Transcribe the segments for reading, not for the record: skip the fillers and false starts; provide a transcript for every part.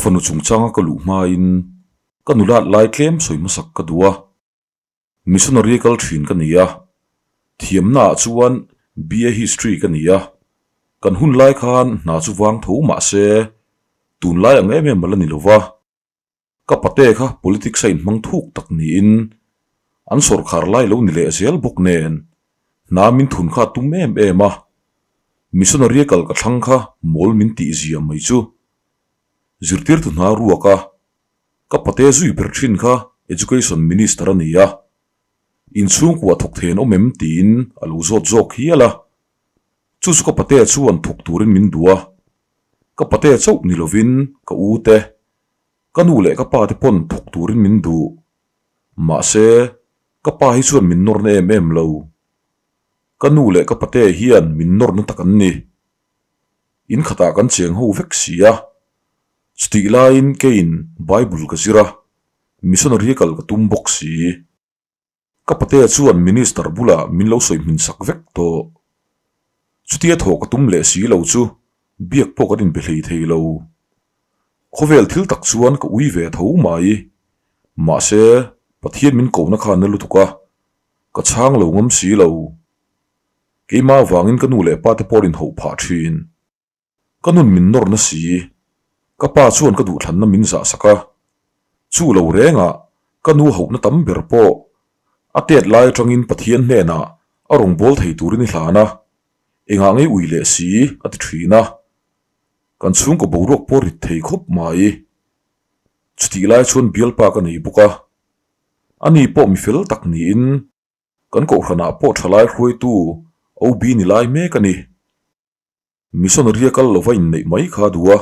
fanu chungchanga ka luh hmain ka nulat lai tlem sawi hmasak ka duh a. Missionary kal thin ka ni a, thiamna ah chuan BA History ka ni a, kan hun lai khan hna chu vang tho mah se tunlai ang em em a la ni lo va. Ka pate kha politics a inhmang thuk tak niin an sawrkhar lai lo ni leh zel bawk nen hna min thun kha a tum em em a, missionary kal ka thlang kha mawl min tih zia mai chu zirtirtu hna ruak a ka pate zui ber thin kha Education Minister a ni a, inchhungkua thawk thei an awm em tiin a lo zawt zawk hial a, chu chu ka pate chuan thawk turin min duh a, ka pate chauh ni lovin ka u te Ka nu leh ka pa te pawn thawk turin min duh. Mahse, ka pa hi chuan min nawrna em em lo. Ka nu leh ka pate hian min nawrna tak an ni. In khatah kan cheng ho vek si a. Chutih laiin keiin Bible ka zir a, missionary kal ka tum bawk si. Ka patea chuan Minister bulah min lo sawi hmin sak vek tawh. Chutia thawh ka tum leh si lo chu biak pawh kan inbe hlei thei lo. Khawvel thil tak chuan ka ui ve tho mai. Mahse, Pathian min kohna kha na lutuk a, ka chhang lo ngam si lo. Keimah avangin ka nu leh pa te pawh an inhauh phah thin. Ka nun min nawr na si. Ka pa chuan ka duhthlanna min zah sak a. Chu lo rengah ka nu hauhna tam ber pawh a tet lai atangin Pathian hnenah a rawn bawl thei turin i hlan a, engah ngei ui leh si a ti thin a. Kan chhungkaw boruak pawh rit thei khawp mai. Chutih lai chuan bialpa ka nei bawk a. Ani pawh mi fel tak niin kan kohhranah pawh thalai hruaitu OB ni lai mek a ni. Missionary a kal lova inneih mai kha a duh a,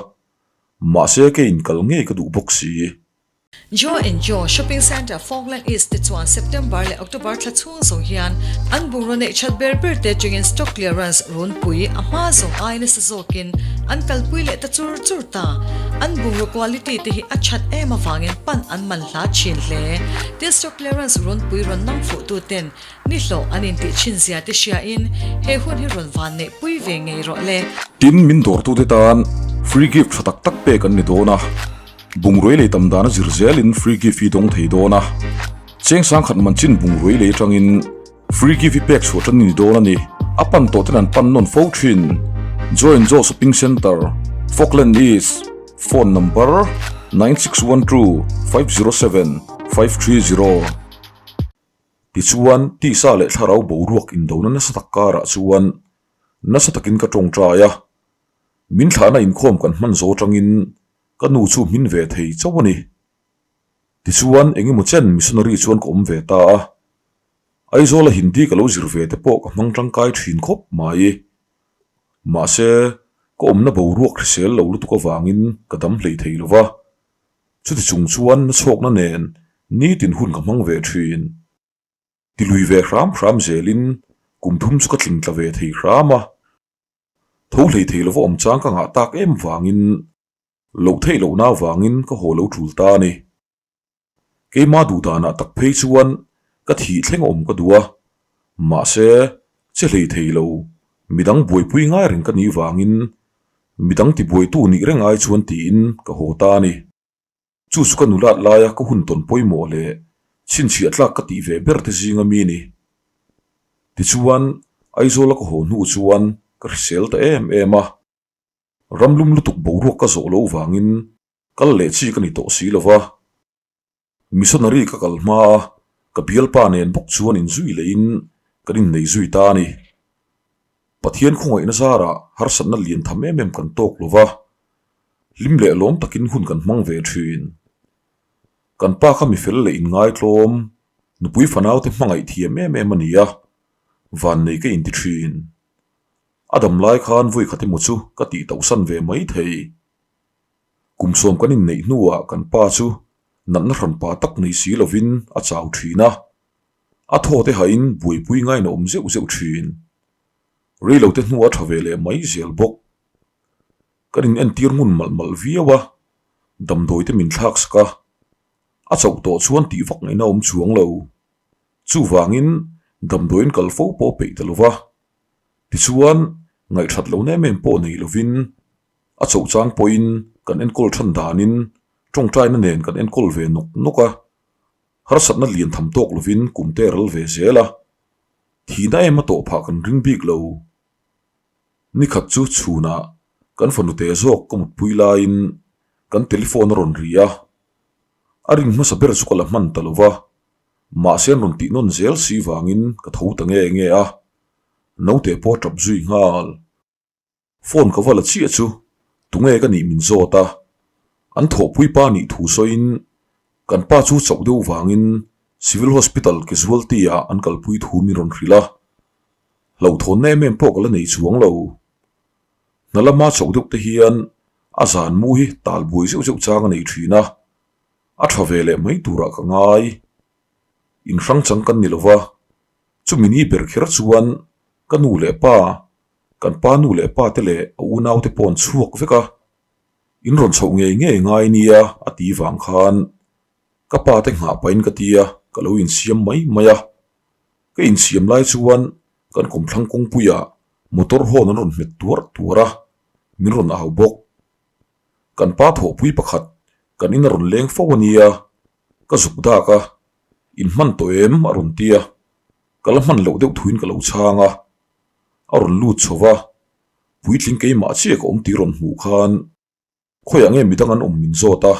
mahse ke inkal ngei ka duh bawk si. Joe and Joe Shopping Centre Falkland East te chuan September leh October thla chhung zawng hian an bungraw neih that ber ber te atangin stock clearance runpui a hma zawng ai nasa zawkin an kalpui leh ta chur chur ta. An bungraw quality te hi a that em avangin pan an man hla thin hle. Tin stock clearance runpui rawn nang fuh tu ten Ni hlawh an intih thin zia te hriain he hun hi rawn van neih pui ve ngei rawh le. Tin, min dawrtute tan free gift tha tak tak pek an ni dawn a, bungrui lei tam dana zir zelin free gift hi dawng thei dawn a, cheng sangkhat man chin bungrui lei atangin free gift hi pek chhuah tan a ni dawn a ni. A pan tawh ten an pan nawn fo thin. Joy and Joe Shopping Centre, Falkland East, phone number, 9612 507 530. Tichuan, tisa leh thlarau boruak indona nasa tak karah chuan nasa takin ka tawngtai a, min thlahna inkhawm kan hman zo atangin ka nu chu hmin ve thei chauh a ni. Tichuan, engemaw chen missionary chuan ka awm ve ta a, Aizawla Hindi ka lo zir ve te pawh ka hmang tangkai thin khawp mai. Mahse, ka awmna boruak hrisel lo lutuk avangin ka dam hlei thei lo va. Chuti chung chuan na chhawkna nen nitin hun ka hmang ve thin. Ti lui ve hram hram zelin kum thum chu ka tling tla ve thei hram a. Tho hlei thei lova awm chang ka ngah tak em vangin loh theih lohna avangin ka haw lo tul ta a ni. Keimah duh danah tak phei chuan ka thih thleng awm ka duh a, mahse che hlei thei lo, midang buaipui ngai reng ka nih vangin midang tibuaitu nih reng ai chuan tiin ka haw ta a ni. Chu chu ka nulat laia ka hun tawn pawimawh leh chhinchhiah tlak ka tih ve ber te zinga mi ni. Tichuan, Aizawla ka haw hnu chuan ka hrisel ta em em a, ramlum lutuk boruak ka zawh loh vangin Kal leh chi ka ni tawh si lo va, missionary ka kal hma a, ka bialpa nen bawk chuan inzui lehin kan innei zui ta a ni. Pathian khawngaihna zarah harsatna lian tham em em kan tawk lo va, hlim leh lawm takin hun kan hmang ve thin. Kan pa kha mifel leh inngaitlawm, nupui fanaute hmangaih thiam em em a ni a, vannei ka inti thin. A dam lai khan vawikhat emaw chu ka tihtauhsan ve mai thei. Kum sawm kan inneih hnuah kan pa chu natna hran pa tak nei si lovin a chau thin a, a thaw te hain buaipui ngain a awm zeuh zeuh thin. Reilote hnu a tha ve leh mai zel bawk. Kan inentir ngun malh malh viau a, damdawi te min thlak sak a, a chauh tawh chuan tih vak ngaihna a awm chuang lo. Chuvangin damdawiin kal fo pawh a peih ta lo va, tichuan ngaihthat lohna em em pawh nei lovin A chauh chang pawhin kan enkawl than danin tawngtaina nen kan enkawl ve nawk nawk a, harsatna lian tham tawk lovin kum te ral ve zel a, thihna em a tawh phah kan ring bik lo. Nikhat chu chhunah kan fanute zawk ka mutpui laiin kan telephone a rawn ri a, a ring hmasa ber chu ka la hman ta lo va, mahse an rawn tih nawn zel si vangin ka tho ta nge nge a, naute pawh a tap zui nghal. Phone ka va la chiah chu tunge ka nih min zawt a, an thawhpui pa nih thu sawiin kan pa chu chauh deuh vangin Civil Hospital casualty ah an kalpui thu min rawn hrilh a, hlauhthawnna em em pawh ka la nei chuang lo. Hna lama chauh deuh te hian a zan mu hi tal buai zeuh zeuh chang a nei thin a, a tha ve leh mai turah ka ngai. Inhrang chang kan ni lova, chumi ni ber kher chuan ka nu leh pa Kan pa nu leh pa te leh a unau te pawh an chhuak vek a, in rawn chhoh ngei ngei ngai nia a ti vang khan ka pa te nghah pahin ka ti a, ka lo insiam mai mai a. Ka insiam lai chuan kan kawmthlang kawngpuiah motor hawn an rawn hmet tuar tuar a, min rawn au bawk. Kan pa thawhpui pakhat kan in a rawn leng fo a nia, ka zuk dak a, in hman tawh em a rawn ti a, ka la hman loh deuh thuin ka lo chhang a. A rawn lut chho va, puitling keimah chiah ka awm tih rawn hmuh khan khawiah nge midang an awm min zawt a,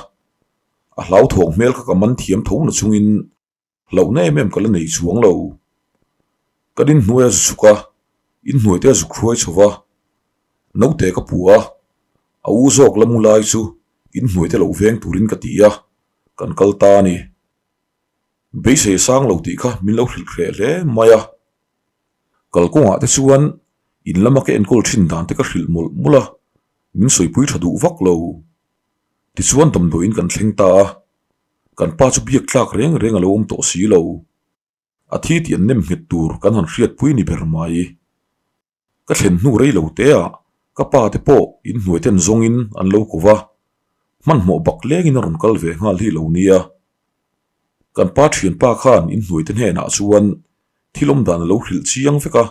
a hlauthawng hmel kha ka man thiam tho na chungin hlauhna em em ka la nei chuang lo. Kan inhnuai a zu chhuk a, inhnuai te a zuk hruai chho va, naute ka pu a, a u zawk la mu lai chu inhnuai te lo veng turin ka ti a, kan kal ta a ni. Beisei sang lo tih kha min lo hrilh hreh hle mai a. Kalkawngah te chuan in lama ka enkawl thin dan te ka hrilh mawlh mawlh a, min sawipui tha duh vak lo. Tichuan damdawiin kan thleng ta a, kan pa chu biak tlak reng reng a lo awm tawh si lo. A thi tih an nem nghet tur kan han hriatpui ni ber mai. Ka thlen hnu rei lo te ah ka pa te pawh in hnuai ten zawngin an lo ko va, hmanhmawh bak lengin a rawn kal ve nghal hi lo nia. Kan pa thianpa khan in hnuai te hnenah chuan thil awm dan a lo hrilh chiang vek a.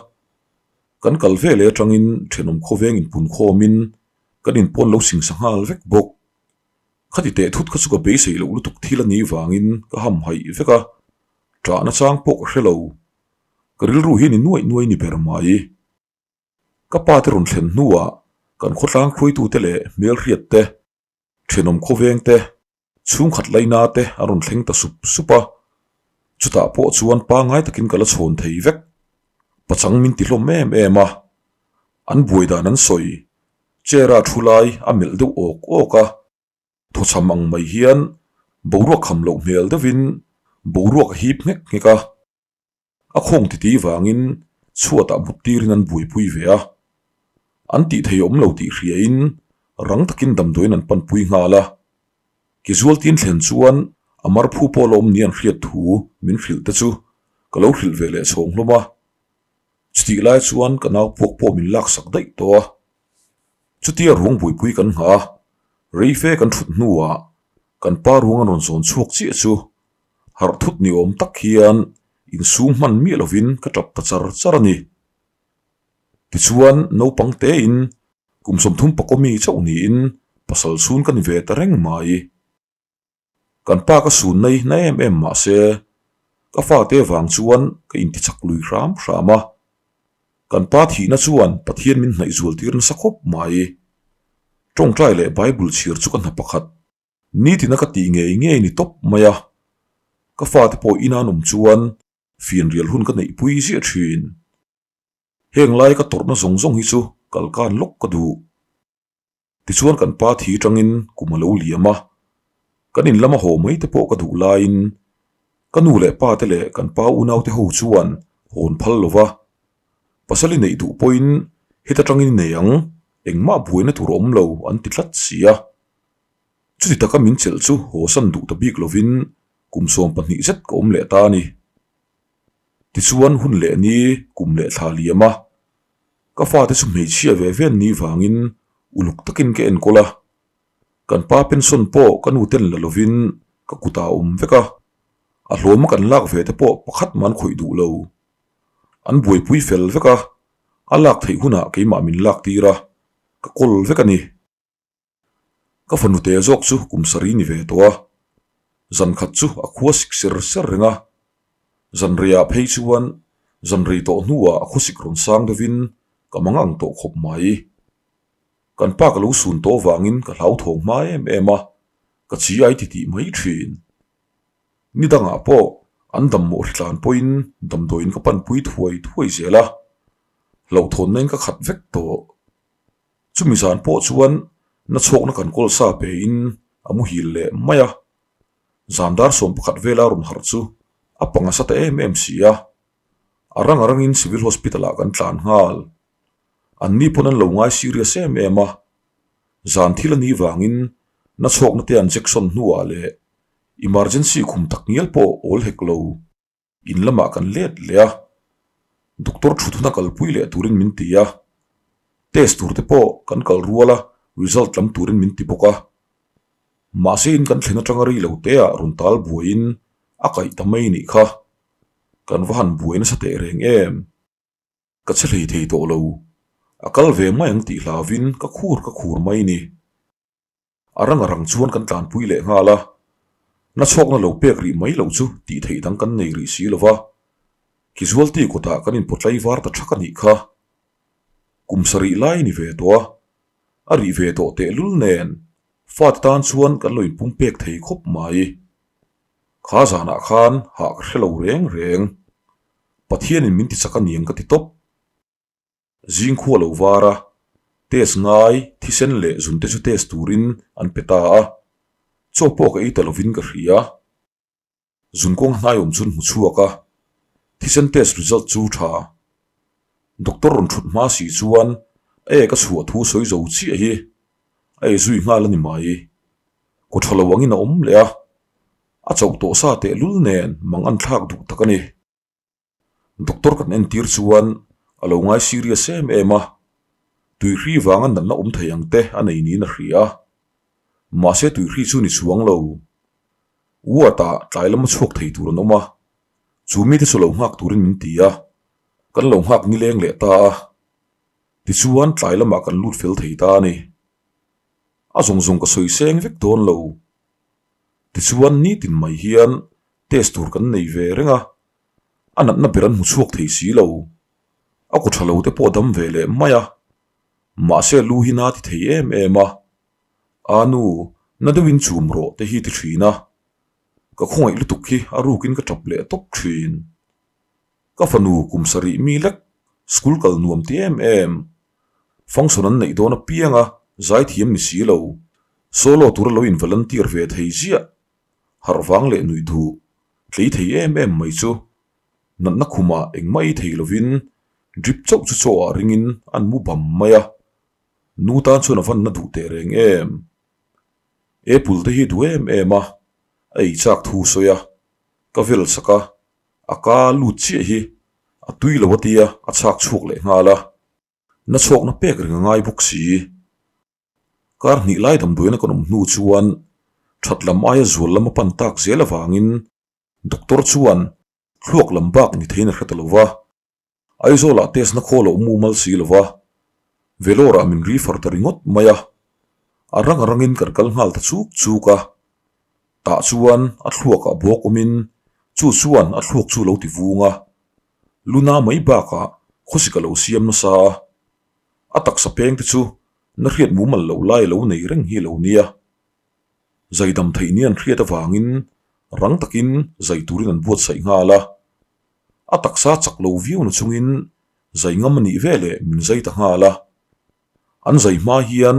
Kan kal ve leh atangin thenawm khawveng in pun khawmin kan in pawn lo singsa nghal vek bawk. Khati teh thut kha chu ka beisei loh lutuk thil a nih vangin ka hamhaih vek a, ṭahna chang pawh ka hre lo. Ka rilru hi ni nuaih nuaih ni ber mai. Ka pa te rawn thlen hnuah kan khawtlang hruaitute leh hmelhriat te, thenawm khawveng te, chhungkhat laina te a rawn thleng ta sup sup a. Chutah pawh chuan pangngai takin ka la chhawn thei vek. Pachang min ti hlawm em em a. An buai dan an sawi. Chair a thu lai a melh deuh awk awk a. Thawchham ang mai hian boruak kham loh hmel deuhin boruak a hip nghek nghek a. A khawng titi vangin chhuatah mut tirin an buaipui ve a. An tih thei awm lo tih hriain rang takin damdawiin an panpui nghal a. Kezualtin thlen chuan a marphu pawh la awm ni an hriat thu min hrilh te chu ka lo hrilh ve leh chhawng hlawm a. Chutih lai chuan ka nau puak pawh min laksak daih tawh a. Chutia ruang buaipui kan nghah a, reife kan thut hnuah kan pa ruang an rawn zawn chhuak chiah chu harh thut ni awm tak hian insum hman miah lovin ka tap ta char char a ni. Tichuan naupang tein kum 30 pakawmi chauh niin pasal chhun ka ni ve ta reng mai. Kan pa ka sun nai na em em mah se, ka fate vang chuan ka intichak lui hram hram a. Kan pa thihna chuan Pathian min hnaih zual tir nasa khawp mai. Tawngtai leh Bible chhiar chu ka hna pakhat. Nitina ka tih ngei ngei ni tawp mai a. Ka fate pawh ina an awm chuan fianrial hun ka neihpui ziah thin. Heng lai ka tawrhna zawng zawng hi chu kalkan lawk ka duh. Tichuan kan pa thi tangin kum a lo liam a, kan in lama haw mai te pawh ka duh laiin ka nu leh pa te leh kan pa unau te ho chuan hawn phal lo va, pasal i neih duh pawhin heta tangin i nei ang, engmah buaina tur a awm lo an ti tlat si a. Chuti taka min chelh chu haw san duh ta bik lovin kum 12 zet ka awm leh ta a ni. Tichuan hun leh ni kum leh thla liam a, Ka fate chu hmeichhia ve ve an nih vangin uluk takin ka enkawl a, kan pa pension pawh ka nu ten la lovin ka kutah a awm vek a, a hlawma kan lak ve te pawh pakhat mah an khawih duh lo. An buaipui fel vek a, a lak theih hunah keimah min lak tir a, ka kawl vek a ni. Ka fanu te zawk chu kum sarih ni ve tawh a, zan khat chu a khua sik ser ser reng a. Zan reiah phei chuan zan rei tawh hnuah a khawsik rawn sang deuhin ka mang ang tawh khawp mai. Kan pa ka lo sun tawh vangin ka hlauthawng hma em em a, ka chi ai ti tih mai thin. Ni dangah pawh an dammawh hritlan pawhin damdawiin ka panpui thuai thuai zel a, hlauhthawnna in ka khat vek tawh. Chumi zan pawh chuan nachhawkna kan kawl sa pein a muhil leh mai a, zan dar 11 vela rawn harh chu a panga sa ta em em si a, a rang a rangin Civil Hospital ah kan tlan nghal. An ni pawn an lo ngai serious em em a, zan thil a nih vangin nachhawkna te an jection hnuah leh emergency khum tak ngial pawh awl hek lo. In lamah kan let leh a, doctor thut huna kalpui leh turin min ti a, test tur te pawh kan kal rual a, result lam turin min ti bawk a. Mahse in kan thlen atanga rei lo te ah rawn tal buaiin a kaih ta mai nih kha. Kan va han buai nasa teh reng em. Ka che hlei thei tawh lo. A kal ve mai ang tih hlauvin ka khur ka khur mai ni. A rang a rang chuan kan tlanpui leh nghal a, nachhawkna lo pek rih mai loh chu tih theih dang kan nei rih si lo va, casualty kawtah kan inpawtlai var ta thak a nih kha. Kum sarih lai ni ve tawh a, a rih ve tawh tehlul nen fate tan chuan kan lo inpum pek thei khawp mai. Kha zanah khan hah ka hre lo reng reng. Pathianin min tichak a niang ka ti tawp. Zing khua lo var a, test ngai, thisen leh zun te chu test turin an pe ta a, chaw pawh ka ei ta lovin ka hria. Zun kawng hnai awm chun hmu chhuak a, thisen test result chu tha. Doctor rawn thut hma si chuan a ek a chhuah thu sawi zo chiah hi a ei zui nghal a ni mai. Kaw tha lo angin a awm leh a, a chauh tawh sa tehlul nen mang an thlak duh tak a ni. Doctor kan entir chuan a lo ngai serious em em a, tuihri vanga natna awm thei ang te a nei niin a hria a, mahse tuihri chu ni chuang lo. Ward ah tlai lama chhuak thei tur an awm a, chu mite chu lo nghak turin min ti a, kan lo nghak nileng leh ta a, tichuan tlai lamah kan lut fel thei ta a ni. A zawng zawng ka sawi seng vek dawn lo. Tichuan nitin mai hian test tur kan nei ve reng a, a natna ber an hmu chhuak thei si lo. A kaw tha lo te pawh dam ve leh mai a, mahse lu hi na ti thei em em a, a nu na deuhin chum rawh te hi ti thin a, ka khawngaih lutuk hi a rukin ka tap leh tawp thin. Ka fanu kum sarih mi lek school kal nuam ti em em, function an neih dawn apiang a zaithiam ni si lo, solo tura lo in volunteer ve thei ziah. Harh vang leh nuih duh tlei thei em em mai chu natna khumah engmah ei thei lovin drip chauh chu chaw ah ringin an mu bam mai a, nu tan chuan a van na duh teh reng em. Apple te hi duh em em a, a ei chak thu sawi a, ka vel sak a, a ka lut chiah hi a tui lo a tia a chhak chhuak leh nghal a, nachhawkna pek reng a ngai bawk si. Kar hnih lai damdawiina kan awm hnu chuan that lam aia zual lam a pan tak zel avangin doctor chuan thluak lam bak ni theiin a hre ta lo va, Aizawlah test na khaw loh mumal si lo va, Vellore ah min refer ta ringawt mai a, a rang a rangin kan kal nghal ta chuk chuk a, tah chuan a thluakah bawk awmin chu chuan a thluak chu lo ti vung a, luna mai bakah khawsik a lo siam nasa a. A taksa peng te chu na hriat mumal loh lai lo nei reng hi lo nia. Zaidam theih ni an hriat avangin rang takin zai turin an buatsaih nghal a. A taksa chak lo viau na chungin zai ngam a nih veleh min zai ta nghal a. An zai hma hian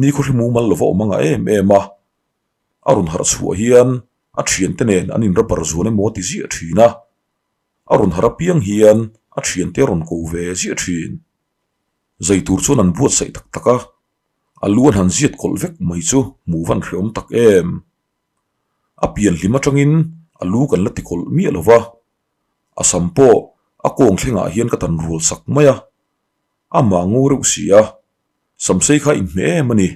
nikhaw hri mumal lova awm anga em em a. A rawn harh chhuah hian a thiante nen an inrubber zuan emaw ti ziah thin a. A rawn harh apiang hian a thiante a rawn ko ve ziah thin. Zai tur chuan an buatsaih tak tak a, a lu an han ziat kawlh vek mai chu hmuh van hreawm tak em. A pian hlim atangin a lu kan la ti kawlh miah lo va, a sam pawh a kawng thlengah hian ka tan rual sak mai a, amah ngo reuh si a, samsei kha inhmeh em a ni.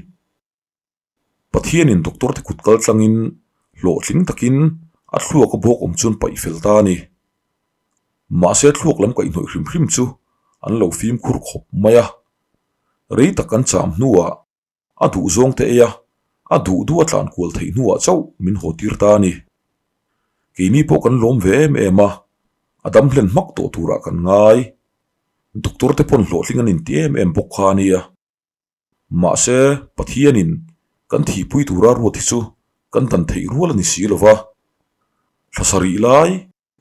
Pathianin doctor te kut kal tlangin hlawhtling takin a thluak a bawk awm chuan paih fel ta a ni. Mahse thluak lam kaihhnawih hrim hrim chu an lo fimkhur khawp mai a. Rei tak an cham hnuah a duhzawng te ei a, A duh duh a tlan kual theih hnuah chauh min haw tir ta a ni. Keini pawh kan lawm ve em em a, a dam hlen hmak tawh turah kan ngai. Doctor te pawn hlawhtling an inti em em bawk kha a nia. Mahse, Pathianin kan thihpui tura ruat hi chu kan dan theih rual a ni si lo va. Thla sarih lai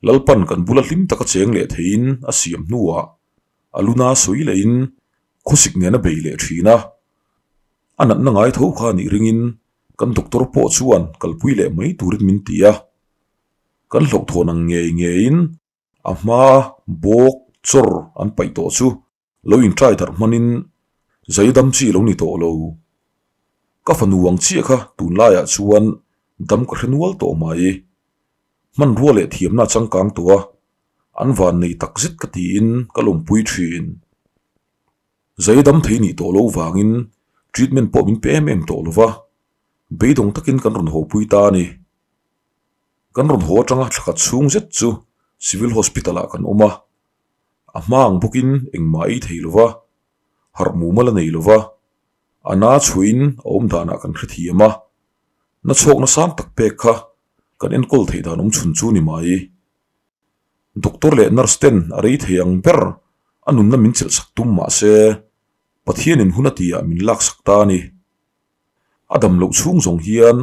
Lalpan kan bula hlim taka cheng leh theiin a siam hnuah a luna sawi lehin khawsik nen a bei leh thin a. A natna ngai tho kha nih ringin kan doctor pawh chuan kalpui leh mai turin min ti a. Kan hlauhthawn ang ngei ngeiin a hma bawk chawr an paih tawh chu Lo intrai darh hmanin zai dam chi lo ni tawh lo. Ka fanu ang chiah kha tunlaiah chuan dam ka hre nual tawh mai. Hmanrua leh thiamna changkang tawh a, an van nei tak zet ka tiin ka lawmpui thin. Zai dam thei nih tawh loh vangin treatment pawh min pe em em tawh lo va, beidawng takin kan rawn hawpui ta a ni. Kan rawn haw atanga thlakhat chhung zet chu Civil Hospital-ah kan awm a. A hma ang bawkin engmah ei thei lova, harh mumal a nei lova, a na chhuahin a awm danah kan hrethiam a, na chhawkna sang tak pek kha kan enkawl theih dan awm chhun chu ni mai. Doctor leh nurse ten a rei thei ang ber a nunna min chelh sak tum mah se Pathianin hun a tihah min laksak ta a ni. A dam loh chhung zawng hian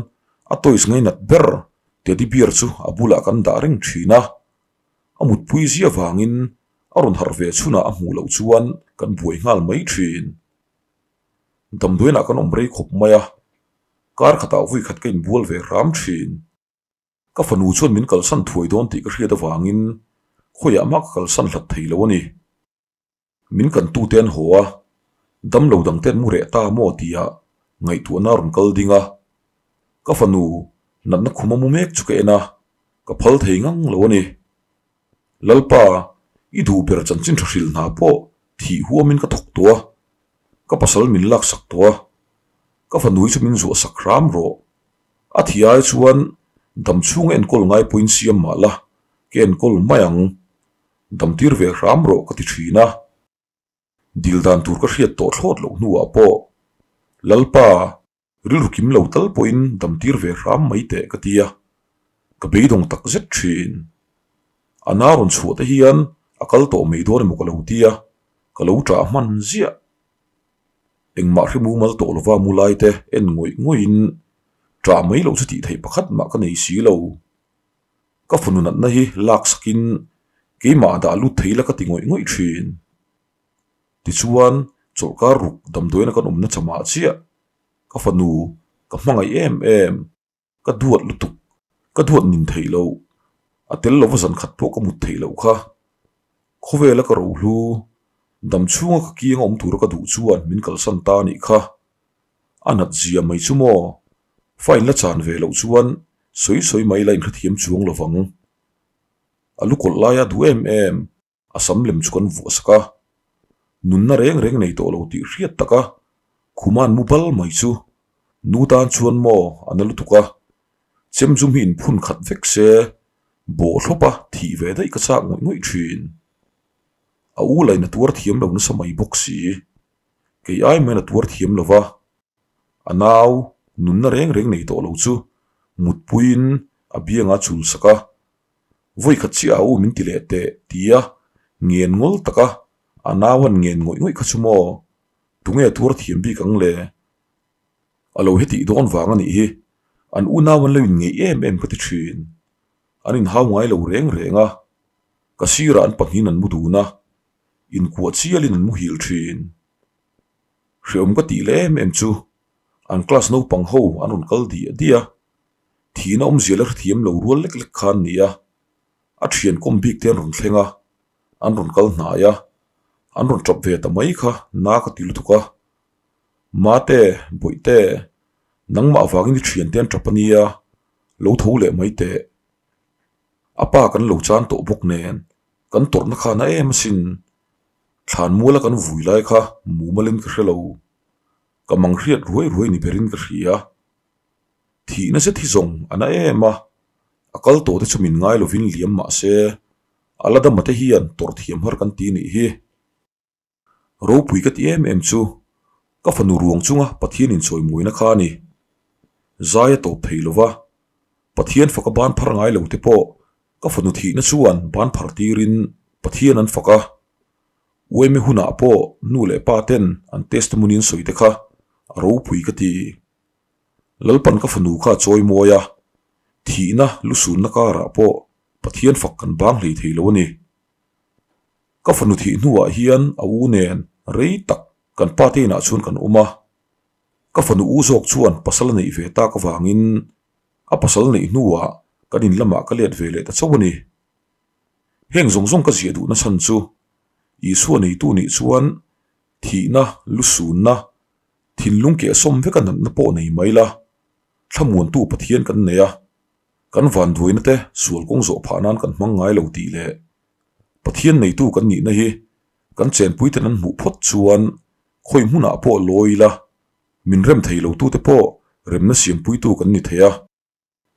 a toys ngainat ber teddy bear chu a bulah kan dah reng thin a. A mutpui zia vangin a rawn harh ve chhunah a hmuh loh chuan kan buai nghal mai thin. Damdawiinah kan awm rei khawp mai a, kar khatah vui khat ka inbual ve hram thin. Ka fanu chuan min kalsan thuai dawn tih ka hriat avangin khawiah mah ka kalsan hlat thei lo a ni. Min kan tute an haw a, damlo dangte an mu reh ta maw tia ngaihtuahna a rawn kal ding a. Ka fanu natna khum a mu mek chu ka en a, ka phal thei ngang lo a ni. Lalpa, i duh ber chanchin tha hril hna pawh thih huamin ka thawk tawh a, ka pasal min laksak tawh a, ka fanu hi chu min zuah sak hram rawh. A thi ai chuan dam chhunga enkawl ngai pawhin siam mah la, ka enkawl mai ang. Damtir ve hram rawh ka ti thin a, dil dan tur ka hriat tawh thlawt loh hnuah pawh Lalpa rilru kim lo tal pawhin damtir ve hram mai teh ka ti a, ka beidawng tak zet thin. A na rawn chhuah te hian a kal tawh mai dawn emaw ka lo ti a, ka lo ṭah hman ziah. Engmah hre mumal tawh lova mu lai te en ngawih ngawihin ṭah mai loh chu tih theih pakhat mah ka nei si lo. Ka fanu natna hi lak sakin keimah dah lut thei la ka ti ngawih ngawih thin. Tichuan, chawlhkar ruk damdawiina kan awmna chamah chiah ka fanu ka hmangaih em em, ka duat lutuk, ka duat nin theih loh, a tel lova zan khat pawh ka mut theih loh kha. Khawvela ka rohlu, dam chhunga ka kianga awm tura ka duh chuan min kalsan ta a nih kha. A nat zia mai chu maw? Fine la chan ve loh chuan sawi sawi mai la inhrethiam chuang lo vang. A lu kawlh laia duh em em a sam lem chu kan vuah sak a. Nunna reng reng nei tawh lo tih hriat taka Khuma'n mu bal mai chu nu tan chuan maw a na lutuk a, chem zum hi inphun khat vek se bawh thlawpa thih ve daih ka chak ngawih ngawih thin. A u laina tuar thiam lo nasa mai bawk si. Kei ai main a tuar thiam lo va, a nau nunna reng reng nei tawh lo chu mutpuiin a bianga chul sak a, Vawi khat chiah a u min ti leh teh tia ngen ngawl taka a nau an ngen ngawih ngawih kha chu maw? Tunge tuar thiam bik ang le? A lo hetih dawn vang a nih hi, an unau an lo inngeih em em ka ti thin. An inhau ngai lo reng reng a, ka sirah an pahnihin an mu dun a, Inkuah chialin an muhil thin. Hreawm ka tih leh em em chu an class naupang ho an rawn kal diah diah a, thihna awmzia la hrethiam lo rual lek lek kha an ni a, a thian kawm bik te an rawn thleng a, an rawn kal hnai a, an rawn tap ve ta mai kha na ka ti lutuk a. Mate, Bawihte, nangmah avangin i thiante an tap a nia, lo tho leh mai teh. A pa kan lo chan tawh bawk nen Kan tawrhna kha na em asin. Thlan muala kan vui lai kha mumalin ka hre lo. Ka mang hriat ruai ruai ni berin ka hria. Thihna zet hi zawng a na em a, a kal tawh te chu min ngai lovin liam mah se, a la dama te hian tawrh thiam har kan ti nih hi. Ropui ka ti em em chu, ka fanu ruang chunga Pathian inchawimawina kha a ni. Zai a tawp thei lo va, Pathian faka ban phar ngai lo te pawh ka fanu thihna chuan ban phar tirin Pathian an fak a. Uaimi hunah pawh nu leh pa ten an testimony an sawi te kha a ropui ka ti. Lalpan ka fanu kha a chawi mawi a, thihna lusunna karah pawh Pathian fak kan bang hlei thei lo a ni. Ka fanu thih hnuah hian a u nen rei tak kan pa te inah chuan kan awm a. Ka fanu u zawk chuan pasal a neih ve tak avangin a pasal neih hnuah kan in lamah ka let ve leh ta chauh a ni. Heng zawng zawng ka ziah duhna chhan chu Isua neitu nih chuan thihna, lusunna, thinlung keh sawm veka natna pawh nei mai la, thlamuantu Pathian kan nei a, kan vanduaina te sual kawng zawh phah nan kan hmang ngai lo tih leh Pathian neitu kan nihna hi kan chenpuiten an hmuh phawt chuan Khawi hmunah pawh lawi ila, min rem thei lo tute pawh remna siampuitu kan ni thei a.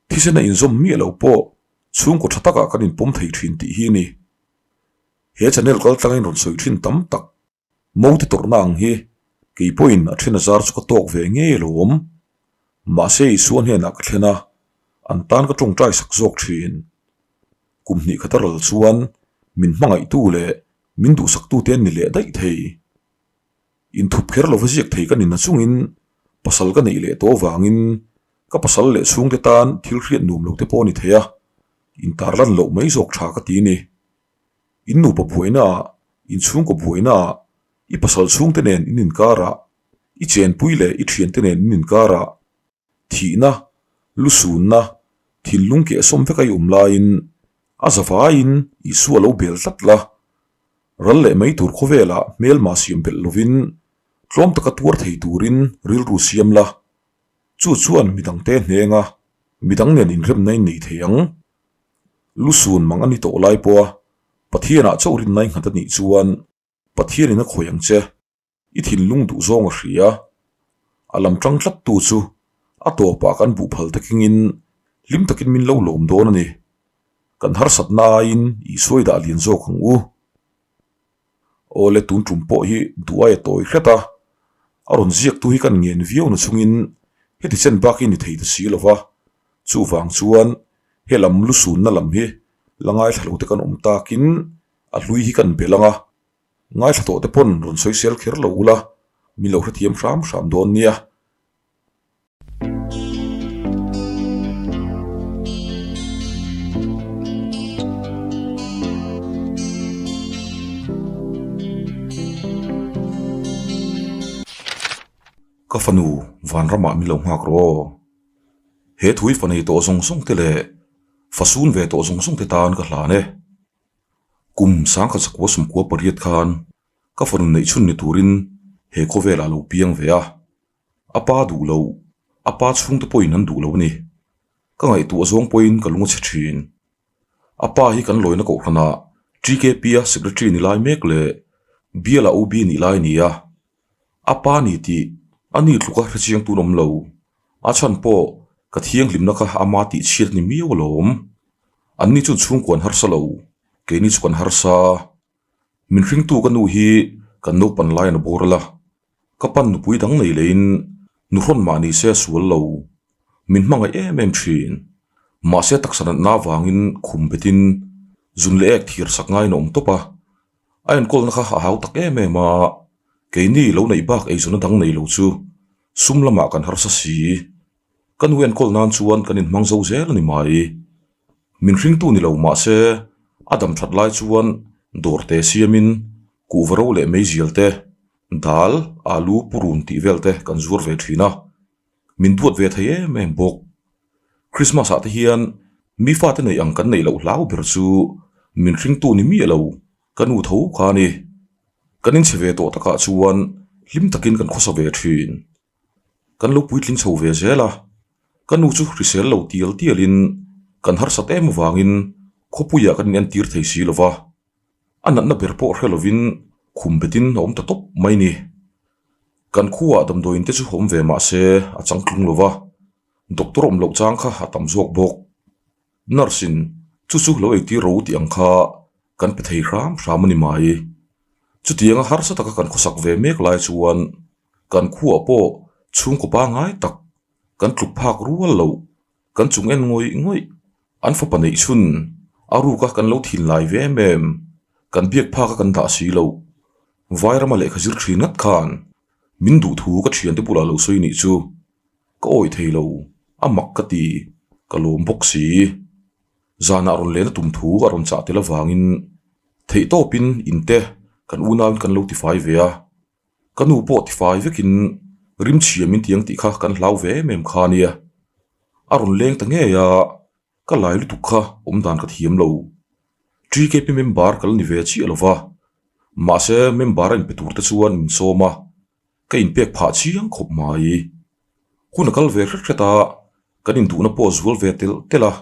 Thisena inzawm miah lo pawh chhungkaw tha takah kan inpawm thei thin tih hi a ni. He channel kal tlangin rawn sawi thin tam tak Mote tawrhna ang hi kei pawhin a then a zar chu ka tawk ve ngei alawm. Mahse Isua hnenah ka thlen a, an tan ka tawngtai sak zawk thin. Kum hnih khat a ral chuan min hmangaihtu leh min duhsaktute an ni leh daih thei. Inthup kher lova ziak thei ka nina chungin pasal ka neih leh tawh avangin ka pasal leh chhungte tan thil hriat nuam lo te pawh a ni thei a, intarlan loh mai zawk tha ka ti ni. In nupa buainaah, in chhungkaw buainaah, i pasal chhungte nen in inkarah, i chenpui leh i thiante nen in inkarah, Thihna, lusunna, thinlung keh sawm vek a i awm laiin a zavaiin Isua lo bel tlat la. Ral leh mai tur khawvelah hmelma siam belh lovin tlawm taka tuar thei turin rilru siam la. Chu chuan midangte hnenga midang nen inremna in nei thei ang. Lusun mang a ni tawh lai pawha Pathianah chauh rinna i nghat a nih chuan Pathianin a khawih ang che. I thinlung duh zawng a hria. A lam tang tlat tu chu a tawpah kan buh phal takingin hlim takin min lo lawm dawn a ni. Kan harsatna aiin Isua i dah lian zawk ang u. Awle tun tum pawh hi duh aia tawi hret a, a rawn ziaktu hi kan ngen viau na chungin heti chen bak hi ni thei ta si lo va, chuvang chuan he lam lusunna lam hi la ngaithla lo te kan awm takin a hlui hi kan bel ang a. Ngaithla tawh te pawn rawn sawisel kher lo ula, min lo hrethiam hram hram dawn nia. Ka fanu vanramah min lo nghak rawh aw. He thui fa nei tawh zawng zawng te leh fa sun ve tawh zawng zawng te tan ka hlan e. Kum sangkhat sakua sawmkua pariat khan ka fanu neih chhun ni turin he khawvelah a lo piang ve a, a pa duh lo, a pa chhungte pawhin an duh lo a ni. Ka ngaihtuah zawng pawhin ka lung a chhe thin. A pa hi kan lawina kohhranah TKP-a secretary ni lai mek leh biala OB nih lai a ni a, a pa ni tih a ni tluka hrechiang tun awm lo. A chhan pawh ka thianghlimna kha ama tih chhiat a ni miau alawm. Anni chuan chhungkua an harsa lo, keini chu kan harsa. Min hringtu ka nu hi kan naupan laiin a boral a, ka pan nupui dang nei leiin nuhrawn mah ni se a sual lo. Min hmangaih em em thin. Mahse taksa natna avangin khum betin zun leh ek thir sak ngaiin a awm tawp a, a enkawlna kha a hau tak em em a, keini lo neih bak eizawnna dang nei lo chu sum lamah kan harsa si. Ka nu enkawl nan chuan kan inhmang zo zel a ni mai. Min hringtu ni lo mah se a dam that lai chuan dawr te siamin kuhva ro leh meizial te, dal, alu, purun tih vel te kan zuar ve thin a. Min duat ve thei em em bawk. Christmas ah te hian mi fate neih ang kan neih loh hlau ber chu min hringtu ni miah lo ka nu tho kha a ni. Kan inchhe ve tawh takah chuan hlim takin kan khawsa ve thin. Kan lo puitling chho ve zel a, ka nu chu hrisel lo tial tialin kan harsat em avangin khawpuiah kan inentir thei si lo va, a natna ber pawh hre lovin khum betin a awm ta tawp mai ni. Kan khuaah damdawiin te chu awm ve mah se a changtlung lo va, doctor awm loh chang kha a tam zawk bawk. Nurse in chu chu lo eitir ro tih ang kha kan pe thei hram hram a ni mai. Chutianga harsa taka kan khawsak ve mek lai chuan kan khuaah pawh chhungkaw pangngai tak. Kan tluk phak rual loh, kan chung en ngawih ngawih, an fapa neih chhun, a ruka kan lo thin lai ve em em, kan biak phaka kan dah si loh. Vairama lehkha zir thin ngat khan min duh thu ka thiante bulah lo sawi nih chu ka awih thei lo, a mak ka ti, ka lawm bawk si. Zanah rawn lena tum thu a rawn chah tel avangin theihtawpin inte kan unauin kan lo tifai ve a. Ka nu pawh tifai vekin rim chhia min tiang tih kha kan hlau ve em em kha ania. A rawn leng ta ngei a, ka lai lutuk kha awm dan ka thiam lo. TKP member ka la ni ve chiah lo va, mahse member a inpe tur te chuan min sawm a, ka inpek phah chiang khawp mai. Hun a kal ve hret hret a, kan induhna pawh a zual ve telh telh a,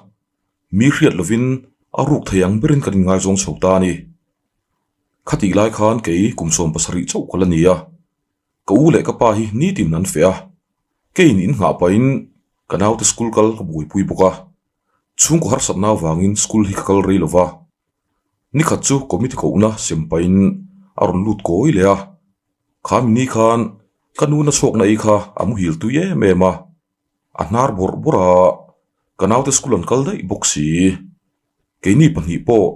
mi hriat lovin a ruk thei ang berin kan inngaizawng chho ta a ni. Khatih lai khan kei kum 70 chauh ka la ni a, ka u leh ka pa hi nitin an feh a, keiin in nghah pahin ka naute school kal ka buaipui bawk a, chhungkaw harsatna avangin school hi ka kal rei lo va. Nikhat chu committee kohna sem pahin a rawn lut kawi leh a, kha mini khan ka nu na chhuakna ei kha a muhil tui em em a, a hnar bawrh bawrh a, ka naute school an kal daih bawk si. Keini pahnih pawh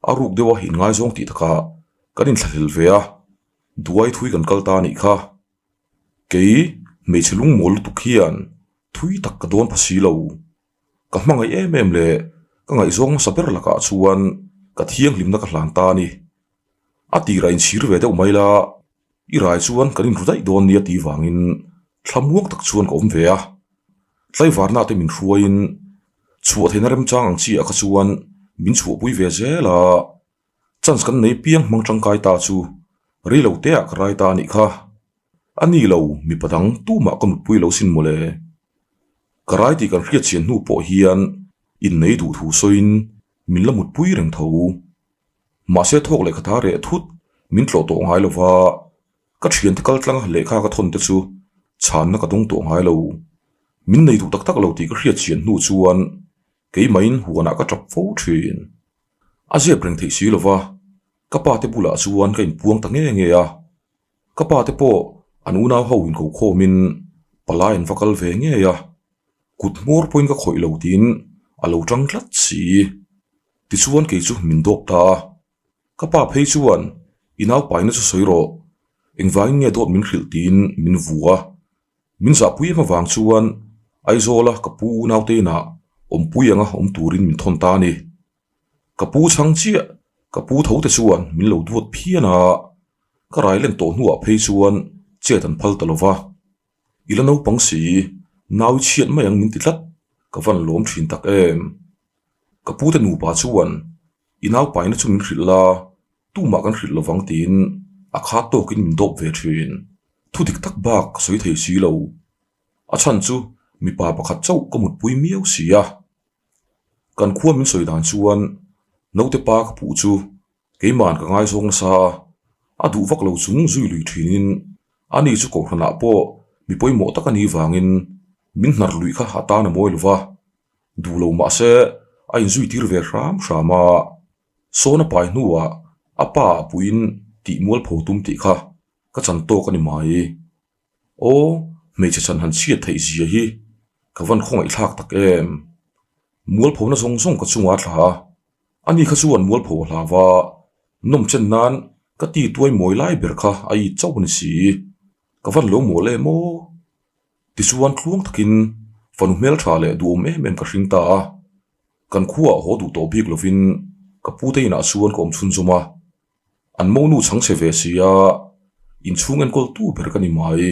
a ruk deuha inngaizawng tih takah kan inthlahlel ve a, duai thui kan kal ta a nih kha. Kei hmeichhe lungmawl lutuk hian thui tak ka dawn pha si lo. Ka hmangaih em em leh ka ngaihzawng hmasa ber lakah chuan ka thianghlimna ka hlan ta a ni. A tirah inchhir ve deuh mai la, i rai chuan kan inru daih dawn nia tih vangin thlamuang tak chuan ka awm ve a. Tlaivarna te min hruaiin chhuah theihna remchang ang chiah kha chuan min chhuahpui ve zel a, chance kan nei piang hmang tangkai ta chu rei lo teah ka rai ta a nih kha. A ni lo, mipa dang tumah ka mutpui lo sin mawle. Ka rai tih kan hriatchhian hnu pawh hian innei duh thu sawiin min la mutpui reng tho. Mahse thawk lehkha tha reh thut min tlawh tawh ngai lo va, ka thiante kal tlanga lehkha ka thawn te chu chhanna ka dawng tawh ngai lo. Min nei duh tak tak lo tih ka hriat chian hnu chuan keimahin huanah ka tap fo thin. A zep reng theih si lo va, ka pa te bulah chuan ka inpuang ta nge nge a. Ka pa te pawh an unau ho inko khawmin palai an va kal ve ngei a, kut hmawr pawhin ka khawih lo tiin a lo tang tlat si. Tichuan kei chu min dawp ta a, ka pa phei chuan i naupaina chu sawi rawh, engvangin nge dawt min hrilh tiin min vu a. Min zahpui em avang chuan Aizawla ka pu unaute inah awmpui anga awm turin min thawn ta a ni. Ka pu chhang chiah, ka pu tho te chuan min lo duat phian a, ka rai len tawh hnuah phei chuan chet an phal ta lo va. I la naupang si, nau i chhiat mai ang min ti tlat, ka van lawm thin tak em. Ka pu te nupa chuan i naupaina chu min hrilh la, tumah kan hrilh lovang tiin a khat tawkin min dawp ve thin. Thu dik tak bak ka sawi thei si lo. A chhan chu mipa pakhat chauh ka mutpui miau si a. Kan khua min sawi dan chuan naute pa ka puh chu Keima'n ka ngaizawng nasa a, a duh vak lo chung zui lui thinin ani chu kohhranah pawh mi pawimawh tak a nih vangin min hnar luih kha a tan a mawi lo va, duh lo mah se a inzui tir ve hram hram a, sawn a pai hnuah a pa ah puiin tih mualpho tum tih kha ka chan tawk a ni mai. Aw, hmeichhe chan han chhiat theih zia hi ka van khawngaihthlak tak em! Mualphona zawng zawng ka chungah a thla a, ani kha chuan mualpho a hlau va, nawm chen nan ka ti tuai mawi lai ber kha a it chauh a ni si. Ka van lo mawl em aw? Tichuan tluang takin fanu hmeltha leh duhawm em em ka hring ta a, kan khuaah haw duh tawh bik lovin ka pute inah chuan ka awm chhunzawm a. An monu chhang chhe ve si a, inchhung enkawl tu ber ka ni mai.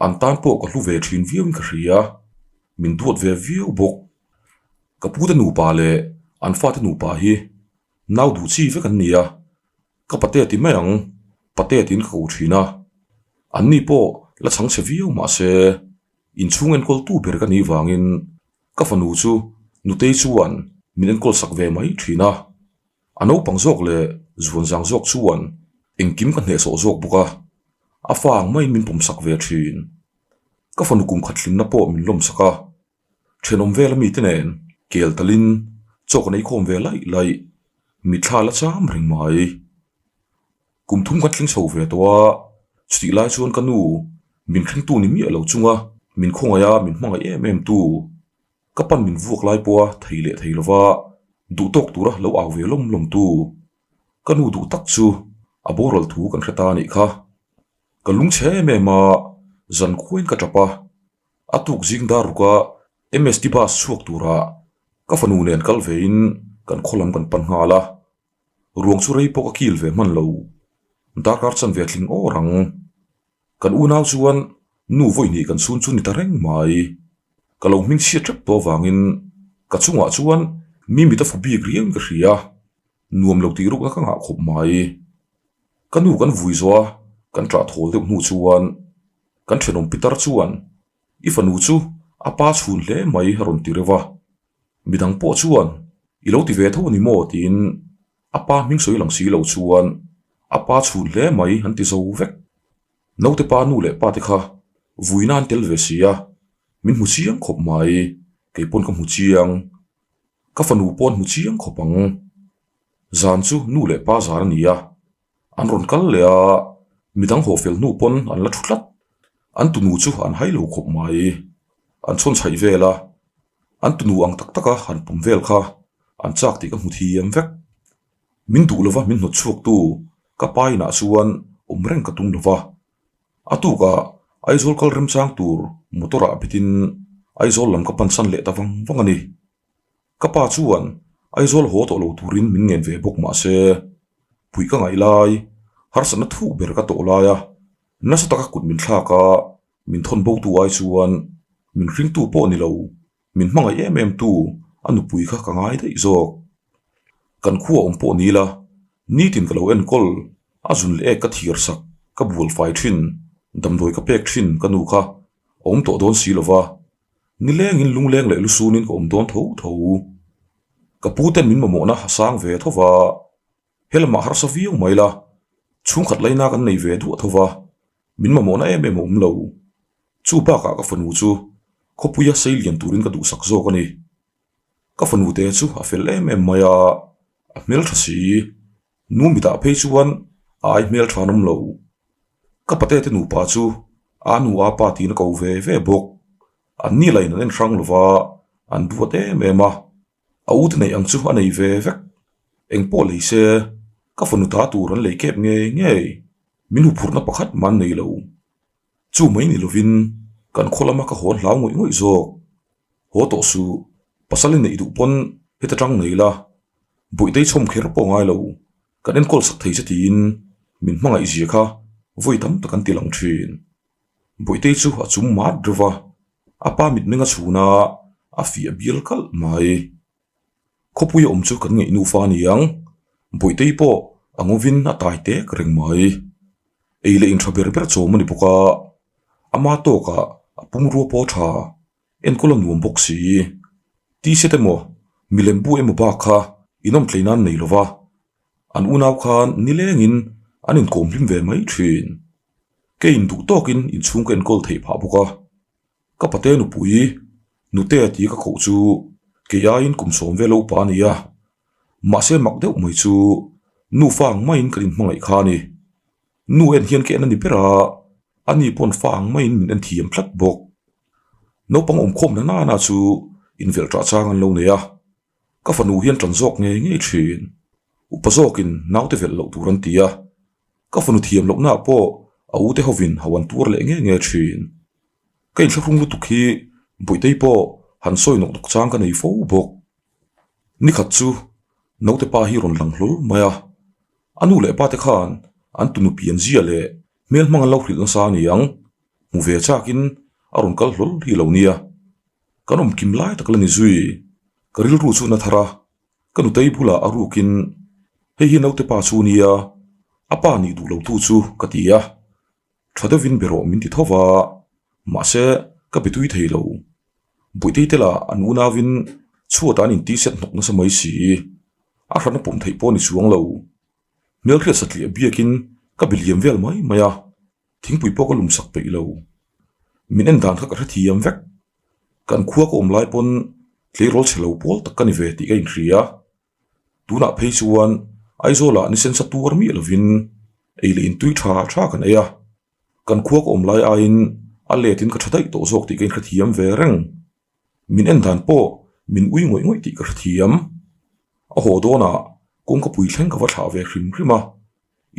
An tan pawh ka hlu ve thin viauin ka hria, min duat ve viau bawk. Ka pute nupa leh an fate nupa hi nau duh chi vek an ni a, ka pate ti mai ang, pate tiin ka ko thin a. Anni pawh la chhang chhe viau mah se, inchhung enkawl tu ber ka nih vangin ka fanu chu nutei chuan min enkawl sak ve mai thin a. A naupang zawk leh zuanzang zawk chuan engkim ka hnehsawh zawk bawk a, a fa ang maiin min pawmsak ve thin. Ka fanu kum khat hlimna pawh min lawmsak a, thenawm vel ami te nen kel talin chaw ka nei khawm ve laih laih, mitthla la cham reng mai. Kum thum kan tling chho ve tawh a, chutih lai chuan ka nu min thlengtu ni miah lo chunga Min khawngaih a, min hmangaih em em tu. Ka pan min vuak lai pawha thei leh thei lova duh tawk tura lo au ve lawm lawm tu. Ka nu duh tak chu a boral thu kan hre ta a nih kha. Ka lungchhe em em a, zan khuain ka tap a. A tuk zing dar ruka MST bus chhuak tura ka fanu nen kal vein kan khaw lam kan pan nghal a. Ruang chu rei pawh ka kil ve hman lo. Darkar chanve a tling awr ang. Kan unau chuan nu vawi hnih kan chhun chu ni ta reng mai. Ka lo hming chhiat hrep tawh avangin ka chungah chuan mi mit a fu bik riang ka hria. Nuam lo tih rukna ka ngah khawp mai. Ka nu kan vui zawh a, kan ṭah thawl deuh hnu chuan kan ṭhenawm pitar chuan i fanu chu a pa chhun hle mai a rawn ti reuh a. Midang pawh chuan i lo ti ve tho a ni maw tiin a pa hming sawi lang si lo chuan a pa chhun hle mai an ti zo vek. Naute pa nu leh pa te kha vuina an tel ve si a, min hmu chiang khawp mai, kei pawn ka hmu chiang. Ka fanu pawn hmu chiang khawp ang. Zan chu nu leh pa zar a ni a, an rawn kal leh a, midang haw fel hnu pawn an la thu tlat. An tunu chu an hai lo khawp mai. An chhawn chhaih vel a, an tunu ang tak taka han pawm vel kha an chak tih ka hmu thiam vek. Min duh lova min hnawt chhuaktu ka pa inah chuan awm reng ka tum lova. A tukah Aizawl kal remchang tur motor ah betin Aizawl lam ka pansan leh ta vang vang a ni. Ka pa chuan Aizawl haw tawh lo turin min ngen ve bawk mah se, puih ka ngaih lai, harsatna thuk ber ka tawh lai a, nasa taka kut min thlak a, min thawn bo tu ai chuan min hringtu pawh ni lo, min hmangaih em em tu a nupui kha ka ngai daih zawk. Kan khua awm pawh ni ila, nitin ka lo enkawl, a zun leh ek ka thir sak, ka bual fai thin, damdawi ka pek thin ka nu kha a awm tawh dawn si lova, Nilengin lungleng leh lusunin ka awm dawn tho tho. Ka pu ten min mamawhna a sang ve tho va, he lamah harsa viau mai la, chhungkhat laina kan nei ve duah tho va, min mamawhna em em a awm lo. Chu bakah ka fanu chu khawpuia sei lian turin ka duhsak zawk a ni. Ka fanu te chu a fel em em mai a, a hmeltha si. Nu mitah phei chuan a ai hmeltha an awm lo. Ka pate te nupa chu a nu a pa tiin a ko ve ve bawk. An ni lain an en hrang lova, an duat em em a. A u te neih ang chu a nei ve vek. Eng pawh lei se, ka fanu ta tur an lei kep ngei ngei. Min huphurhna pakhat mah an nei lo. Chu mai ni lovin kan khaw lama ka hawn hlau ngawih ngawih zawk. Haw tawh suh, pasal i neih duh pawn heta tang nei la, Buihtei chhawm kher pawh ngai lo, kan enkawl sak thei che tiin min hmangaih zia kha vawi tam tak an ti lang thin. Buihtei chu a chum mat reuh va, a pa mitmeng a chhun a, a fiah bial kalh mai. Khawpui a awm chu kan ngaih nufa a ni ang, Buihtei pawh a ngawin a tai tek reng mai. Ei leh intha ber ber chawm a ni bawk a, ama tawkah a pumrua pawh a tha. Enkawl a nuam bawk si. T-shirt emaw, milem bu emaw bak kha inawm tlei nan nei lova, an unau khan nilengin an inkawm hlim ve mai thin. Ke induh tawkin inchhung ka enkawl theih phah bawk a. Ka pate nupui, nute ti ka koh chu kei aiin kum sawm vel a upa a ni a. Mahse mak deuh mai chu nufa ang maiin kan inhmangaih kha a ni. Nu en hian ka en a ni ber a, ani pawn fa ang maiin min en thiam tlat bawk. Naupang awmkhawm na nana chu invelh ṭah chang an lo nei a, ka fanu hian ṭan zawk ngei ngei ṭhin. Upa zawkin naute velh loh tur an ti a, ka fanu thiam lohnaah pawh a ute hovin ho an tuar leh nge nge ṭhin. Ka inthlahrung lutuk hi Bawihtei pawh han sawi nawk nawk chang ka nei fo bawk. Nikhat chu naute pa hi rawn lang hlawl mai a, a nu leh pate khan an tunu pian zia leh hmel hmang an lo hrilh nasa a ni ang. Hmu ve chakin a rawn kal hlawl hi lo nia. Kan awm kim lai tak la ni zui. Ka rilru chu na thar a, ka nutei bulah a rukin hei hi naute pa chu nia, a pa nih duh lo tu chu ka ti a. Tha deuhin be rawh min ti tho va, mahse ka be tui thei lo. Buitei te lah an unauin chhuatah an inti set hnawk nasa mai si. A hran a pawm theih pawh a ni chuang lo. Hmelhriat satliah biakin ka be liam vel mai mai a. Thingpui pawh ka lum sak peih lo. Min en dan kha ka hrethiam vek. Kan khua ka awm lai pawn tleirawl chhe lo pawl tak ka ni ve tih ka inhria. Tunah phei chuan Aizawlah nisen sa tuar miah lovin ei leh intui tha tha kan ei a. Kan khua ka awm lai aiin A let in ka tha daih tawh zawk tih ka inhrethiam ve reng. Min en dan pawh min ui ngawih ngawih tih ka hrethiam. A haw dawnah kawngka pui thleng ka va thlah ve hrim hrim a,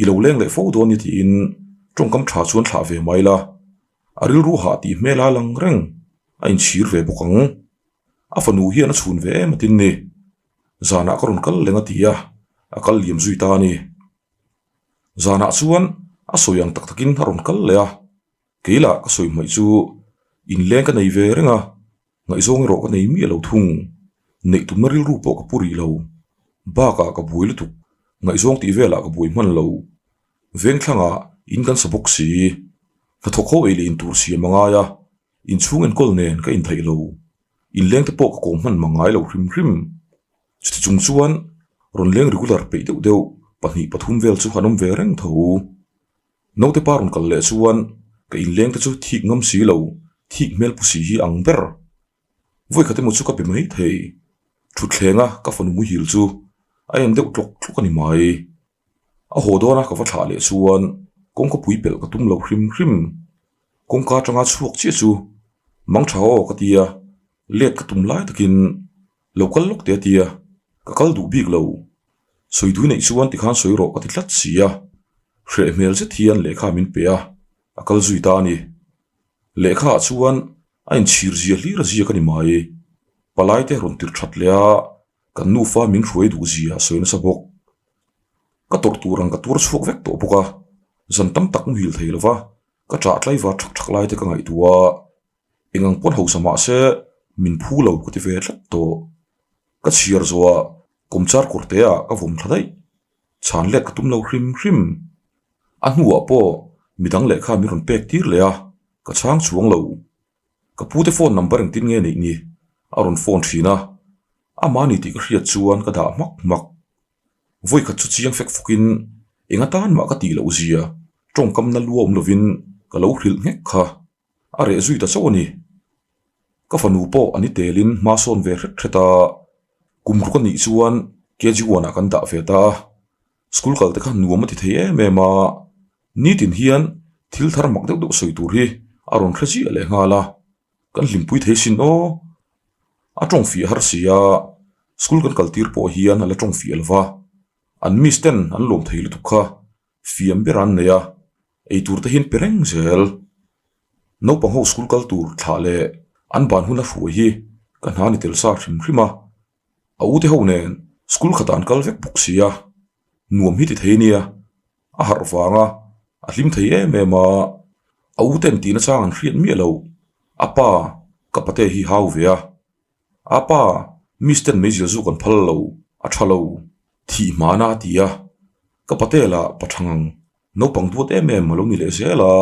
i lo leng leh fo dawn ni tiin tawngkam tha chuan thlah ve mai la. A rilru hah tih hmel a lang reng, a inchhir ve bawk ang. A fanu hian a chhun ve em atin ni. Zanah ka rawn kal leng a ti a, a kal liam zui ta a ni. Zanah chuan a sawi ang tak takin a rawn kal leh a, kei lah ka sawi hmaih chu inleng ka nei ve reng a, ngaihzawng erawh ka nei miah lo thung. Neih tumna rilru pawh ka pu rih lo. Bakah ka buai lutuk, ngaihzawng tih velah ka buai hman lo. Vengthlangah in kan sa bawk si. Hnathawk ho ei leh in tur siam a ngai a, inchhung enkawl nen ka intheih lo. Inleng te pawh ka kawm hman mang ngai lo hrim hrim. Chuti chung chuan rawn leng regular peih deuh deuh pahnih pathum vel chu an awm ve reng tho. Naute pa rawn kal leh chuan ka inleng te chu thik ngam si lo, thik hmel pu si hi ang ber. Vawikhat emaw chu ka pe mai thei. Thutthleng a ka fanu muhil chu a en deuh tlawk tlawk a ni mai. A haw dawn a ka va thlah leh chuan kawngka pui pelh ka tum lo hrim hrim. Kawngka atanga chhuak chiah chu mang tha aw ka ti a, let ka tum lai takin lo kal lawk teh a ti a, ka kal duh bik lo. Sawi dui neih chuan tikhan sawi rawh ka ti tlat si a, hreh hmel zet hian lehkha min pe a, a kal zui ta a ni. Lehkha ah chuan a inchhir zia hlir a ziak a ni mai. Palai te rawn tir that leh a, kan nufa min hruai duh zia a sawi nasa bawk. Ka tawrh tur ang ka tuar chhuak vek tawh bawk a, zan tam tak muhil thei lova ka chah tlaivar thak thak lai te ka ngaihtuah a, eng ang pawn hausa mah se min phu lo ka ti ve tlat tawh. Ka chhiar zawhah kawmchar kawr te ah ka vawm thla daih, chhan let ka tum lo hrim hrim. A hnuah pawh midang lehkha min rawn pek tir leh a, ka chhang chuang lo. Ka pute phone number engtin nge neih ni? A rawn phone thin a, amah ni tih ka hriat chuan ka dah hmak hmak. Vawikhat chu chiang fek fawkin eng atan mah ka tih loh zia tawngkamna lu a awm lovin ka lo hrilh nghek kha a reh zui ta chauh a ni. Ka fanu pawh a ni telin hma sawn ve hret hret a, kum ruk a nih chuan KG one ah kan dah ve ta a, school kal te kha nuam a ti thei em em a, nitin hian thil thar mak deuh deuh sawi tur hi a rawn hre chiah leh nghal a, kan hlimpui thei sin aw. A tawng fiah har si a, school kan kal tir pawh hian a la tawng fiah lo va, an miss ten an lawm thei lutuk kha fiam ber an nei a, eitur te hian pe reng zel. Naupang ho school kal tur thlah leh an ban hun a hruai hi ka hna ni tel sa hrim hrim a, a ute ho nen school khatah an kal vek bawk si a, nuam hi ti thei nia, a harh vang a, a hlim thei em em a, a uten tihna chang an hriat miah lo, a pa ka pate hi hau ve a, a pa miss ten meizial zu kan phal lo, a tha lo, thih hmana a ti a, ka pate lah pa tha ngang naupang duat em em a lo ni leh zel a,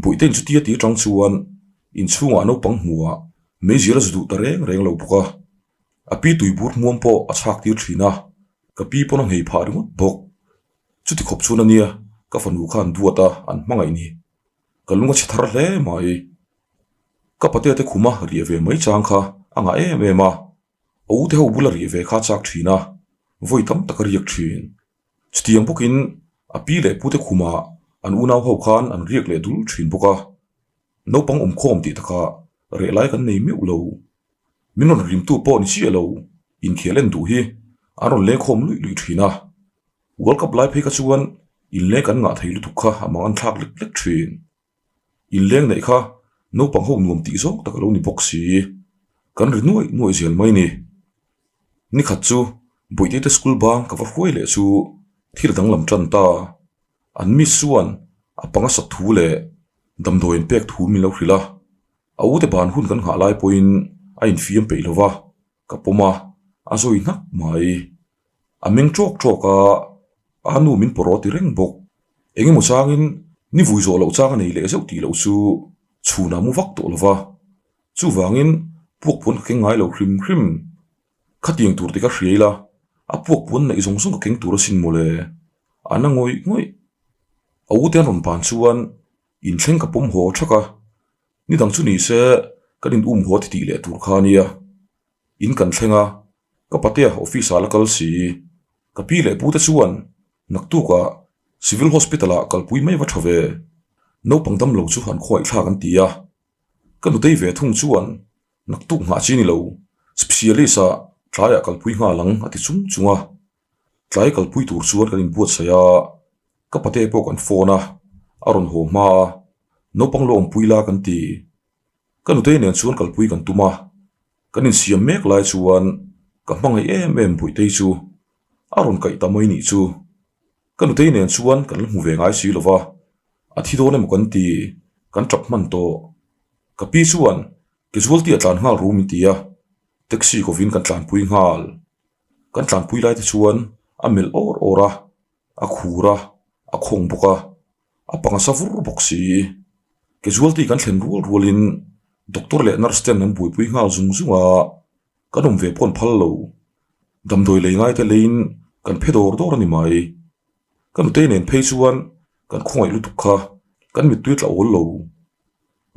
Bawihte in chutia tih atang chuan inchhungah naupang hmuhah meizial a zu duh ta reng reng lo bawk a, a pi tuibur hmuam pawh a chhak tir thin a, ka pi pawn a nghei phah ringawt bawk. Chuti khawp chuan a nia ka fanu khan duat a an hmangaih ni. Ka lung a chhe thar hle mai. Ka patea te khuma riah ve mai chang kha a ngah em em a, a ute ho bula riah ve kha a chak thin a, vawi tam tak a riak thin. Chutiang bawkin a pi leh pute khumah an unau ho khan an riak leh dul thin bawk a, naupang awmkhawm tih takah reh lai kan nei meuh lo. Min rawn rimtu pawh ni chiah lo, inkhel en duh hi an rawn lengkhawm luih luih thin a. World Cup lai phei kha chuan inleng kan ngah thei lutuk kha a mang an thlak lek lek thin. Inleng neih kha naupang ho nuam tih zawng tak a lo ni bawk si. Kan ri nuaih nuaih zel mai ni. Nikhat chu Bawihte te school bang ka va hruai leh chu thil danglam tan ta. An miss chuan a panga sak thu leh damdawi an pek thu min lo hrilh a. A ute ban hun kan nghah lai pawhin a infiam peih lo va, ka pawm a, a zawi hnak mai. A meng ṭawk ṭawk a, a nu min pawh rawh ti reng bawk. Eng emaw changin ni vui zawh loh chang a nei leh zeuh tih loh chu chhunah mu vak tawh lo va. Chuvangin puak puan ka keng ngai lo hrim hrim. Khatiang tur ti ka hria ila, a puak puan neih zawng zawng ka keng tur asin mawle. A na ngawih ngawih. A ute an rawn ban chuan Inthleng ka pawm haw thak a, ni dang chu ni se kan in um haw ti tih leh tur kha a nia. In kan thleng a, ka patea office ah la kal si. Ka pi leh pu te chuan naktuk ah Civil Hospital ah kalpui mai va tha ve. Naupang damlo chu an khuaithlak an ti a, ka nutei ve thung chuan naktuk nghah chi ni lo, specialist ah tlaiah kalpui nghal ang a ti chung chung a. Tlai kalpui tur chuan kan inbuatsaih a, ka pate pawh kan phone a, a rawn haw hma a, naupang lo awmpui la kan ti. Ka nutei nen chuan kalpui kan tum a, kan insiam mek lai chuan ka hmangaih em em Buitei chu a rawn kaih ta mai nih chu. Ka nutei nen chuan kan la hmu ve ngai si lo va, a thi dawn emaw kan ti, kan tap hman tawh. Ka pi chuan casualty a tlan nghal ru min ti a, taxi kovin kan tlanpui nghal. Kan tlanpui lai te chuan a melh awr awr a, a khur a, a khawng bawk a, a panga sa vur bawk si. Casualty kan thlen rual rualin doctor leh nurse ten an buaipui nghal zung zung a, kan awm ve pawh an phal lo. Damdawi lei ngaite leiin kan phe dawr dawr a ni mai. Ka nutei nen phei chuan kan khawngaih lutuk kha kan mittui tla awl lo.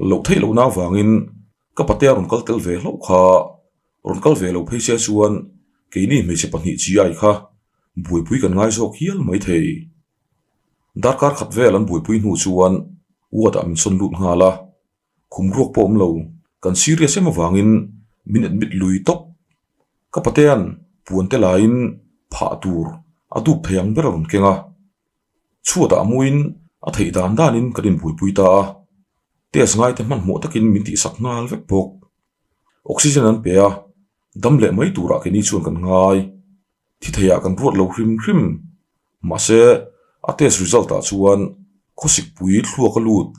Loh theih lohna avangin ka patea rawn kal tel ve hlauh kha rawn kal ve lo phei se chuan keini hmeichhe pahnih chi ai kha buaipui kan ngai zawk hial maithei. Darkar khat vel an buaipui hnu chuan ward ah min sawn lut nghal a, khum ruak pawh awm lo, kan serious em avangin min admit lui tawp. Ka patea'n puan te laiin phah tur a dup thei ang ber a rawn keng a, chhuatah muin a theih dan danin kan inbuaipui ta a, test ngaite hmanhmawh takin min tihsak nghal vek bawk. Oxygen an pe a, dam leh mai turah keini chuan kan ngai. Thi theiah kan ruat lo hrim hrim. Mahse, a test result ah chuan khawsikpui thluak a lut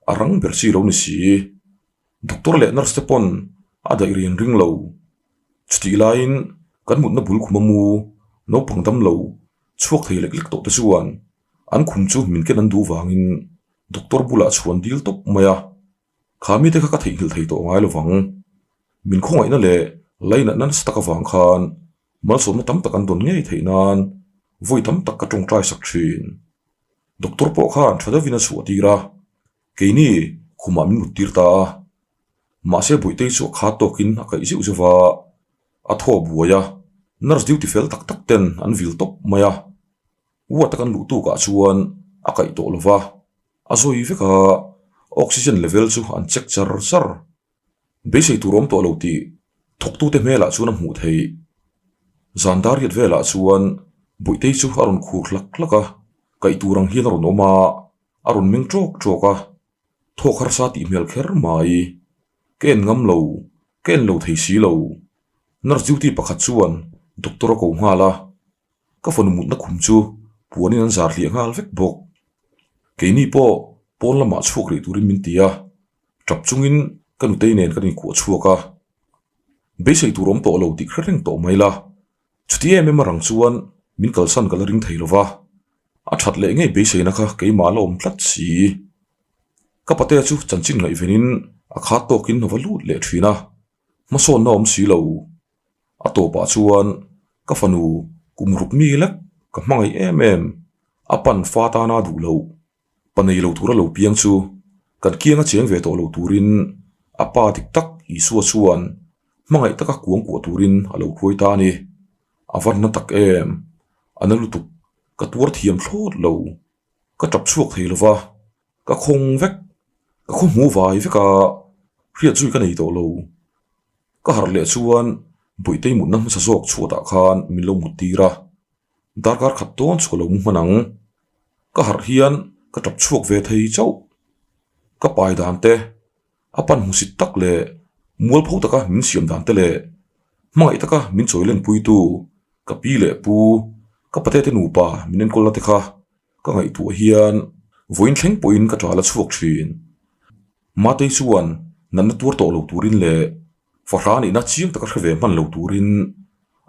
a rang ber chi lo ni si. Doctor leh nurse te pawn a daih rian ring lo. Chutih laiin kan mutna bul khum a mu naupang dam lo chhuak thei lek lek tawh te chuan an khum chu min ken an duh vangin doctor bulah chhuan dil tawp mai a. Kha mite kha ka theihnghilh thei tawh ngai lovang. Min khawngaihna leh lainatna nasa tak avang khan malsawmna tam tak an dawn ngei theih nan vawi tam tak ka tawngtai sak thin. Doctor pawh khan tha deuhin a chhuah tir a, keini khumah min mut tir ta a. Mahse Buitei chu a khat tawkin a kaih zeuh zeuh va, a thaw buai a, nurse duty fel tak tak ten an vil tawp mai a. Ward a kan luh tukah chuan a kaih tawh lo va. A zawi vek a, oxygen level chu an check char char. Beisei tur awm tawh lo tih thawktute hmelah chuan a hmuh theih. Zan dar riat velah chuan Buitei chu a rawn khur hlak hlak a, kaih tur ang hian a rawn awm a, a rawn meng ṭawk ṭawk a, thawk harsa tih hmel kher mai. Ka en ngam lo, ka en lo thei si lo. Nurse duty pakhat chuan doctor a ko nghal a. Ka fanu mutna khum chu puanin an zar hliah nghal vek bawk. Keini pawh pawn lamah chhuak rih turin min ti a, tap chungin ka nutei nen kan inkuah chhuak a. Beisei tur awm tawh lo tih hre reng tawh mai la, chuti em em a rang chuan min kalsan ka la ring thei lo va, a that leh ngei beiseina kha keimah la awm tlat si. Ka patea chu chanchin ngaihvenin a khat tawkin a va lut leh thin a, hmasawnna awm si lo. A tawpah chuan ka fanu kum ruk mi lek ka hmangaih em em, a pan fa tana duh loh, pa nei lo tura lo piang chu kan kianga cheng ve tawh lo turin a pa dik tak Isua chuan hmangaih taka kuang kuah turin a lo hruai ta a ni. A va na tak em! A na lutuk, ka tuar thiam thlawt lo. Ka tap chhuak thei lo va, ka khawng vek, ka khaw hmu vai vek a, hriat zui ka nei tawh lo. Ka harh leh chuan Buitei mutna hmasa zawk chhuatah khan min lo mut tir a, darkar khat dawn chu ka lo mu hman ang. Ka harh hian ka tap chhuak ve thei chauh. Ka pai dan te, a pan hmusit tak leh mualpho taka min siam dan te leh hmangaih taka min chawi lenpuitu ka pi leh pu, ka patete nupa min enkawlna te kha ka ngaihtuah hian vawiin thleng pawhin ka ṭal a chhuak ṭhin. Matei chuan natna tuar tawh lo turin leh fahra nihna chiang taka hre ve hman lo turin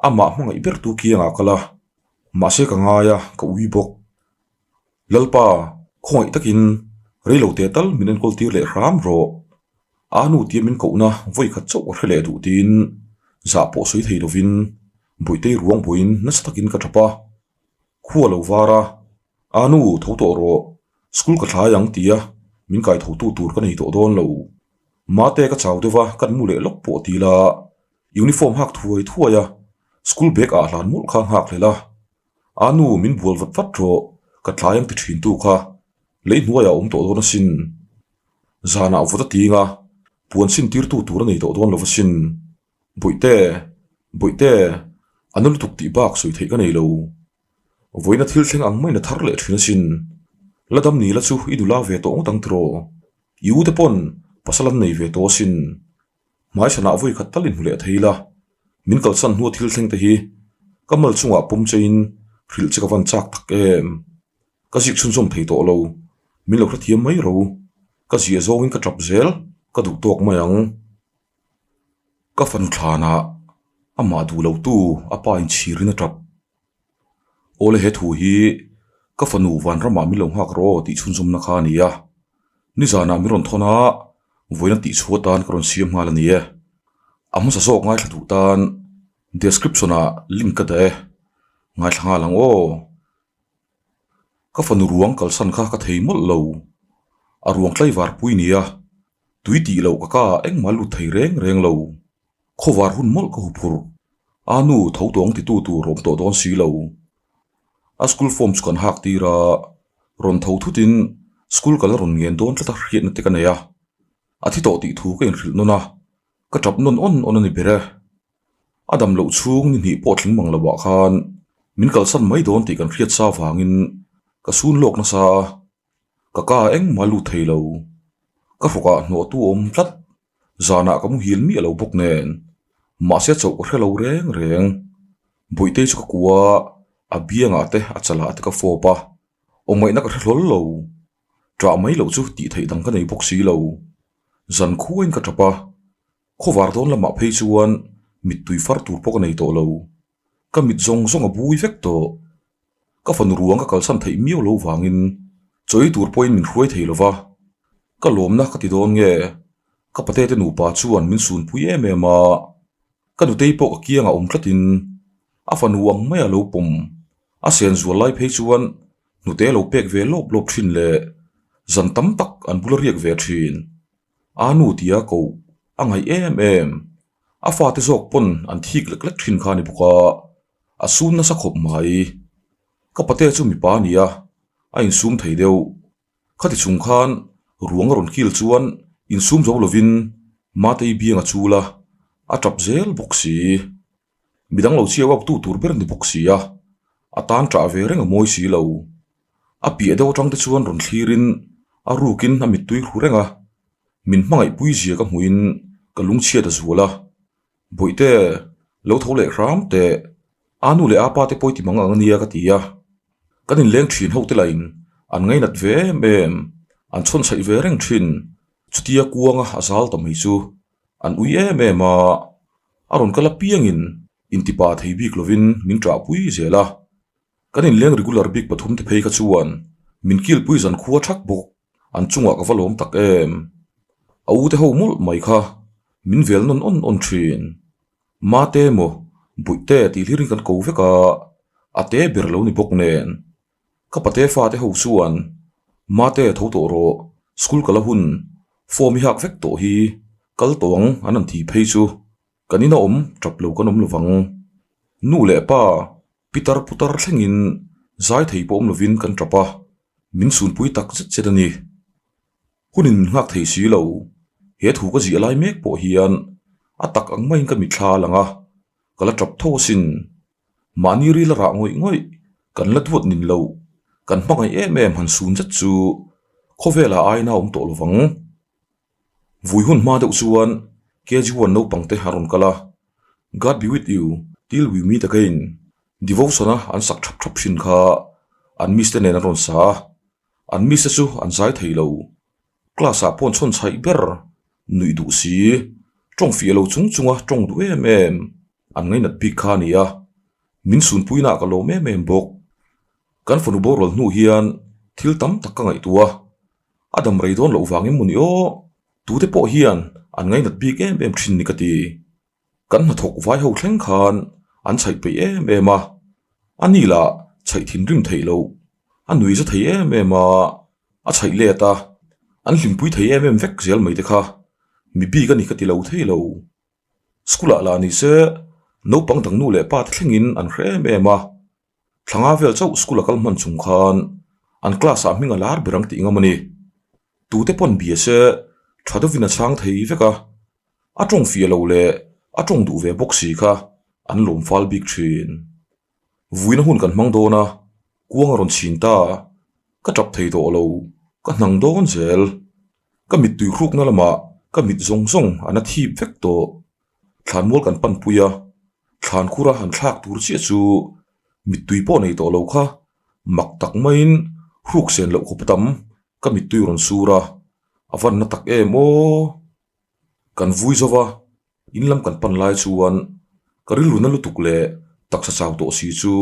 amah hmangaih bertu kiangah kal a, mahse ka ngai a, ka ui bawk. Lalpa, khawngaih takin reilo te tal min enkawl tir leh hram rawh. A nu tia min kohna vawi khat chauh ka hre leh duh tiin zah pawh sawi thei lovin Buitei ruang buaiin nasa takin ka tap a. Khua lo var a, A nu, tho tawh rawh, school ka thlai ang tia min kai tho tu tur ka nei tawh dawn lo. Mate ka chau deuh a, kan mu leh lawk pawh ti la, uniform hak thuai thuai a, school bag ah hlan mawlh kha nghak hlel a. A nu, min bual vat vat rawh, ka tlai ang ti thin tu kha, lei hnuaiah a awm tawh dawn asin. Zanah vawt a ting a, puan sin tirtu tur a nei tawh dawn lo va sin. Bawihte, Bawihte, a na lutuk tih bak sawi theih ka nei lo. Vawiina thil thleng ang maiin a thar leh thin asin. La dam ni la chu i nula ve tawh ngawt ang tiraw? I u te pawn pasal an nei ve tawh asin. Hmaichhanah vawi khat tal inhmu leh thei la, min kalsan hnua thil thleng te hi ka mal chungah pawm chein hrilh che ka van chak tak em. Ka zik chhunzawm thei tawh lo, min lo hrethiam mai ro. Ka ziah zawngin ka tap zel, ka duh tawk mai ang. Ka fanu thlanah amah duh lo tu a pa inchhirin a tap. Awle he thu hi ka fanu vanramah min lo nghak rawh aw tih chhunzawmna kha a ni a, nizanah min rawn thawn a, vawiin a tihchhuah tan ka rawn siam nghal a ni e. A hmasa zawk ngaithla duh tan description ah link ka dah e, ngaithla nghal ang aw. Ka fanu ruang kalsan kha ka thei mawlh lo, a ruang tlaivar pui nia, tui tih loh ka ka engmah lut thei reng reng lo. Khawvar hun mawlh ka huphurh. A nu tho tawng titu tur awm tawh dawn si lo. A school form chu kan hak tir a, rawn tho thutin school kal a rawn ngen dawn tlat a hriatna te ka nei a. A thi tawh tih thu ka inhrilh nawn a, ka tap nawn awn awn a ni ber e. A dam loh chhung ni hnih pawh tling mang lo ah khan min kalsan mai dawn tih kan hriat sa vangin ka sun lawk nasa a. Ka ka engmah lut thei lo. Ka hrawkah hnawhtu a awm tlat. Zanah ka muhil miah lo bawk nen. Mahse chauh ka hre lo reng reng. Bawihte chu ka kua a, a biangah te a chalah te ka fawp a. Awmngaihna ka hre hlawl lo. Ṭah mai loh chu tih theih dang ka nei bawk si lo. Zan khuain ka ṭap a. Khawvar dawn lamah phei chuan mittui far tur pawh ka nei tawh lo. Ka mit zawng zawng a bui vek tawh. Ka fanu ruang ka kalsan theih miau lo vangin chawi tur pawhin min hruai thei lo va. Ka lawmna ka ti dawn nge? Ka patete nupa chuan min sunpui em em a. Ka nutei pawh ka kiangah awm tlatin a fanu ang maia lo pawm a sen zual lai phei chuan hnute lo pek ve lawp lawp thin leh zan tam tak an bula riak ve thin. A nu tia koh a ngaih em em. A fate zawk pawn an thik lek lek thin kha a ni bawk a, a sum nasa khawp mai. Ka pate chu mipa a ni a, a insum thei deuh. Khati chung khan ruang a rawn kil chuan insum zo lovin Matei biang a chul a, a tap zel bawk si. Midang lo chhiau auh tu tur ber a ni bawk si a, a tan tah ve reng a mawi si lo. A piah deuh atang te chuan rawn thlirin a rukin a mittui hru reng a, min hmangaihpui zia ka hmuhin ka lungchhiat a zual a, Bawihte, lo tho leh hram teh, a nu leh a pa te pawi ti mang ang ania ka ti a, kan inleng thin ho te lahin an ngainat ve em em, an chhawnchhaih ve reng thin, chutia kuanga a zal ta mai chu an ui em em a, a rawn kal apiangin intipa thei bik lovin min ṭahpui zel a. Kan inleng regular bik pathum te phei kha chuan min kilpui zan khua thak bawk, an chungah ka va lawm tak em. A u te ho mawlh mai kha min vel nawn awn awn thin. Mate maw Buihte tih hlirin kan ko vek a, a te ber lo ni bawk nen. Ka pate fate ho chuan Mate tho tawh rawh, school kal a hun, form i hak vek tawh hi, kal tawh ang an han ti phei chu. Kan ina awm tap lo kan awm lovang. Nu leh pa pitar putar thlengin zai thei pawh awm lovin kan tap a, min sunpui tak zet zet a ni. Hunin min nghak thei si lo, he thu ka ziah lai mek pawh hian a tak ang maiin ka mitthla a lang a, ka la tap tho asin. Mahni ril a rah ngawih ngawih, kan la duat nin lo, kan hmangaih em em han sun zet chu khawvelah aina a awm tawh lovang. Vui hun hma deuh chuan KG one naupang te a rawn kal a, God be with you till we meet again devotion a an sak thap thap thin kha an miss te nen an rawn sa a, an miss te chu an zai thei lo. Class ah pawh an chhawn chhaih ber, nuih duh si, tawng fiah lo chung chunga tawng duh em em an ngainat bik kha a ni a, min sunpuina ah ka lawm em em bawk. Kan fanu boral hnu hian thil tam tak ka ngaihtuah a. A dam rei dawn loh vang em maw ni aw? Tute pawh hian an ngainat bik em em thin ni ka ti. Kan hnathawk vai ho thleng khan an chhaih peih em em a, a ni lah chhaih thinrim theih loh, a nui za thei em em a, a chhaih let a, an hlimpui thei em em vek zel mai te kha mi bik a ni ka ti lo thei lo. School ah lah ni se naupang dang nu leh pa te thlengin an hre em em a. Thlanga vel chauh school a kal hman chung khan an class ah hming a lar ber ang tih ngam a ni. Tute pawn bia se Tha deuhin a chhang thei vek a, a tawng fiah lo leh a tawng duh ve bawk si kha an lawm fal bik thin. Vuina hun kan hmang dawn a, kuang a rawn chhin ta, ka tap thei tawh lo, ka hnang dawn zel. Ka mittui hrukna lamah ka mit zawng zawng a na thip vek tawh. Thlanmual kan panpui a, thlan khura han thlak tur chiah chu mittui pawh nei tawh lo kha mak tak maiin hruk sen loh khawp tam ka mittui rawn sur a, a van na tak em aw. Kan vui zo va, in lam kan pan lai chuan ka rilru na lutuk leh taksa chau tawh si chu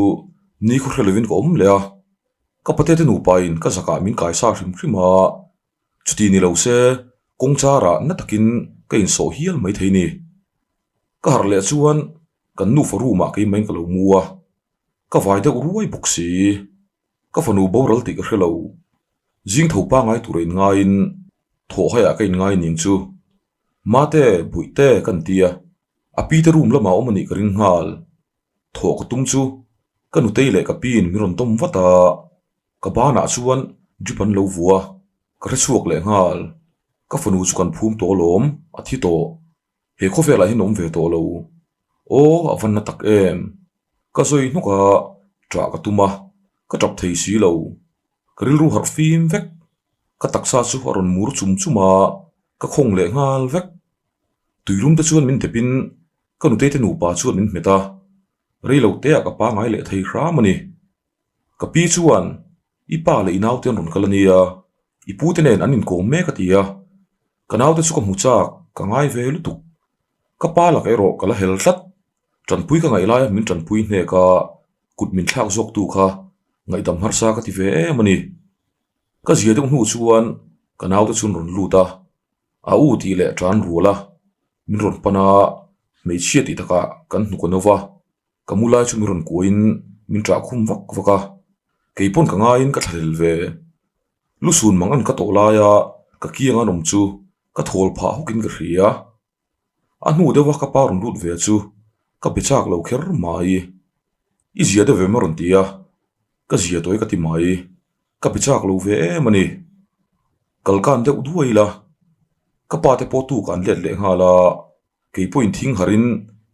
ni khaw hre lovin ka awm leh a, ka patete nupain ka zakah min kaisa hrim hrim a, Chuti ni lo se, kawng charah na takin ka insawh hial mai thei ni. Ka harh leh chuan kan nufa room ah keimah in ka lo mu a, ka vai deuh ruai bawk si. Ka fanu boral tih ka hre lo. Zing tho pangai tura inngaiin thawh haiah ka inngai ning chu. Mate, Buihte ka ni a, a pi te room lamah awm a nih ka ring nghal. Thawh ka tum chu ka nutei leh ka piin min rawn tawm vat a. Ka banah chuan drip an lo vua, ka hre chhuak leh nghal. Ka fanu chu kan phum tawh alawm, a thi tawh. He khawvelah hian awm ve tawh lo. Aw, a van na tak em. Ka zawi hnawk a, ṭah ka tum a, ka ṭap thei si lo. Ka rilru harh fim vek. Ka taksa chu a rawn mur chum chum a, ka khawng leh nghal vek. Tuilum te chuan min depin ka nutei te nupa chuan min hmet a, rei lo teah ka pangai leh thei hram a ni. Ka pi chuan, I pa leh i naute an rawn kal a nia, i pute nen an inkawm mek a ti a. Ka naute chu ka hmu chak, ka ngai ve lutuk. Ka pa lak erawh ka la hel tlat. Tanpui ka ngaih laia min tanpui hnek a, kut min thlak zawktu kha ngaihdam harsa ka ti ve em a ni. Ka zia deuh hnu chuan ka naute chu an rawn lut a, a u tih leh tan rual a, min rawn pan a, hmeichhia tih takah kan hnuk a no va. Ka mu lai chu min rawn kuahin min ṭah khum vak vak a, kei pawn ka ngaiin ka thlahlel ve. Lusun mang an ka tawh laia ka kiang an awm chu ka thawl phah hawkin ka hria. A hnu deuha ka pa rawn lut ve chu ka be chak lo kher mai. I zia deuh em a rawn ti a, ka zia tawi ka ti mai. Ka be chak lo ve em a ni. Kalkan deuh duai ila ka pa te pawh tuk an let leh nghal a. Kei pawhin thing harin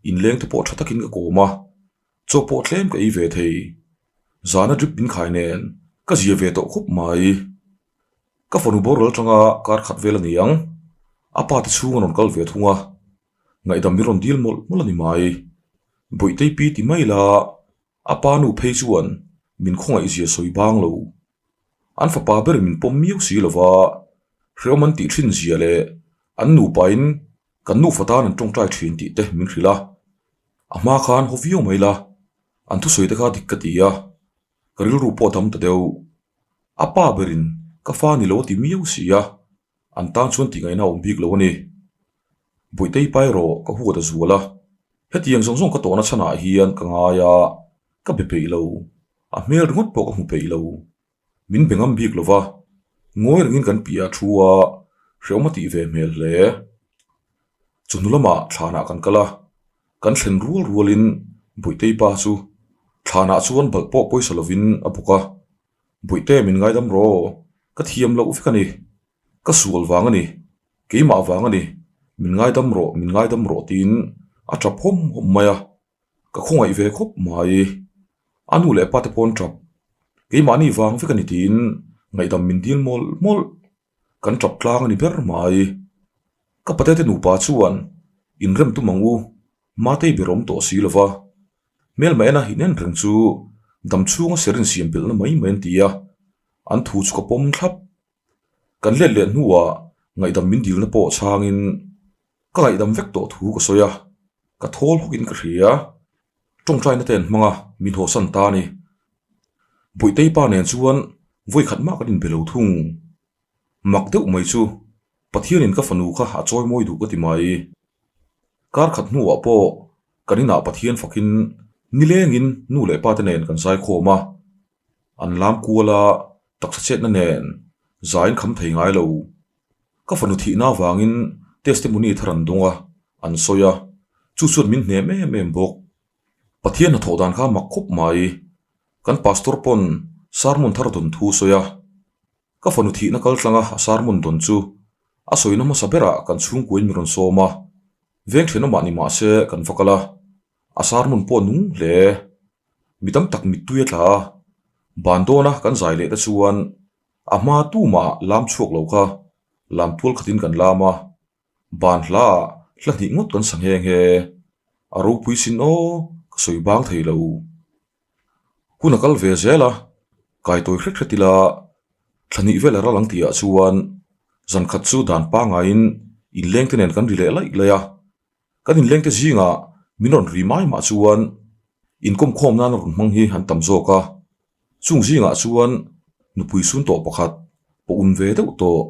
inleng te pawh tha takin ka kawm a, chaw pawh tlem ka ei ve thei. Zana drip min khai nen ka zia ve tawh khawp mai. Ka fanu boral atanga kar khat vel a ni ang, a pa te chhung a rawn kal ve thung a, ngaihdam min rawn dil mawlh mawlh a ni mai. Bawihte pi ti mai la, a pa nu phei chuan min khawngaih zia sawi bang lo. An fapa ber min pawm miau si lova, hrehawm an tih thin zia leh an nupain Kan nufa tan an tawngtai thin tih te min hrilh a, a hma khan haw viau mai la, an thusawi te kha dik ka ti a, ka rilru pawh a dam ta deuh. A pa berin ka fa ni lo a ti miau si a, an tan chuan tih ngaihna a awm bik lo a ni. Buaitei pa erawh ka huat a zual a, hetiang zawng zawng ka tawhna chhanah hian ka ngai a, ka be peih lo, a hmel ringawt pawh ka hmu peih lo. Min be ngam bik lo va, ngawi rengin kan piah a thu a, hrehawm a tih ve hmel hle. Chawhnu lamah thlanah kan kal a, kan thlen rual rualin Buaitei pa chu thlanah chuan balh pawh pawisa lovin a bawk a, Buaite min ngaidam rawh, ka thiam loh vek a ni, ka sual vang a ni, keimah vang a ni, min ngaidam rawh, min ngaidam rawh tiin a tap hawm hawm mai a. Ka khawngaih ve khawp mai. A nu leh pa te pawn tap. Keimahni vang vek a ni tiin ngaihdam min dil mawlh mawlh. Kan tap tlang a ni ber mai. Ka patete nupa chuan inrem tum ang u, Matei ber awm tawh si lova. Hmelma ena inen reng chu dam chhunga ser insiam belhna mai mai an ti a, an thu chu ka pawm thlap. Kan let leh hnuah ngaihdam min dilna pawh chhangin Ka ngaihdam vek tawh thu ka sawi a, ka thawl hawkin ka hria. Tawngtaina te an hmang a, min hawsan ta a ni. Buaitei pa nen chuan vawi khat mah kan inbe lo thung. Mak deuh mai chu Pathianin ka fanu kha a chawi mawi duh ka ti mai. Kar khat hnuah pawh kan inah Pathian fakin nilengin nu leh pa te nen kan zaikhawm a, an lam kual a, taksa chetna nen zaiin kham thei ngai lo. Ka fanu thihna avangin testimony thar an dawng a, an sawi a, chu chuan min hnem em em bawk. Pathian hnathawh dan kha mak khawp mai. Kan pastor pawn sermon thar dawn thu sawi a, ka fanu thihna kal tlanga a sermon dawn chu A sawina hmasa berah kan chhungkuain min rawn sawm a, veng thenawmah ni mah se kan va kal a, a sermon pawh nung hle. Mi tam tak mittui a tla a, ban dawna kan zai leh te chuan a hma tumah lam chhuak lo kha lam tual khatin kan lam a, ban hlaah hla hnih ngawt kan sa nghe nghe. A ropui sin aw, ka sawi bang thei lo. Hun a kal ve zel a, kaitawi hret hret ila thla hnih vel a ral ang tihah chuan zan khat chu dan pangaiin inlengte nen kan ri leh laih laih a. Kan inlengte zingah min rawn ri mai mah chuan inkawmkhawm nana rawn hmang hi an tam zawk a. Chung zingah chuan nupui sun tawh pakhat pawh un ve deuh tawh,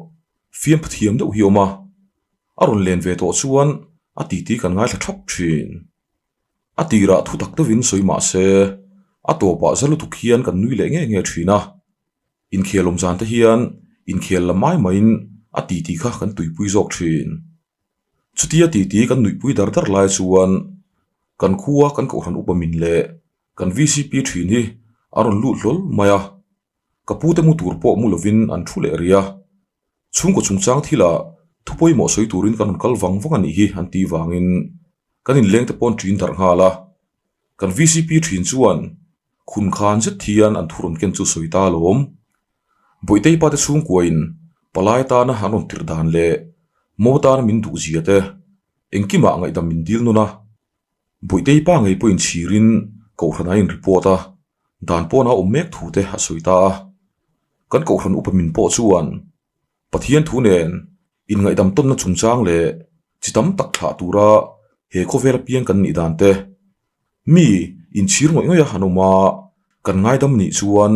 fiam phathiam deuh hi a awm a. A rawn len ve tawh chuan a titi kan ngaithla thap thin. A tirah thu tak deuhin sawi mah se, a tawpah za lutuk hian kan nui leh nge nge thin a. Inkhel awm zan te hian inkhel la mai maiin a titi kha kan tuipui zawk thin. Chutia titi kan nuihpui dar dar lai chuan kan khua kan kohhran upa min leh kan vcp thin hi a rawn lut hlawl mai a. Ka pute mu tur pawh mu lovin an thu leh rih a. Chhungkaw chungchang thilah thu pawimawh sawi turin kan rawn kal vang vang a nih hi an tih vangin kan inlengte pawh an ṭin darh nghal a. Kan vcp ṭhin chuan khun khan zet hian an thu rawn ken chu sawi ta alawm. Bawihtei pate chhungkuain palai tana an rawn tirh dan leh mo tana min duh zia te engkimah ngaihdam min dil nawn a. Bawihtei pa ngei pawhin chhirin kohhran a in report a, dan pawna awm mek thu te a sawi ta a. Kan kohhran upa min pawh chuan Pathian thu nen inngaihdam tawnna chungchang leh chi tam tak thlah tura he khawvel apiang kan nih dan te, mi inchhir ngawih ngawih a han awm a, kan ngaidam nih chuan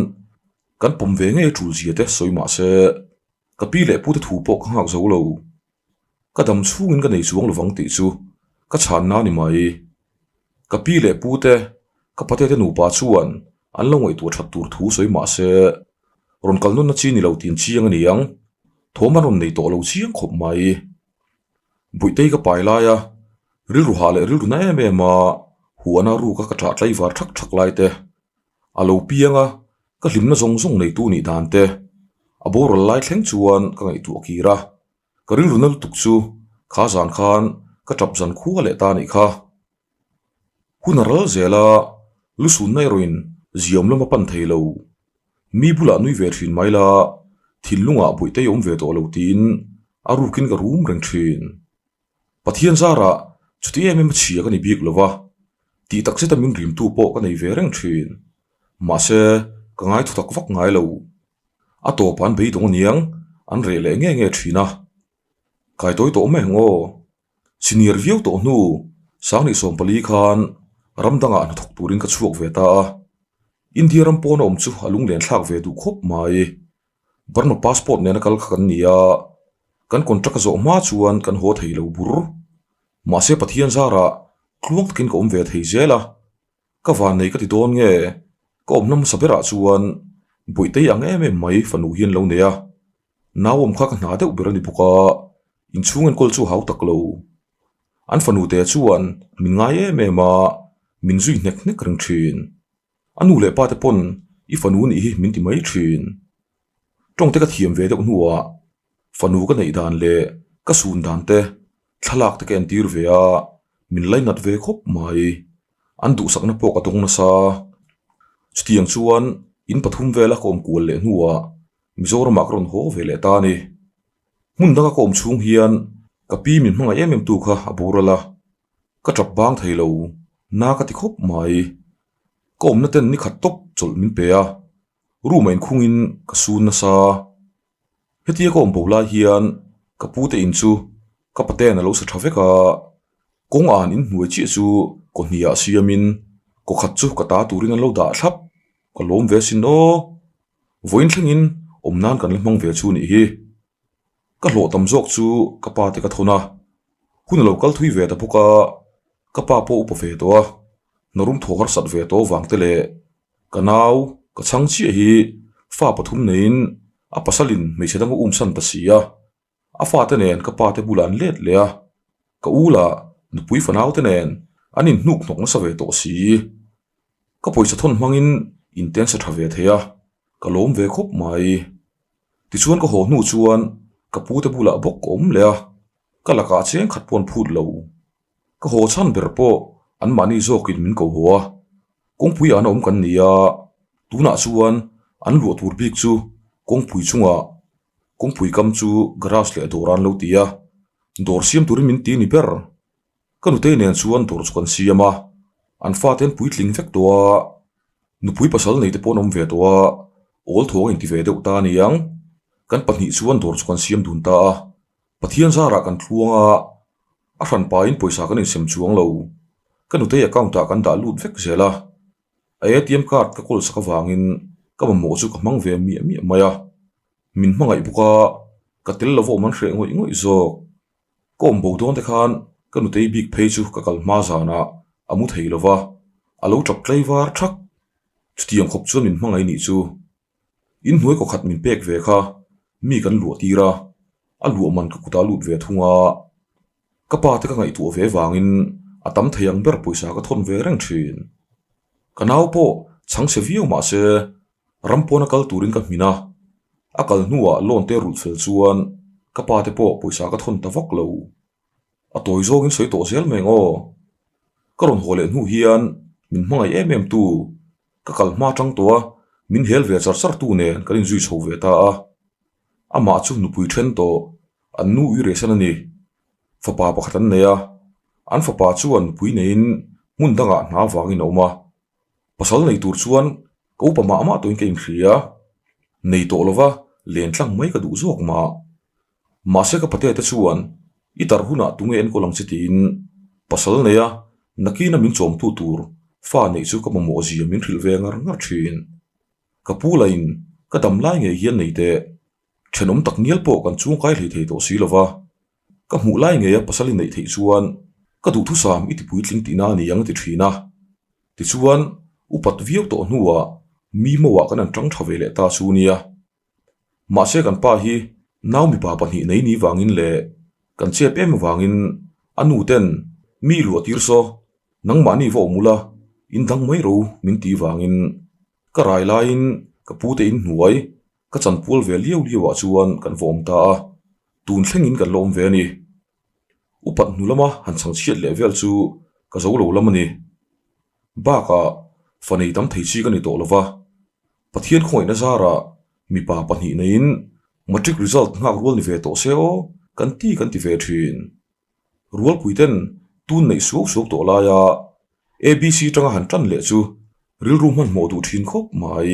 kan pawm ve ngei a tul zia te sawi mah se, ka pi leh pute thu pawh ka nghak zo lo. Ka dam chhungin ka nei chuang lovang tih chu ka chhanna a ni mai. Ka pi leh pute, ka patete nupa chuan an lo ngaihtuah that tur thu sawi mah se, rawn kal nawnna chi ni lo tin chiang a ni ang, thawm an rawn nei tawh lo chiang khawp mai. Buihtei ka pai lai a, rilru hah leh rilru na em em a, huana ruka ka ṭah tlaivar ṭhak ṭhak lai te, A lo piang a, ka hlimna zawng zawng neitu nih dan te, a boral lai thleng chuan ka ngaihtuah kir a, ka rilru na lutuk chu kha zan khan ka tap zan khua leh ta nih kha. Hun a ral zel a, lusunna erawhin ziawm lam a pan thei lo. Mi bulah nui ve thin mai la, thinlungah buaitei awm ve tawh lo tiin a rukin ka rum reng thin. Pathian zarah chuti em em a chhia ka ni bik lo va, tih tak zeta min rimtu pawh ka nei ve reng thin. Mahse, ka ngai thu tak vak ngai lo. A tawpah an beidawng aniang an reh leh nge nge thin a. Kai tawi tawh mai ang aw. Senior viau tawh hnu Sangni 14 khan ram dangah hnathawk turin ka chhuak ve ta a. India ram pawna awm chu a lunglen thlak ve duh khawp mai. Burma passport nena kal kha kan ni a, kan contract a zawh hma chuan kan haw thei lo bur. Mahse Pathian zarah tluang takin ka awm ve thei zel a, ka vannei ka ti dawn nge ka awm hna hmasa berah chuan Bawihtei ang em em mai fanu hian lo nei a, nau awm kha ka hna deuh ber a ni bawk a, inchhung enkawl chu hau tak lo. An fanu te chuan min ngai em em a, min zui hnek hnek reng thin. A nu leh pa te pawn i fanu nih hi min ti mai thin. Tawng te ka thiam ve deuh hnuah fanu ka neih dan leh ka sun dan te thlalak te ka entir ve a, min lainat ve khawp mai. An duhsakna pawh ka dawng nasa. Chutiang chuan in pathum vela ka awm kual leh hnuah Mizoramah ka rawn haw ve leh ta a ni. Hmun danga ka awm chhung hian ka pi min hmangaih em em tu kha a boral a, Ka tap bang thei lo, na ka ti khawp mai. Ka awmna ten ni khat tawp chawlh min pe a, room a inkhungin ka sun nasa. Hetia ka awm bo lai hian ka pute in chu ka paten a lo sa tha vek a, kawng an inhnuai chiah chu kaw hniah siamin kaw khat chu ka ta turin an lo dah thlap, ka lawm ve asin aw. Vawiin thlengin awm nan kan la hmang ve chu nih hi. Ka hlawh tam zawk chu ka pa te ka thawn a, hun a lo kal thui ve ta bawk a, ka pa pawh upa ve tawh a, hnarum thaw harsat ve tawh vang te leh ka nau ka chhang chiah hi fa pathum neiin a pasalin hmeichhe dang a umsan ta si a, a fate nen ka pa te bulah an let leh a, ka u lah nupui fanau te nen an inhnuk hnawk nasa ve tawh si. Ka pawisa thawn hmangin inten sa tha ve thei a, ka lawm ve khawp mai. Tichuan ka haw hnu chuan Ka pute bulah bawk ka awm leh a, ka lakah cheng khat pawh an phut lo. Ka haw chhan ber pawh anmahni zawkin min ko haw a, kawngpui ah an awm kan ni a, tunah chuan an luah tur bik chu kawngpui chungah kawngpui kam chu garage leh dawr an lo ti a, dawr siam turin min ti ni ber. Ka nutei nen chuan dawr chu kan siam a, an fate an puitling vek tawh a, nupui pasal nei te pawh an awm ve tawh a, awl thawng a inti ve deuh ta a niang. Kan pahnih chuan dawr chu kan siam dun ta a, Pathian zarah kan thluang a, a hran pahin pawisa kan insem chuang lo. Ka nutei account ah kan dah lut vek zel a, a ATM card ka kawl sak avangin ka mamawh chu ka hmang ve miah miah mai a, min hmangaih bawk a, ka tel lo va awm an hreh ngawih ngawih zawk. Ka awm bo dawn te khan ka nutei bik phei chu ka kal hma zanah a mu thei lo va, a lo tap tlei var thak. Chutiang khawp chuan min hmangaih nih chu. Inhnuai kawkhat min pek ve kha mi kan luah tir a, a luah man ka kutah lut ve thung a. Ka pa te ka ngaihtuah ve vangin a tam thei ang ber pawisa ka thawn ve reng thin. Ka nau pawh chhang se viau mah se ram pawna kal turin ka hmin a, a kal hnuah loan te rulh fel chuan ka pa te pawh pawisa ka thawn ta vak lo. A tawi zawngin sawi tawh zel mai ang aw. Ka rawn haw leh hnu hian min hmangaih em em tu, ka kal hma tang tawh a, min hel ve char char tu nen kan inzui chho ve ta a. Amah chu nupui then tawh, an nu ui rehsan a ni. Fapa pakhat an nei a, an fapa chuan nupui neiin hmun dangah hna vangin a awm a. Pasal nei tur chuan ka upa mah mah tawhin ka inhria, nei tawh lova len tlang mai ka duh zawk mah. Mahse ka patea te chuan i tar hunah tunge enkawl ang che tiin pasal nei a, nakina min chawmtu tur fa neih chu ka mamawh zia min hrilh ve ngar ngar thin. Ka pu lain ka dam lai ngei hian nei teh, thenawm tak ngial pawh kan chungkai hlei thei tawh si lova, ka hmuh lai ngeia pasal i neih theih chuan ka duhthusam i ti puitling tihna a ni ang a ti thin a. Tichuan upat viau tawh hnuah mi mawah kan han tang tha ve leh ta chu nia. Mahse kan pa hi nau mipa pahnih nei ni vangin leh kan chep em avangin a nu ten mi luah tir saw nangmahni va awm ula in dang mai ro min ti vangin ka rai laiin ka pu te in hnuai ka chanpual ve liau liau ah chuan kan va awm ta a, tun thlengin kan la awm ve a ni. Upat hnu lama han chhangchhiat leh vel chu ka zo lo lam a ni. Bakah fa nei tam thei chi ka ni tawh lova, Pathian khawngaihna zarah mipa pahnih neiin matric result nghak rual ni ve tawh se aw kan ti kan ti ve thin. Rualpui ten tun neih suau suau tawh laia ABC tanga han tan leh chu rilru hmanhmawh duh thin khawp mai.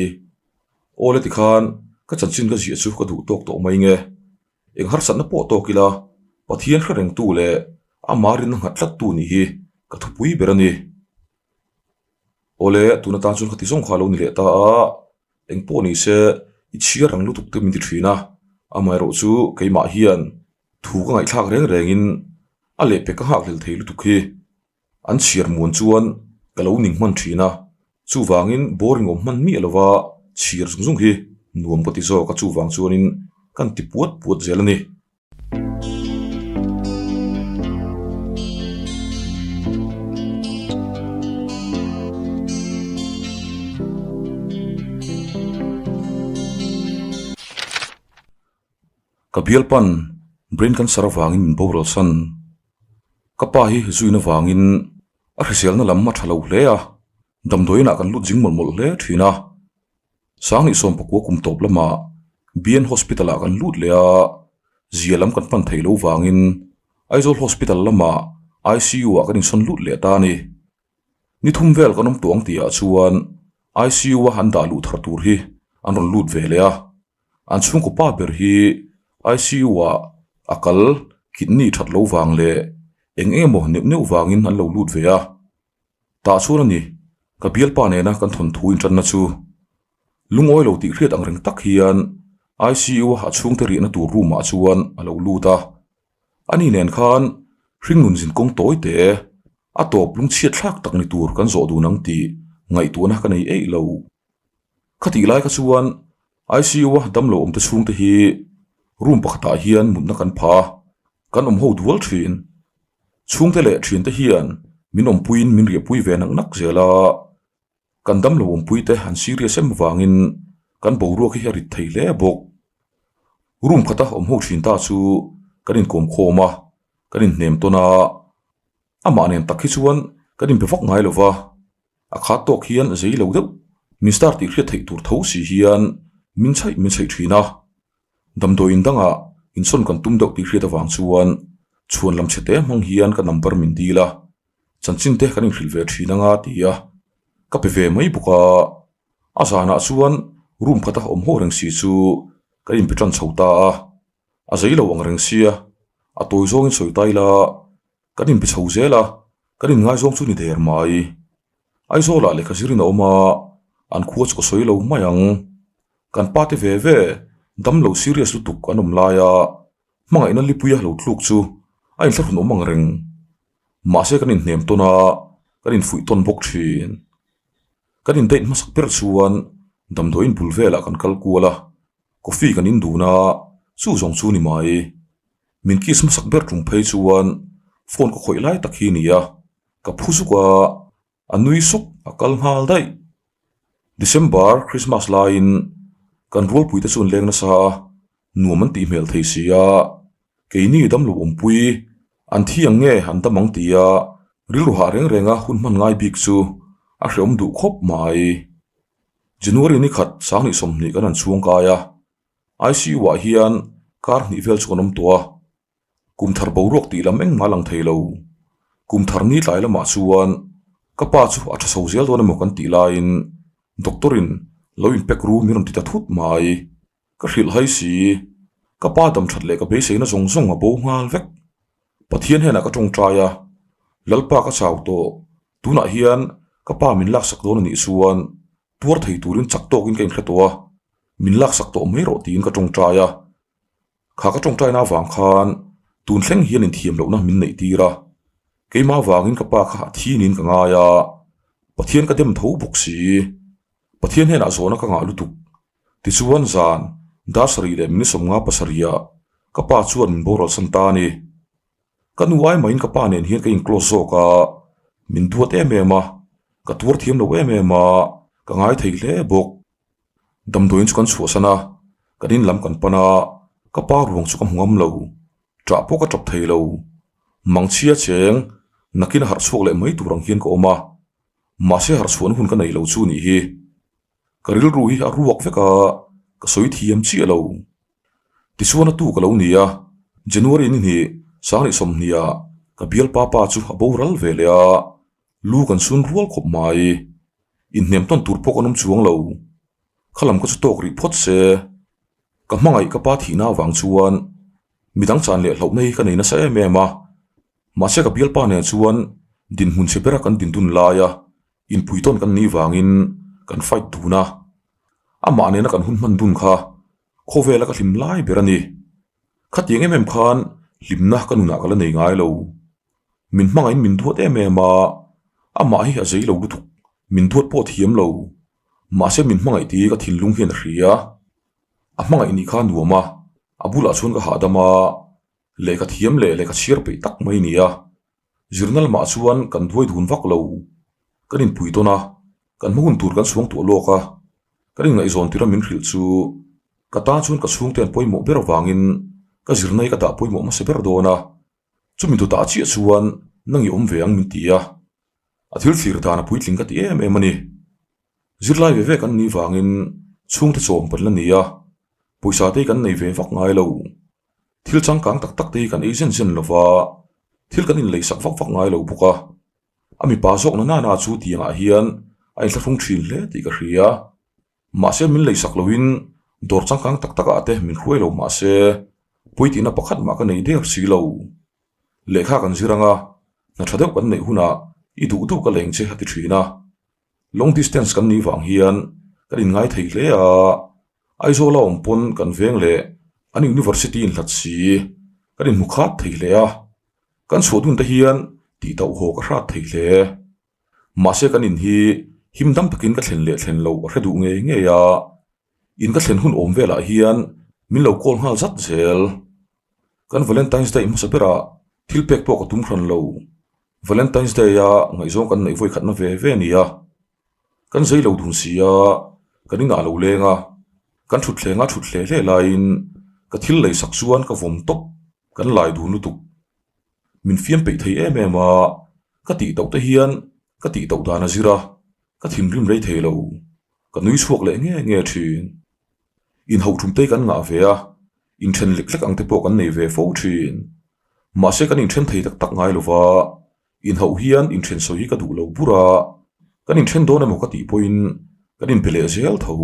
Aw le tikhan ka chanchin ka ziah chu ka duh tawk tawh mai nge. Eng harsatna pawh tawk ila Pathian hre rengtu leh ama rinna nghat tlattu nih hi ka thupui ber a ni. Awle, tun atan chuan ka ti zawng kha a lo ni leh ta a, eng pawh ni se i chhiar ang lutuk te min ti thin a, amaherawh chu keimah hian thu ka ngaihthlak reng rengin a lehpek ka nghak hlel thei lutuk hi an chhiar muan chuan ka lo ning hman thin a, chuvangin boring awm hman miah lova chhiar zung zung hi nuam ka ti zawk a, chuvang chuanin kan ti puat puat zel a ni. Ka bialpan brain cancer avangin min boral san. Ka pa hi zuina vangin a hriselna lam a tha lo hle a, damdawiinah kan lut zing mawlh mawlh hle thin a. Sangni sawm pakua kum tawp lamah BN Hospital ah kan lut leh a, zia lam kan pan theih loh vangin Aizawl Hospital lamah ICU ah kan insawn lut leh ta a ni. Ni thum vel kan awm tawh ang tihah chuan ICU a an dah luh thar tur hi an rawn lut ve leh a, an chhungkaw pa ber hi ICU ah a kal kidney that loh vang leh eng eng emaw neuh neuh vangin an lo lut ve a. Tah chuan a ni, ka bialpa nena kan thawnthu intanna chu lungawi lo tih hriat ang reng tak hian ICU a chhungte riahna tur room ah chuan a lo lut a. Ani nen khan hringnun zin kawng tawi te, a tawp lungchhiat thlak tak ni tur kan zawh dun ang tih ngaihtuahna ka nei eih lo. Khatih lai kha chuan ICU a damlo awmte chhungte hi room pakhatah hian mutna kan pha a, kan awm ho dual thin. Chhungte leh thiante hian min awmpuiin min riahpui ve nak nak zel a, kan damlo awmpuite an serious em vangin kan boruak hi a rit thei hle bawk. Room khata awm ho thin ta chu kan inkawm khawm a, kan inhnem tawn a, amah nen tak hi chuan kan inbe vak ngai lo va, a khat tawk hian zei lo deuh min star tih hriat theih tur tho si hian min chhaih min chhaih thin a. Damdawiin dangah insawn kan tum deuh tih hriat avang chuan chhuan lam chhe te hmang hian ka number min dil a, chanchin te kan inhrilh ve thin anga ti a, ka pe ve mai bawk a. A zanah chuan room khata awm haw reng si chu ka inpe tan chho ta a, a zei lo ang reng sia, a tawi zawngin sawi ta ila kan inpe chho zel a, kan inngaizawng chu ni der mai. Aizawlah lehkha zirin a awm a, an khua chu ka sawi lo mai ang. Kan pa te ve ve dam lo serious lutuk an awm lai a, hmangaihna lipuia lo tluk chu a inthlahrun awm ang reng. Mahse kan inhnem tawn a, kan infuih tawn bawk thin. Kan in date hmasak ber chuan damdawiin bul velah kan kal kual a, coffee kan in dun a, chu zawng chu ni mai. Min kiss hmasak ber tum phei chuan phone ka khawih lai tak hi a ni a, ka phu zuk a, a nui suk a kal nghal daih. December Christmas laiin kan rualpuite chu an leng nasa a, nuam an tih hmel thei si a, keini damlo awmpui an thi ang nge an dam ang tia rilru hah reng renga hun hman ngai bik chu a hreawm duh khawp mai. January ni khat sanghnih 20 kan han chhuang kai a, ICU ah hian kar hnih vel chu kan awm tawh a, kum thar boruak tih lam engmah a lang thei lo. Kum thar ni tlai lamah chuan ka pa chu a tha chho zel dawn emaw kan tih laiin doctor in lo in pack ru min rawn ti ta thut mai. Ka hrilh hai si, ka pa dam that leh ka beiseina zawng zawng a bo nghal vek. Pathian hnenah ka tawngtai a, Lalpa ka chau tawh, tunah hian ka pa min laksak dawn a nih chuan tuar thei turin chak tawkin ka inhre tawh a, min laksak tawh mai rawh tiin ka tawngtai a. Kha ka tawngtaina avang khan tun thleng hian inthiam lohna min neih tir a, keimah avangin ka pa kha a thi niin ka ngai a, Pathian ka dem tho bawk si. Pathian hnenah zawhna ka ngah lutuk. Tichuan zan dar sarih leh minute 50 pasarihah ka pa chuan min boral san ta a ni. Ka nu ai mahin ka pa nen hian ka in close zawk a, min duat em em a, ka tuar thiam lo em em a, ka ngai thei hle bawk. Damdawiin chu kan chhuahsan a, kan in lam kan pan a, ka pa ruang chu ka hmu ngam lo, ṭah pawh ka ṭap thei lo. Mangchhia cheng nakin a harh chhuak leh mai tur ang hian ka awm a, mahse harh chhuahna hun ka nei lo chu nih hi. Ka rilru hi a ruak vek a, ka sawi thiam chiah lo. Tichuan a tu ka lo ni a, January ni hnih sanghnih 20 ah ka bial pa pa chu a boral ve leh a, lu kan sun rual khawp mai. Inhnem tawn tur pawh kan awm chuang lo. Kha lam ka chu tawk rih phawt se. Ka hmangaih ka pa thihna avang chuan midang chan leh hlauhna hi ka nei nasa em em a, mahse ka bialpa nen chuan dinhmun chhe bera kan dindun laia inpui tawn kan nih vangin kan fight dun a, amah nena kan hun hman dun kha khawvela ka hlim lai ber a ni. Khatiang em em khan hlimna ka nunah ka la nei ngai lo. Min hmangaihin min duat em em a, amah hi a zei lo lutuk, min duat pawh thiam lo. Mahse min hmangaih tih ka thinlung hian a hria. A hmangaih nih kha a nuam a, a bulah chuan ka hahdam a, lehkha thiam leh lehkha chhiar peih tak mai a ni a. Zirna lamah chuan kan duai dun vak lo. Kan inpui tawn a, kan hma hun tur kan chhuang tuah lawk a, kan inngaihzawn tir a min hrilh chu ka tan chuan ka chhungte an pawimawh ber avangin ka zirna hi ka dah pawimawh hmasa ber dawn a, chumi dawtah chiah chuan nang i awm ve ang min ti a, a thil thlir dan a puitling ka ti em em a ni. Zirlai ve ve kan nih vangin chhungte chawm kan la ni a, pawisa te hi kan nei ve vak ngai lo. Thil changkang tak tak te hi kan ei zen zen lo va, thil kan inlei sak vak vak ngai lo bawk a. A mipa zawk na nana chu tiangah hian a inthlahrung thin hle tih ka hria. Mahse min lei sak loin dawr changkang tak takah te min hruai lo mahse puitihna pakhat mah ka nei der si lo. Lehkha kan zir anga hna tha deuh kan neih hunah i duh duh ka leng che a ti thin a. Long distance kan nih vang hian kan inngai thei hle a, Aizawl a awm pawn kan veng leh an university inhlat si kan inhmu khat thei hle a, kan chhuah dun te hian tih tauh haw ka hrat thei hle. Mahse kan in hi him dam takin ka thlen leh thlen loh a hre duh ngei ngei a, in ka thlen hun awm velah hian min lo call nghal zat zel. Kan Valentine's Day hmasa berah thil pek pawh ka tum hran lo. Valentine's Day a ngaihzawng kan neih vawikhatna ve ve a ni a. Kan zei lo dun si a, kan inah lo leng a, kan thut thleng a thut hle hle laiin. Ka thil lei sak chuan ka vawm tawp, kan lai dun lutuk. Min fiam peih thei em em a, ka tih tauh te hian ka tih tauh dan a zir a, ka thinrim rei thei lo. Ka nui chhuak leh nge nge thin. Inhauh thum te kan ngah ve a, inthen lek lek ang te pawh kan nei ve fo thin. Mahse kan inthen thei tak tak ngai lo va, inhauh hian inthen sawi hi ka duh lo bur a, kan inthen dawn emaw ka tih pawhin kan inpe leh zel tho.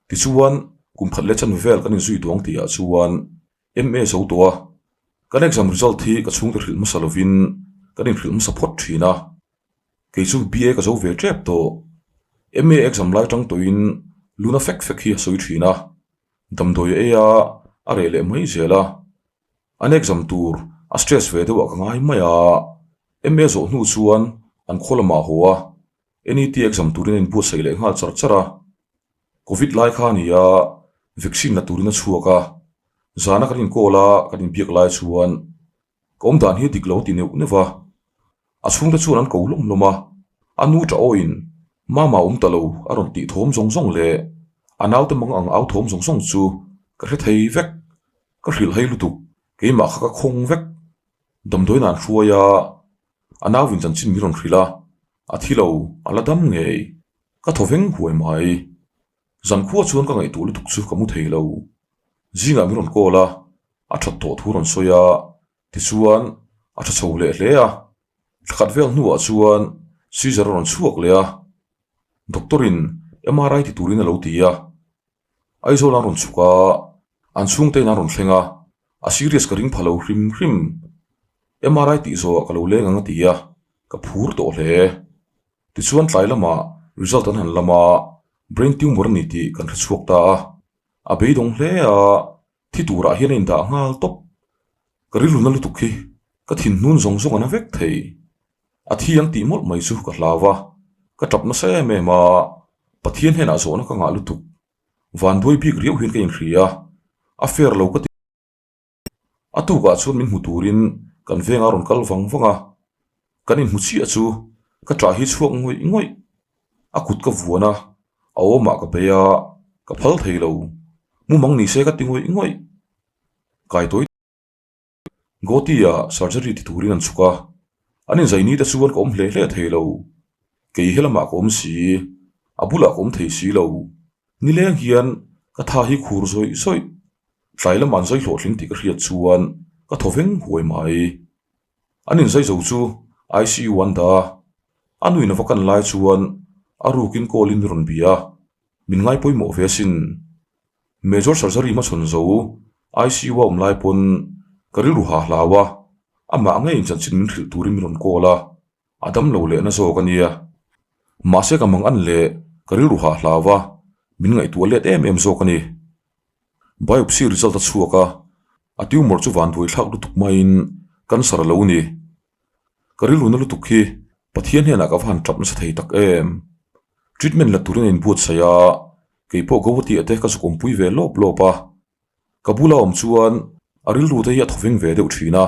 Tichuan, kum khat leh chan vel kan inzui duang tihah chuan MA zo tawh a, kan exam result hi ka chhungte hrilh hmasa lovin kan inhrilh hmasa phawt thin a. Kei chu BA ka zo ve tep tawh. MA exam lai tang tawhin luna fek fek hi a sawi thin a, damdawi a ei a, a reh leh mai zel a. An exam tur a stress ve deuh ah ka ngai mai a, MA zawh hnu chuan an khaw lamah a haw a, NET exam turin a inbuatsaih leh nghal char char a. Covid lai kha a ni a, vaccine la turin a chhuak a, zana kan inkawl a, kan inbiak lai chuan ka awm dan hi a dik lo ti neuh neuh va. A chhungte chuan an ko lawm lawm a, a nu ṭah awin Mama awm ta lo a rawn tih thawm zawng zawng leh a naute mang ang au thawm zawng zawng chu ka hre thei vek. Ka hrilh hai lutuk, keimah kha ka khawng vek. Damdawi nan hruai a, a nauin chanchin min rawn hrilh a, a thi lo, a la dam ngei. Ka thaw veng huai mai. Zankhua chuan ka ngaihtuah lutuk chu ka mu thei lo. Zingah min rawn call a, a that tawh thu rawn sawi a, tichuan a tha chho leh hle a. Thlakhat vel hnuah chuan Caesar a rawn chhuak leh a, doctor in MRI ti turin a lo ti a. Aizawl an rawn chhuk a, an chhungte in an rawn thleng a, a serious ka ring pha lo hrim hrim. MRI tih zawhah ka lo leng ang a ti a, ka phur tawh hle. Tichuan tlai lamah result an han lam a, brain tumor a ni tih kan hre chhuak ta a, a beidawng hle a, thi turah hian a indah nghal tawp. Ka rilru na lutuk hi ka thinhnun zawng zawng a na vek thei. A thi ang tih mawlh mai chu ka hlau a, ka tap nasa em em a, Pathian hnenah zawhna ka ngah lutuk. Vanduai bik riau hian ka inhria a, a fair lo ka ti. A tukah chuan min hmu turin kan vengah a rawn kal vang vang a, kan inhmu chiah chu ka ṭah hi chhuak ngawih ngawih. A kut ka vuan a, a awmah ka bei a, ka phal thei lo. Mumang ni se ka ti ngawih ngawih. Kaitawi. Goti-ah surgery ti turin an chhuk a, an inzaini te chuan ka awm hle hle thei lo. Kei helamah ka awm si, a bulah ka awm thei si lo. Nileng hian ka tha hi khur zawih zawih. Tlai lamah an zai hlawhtling tih ka hriat chuan ka thaw veng huai mai. An inzai zo chu ICU an dah a, a nuin a va kan lai chuan a rukin call in rawn bia a, min ngai pawimawh ve asin. Major surgery hmachhawn zo ICU a awm lai pawn ka rilru ha hlau a, amah ngeiin chanchin min hrilh turin min rawn call a, a dam lo lehna zawk a nia. Mahse ka mang an leh ka rilru ha hlau a, min ngaihtuah let em em zawk a ni. Biopsy result a chhuak a, a tumor chu vanduai thlak lutuk maiin cancer a lo ni. Ka rilru na lutuk hi Pathian hnenah ka va han tap nasa thei tak em. Treatment la turin a inbuatsaih a, kei pawh Gauhati ah te ka zuk awmpui ve lawp lawp a. Ka bula awm chuan a rilru te hi a thawveng ve deuh thin a,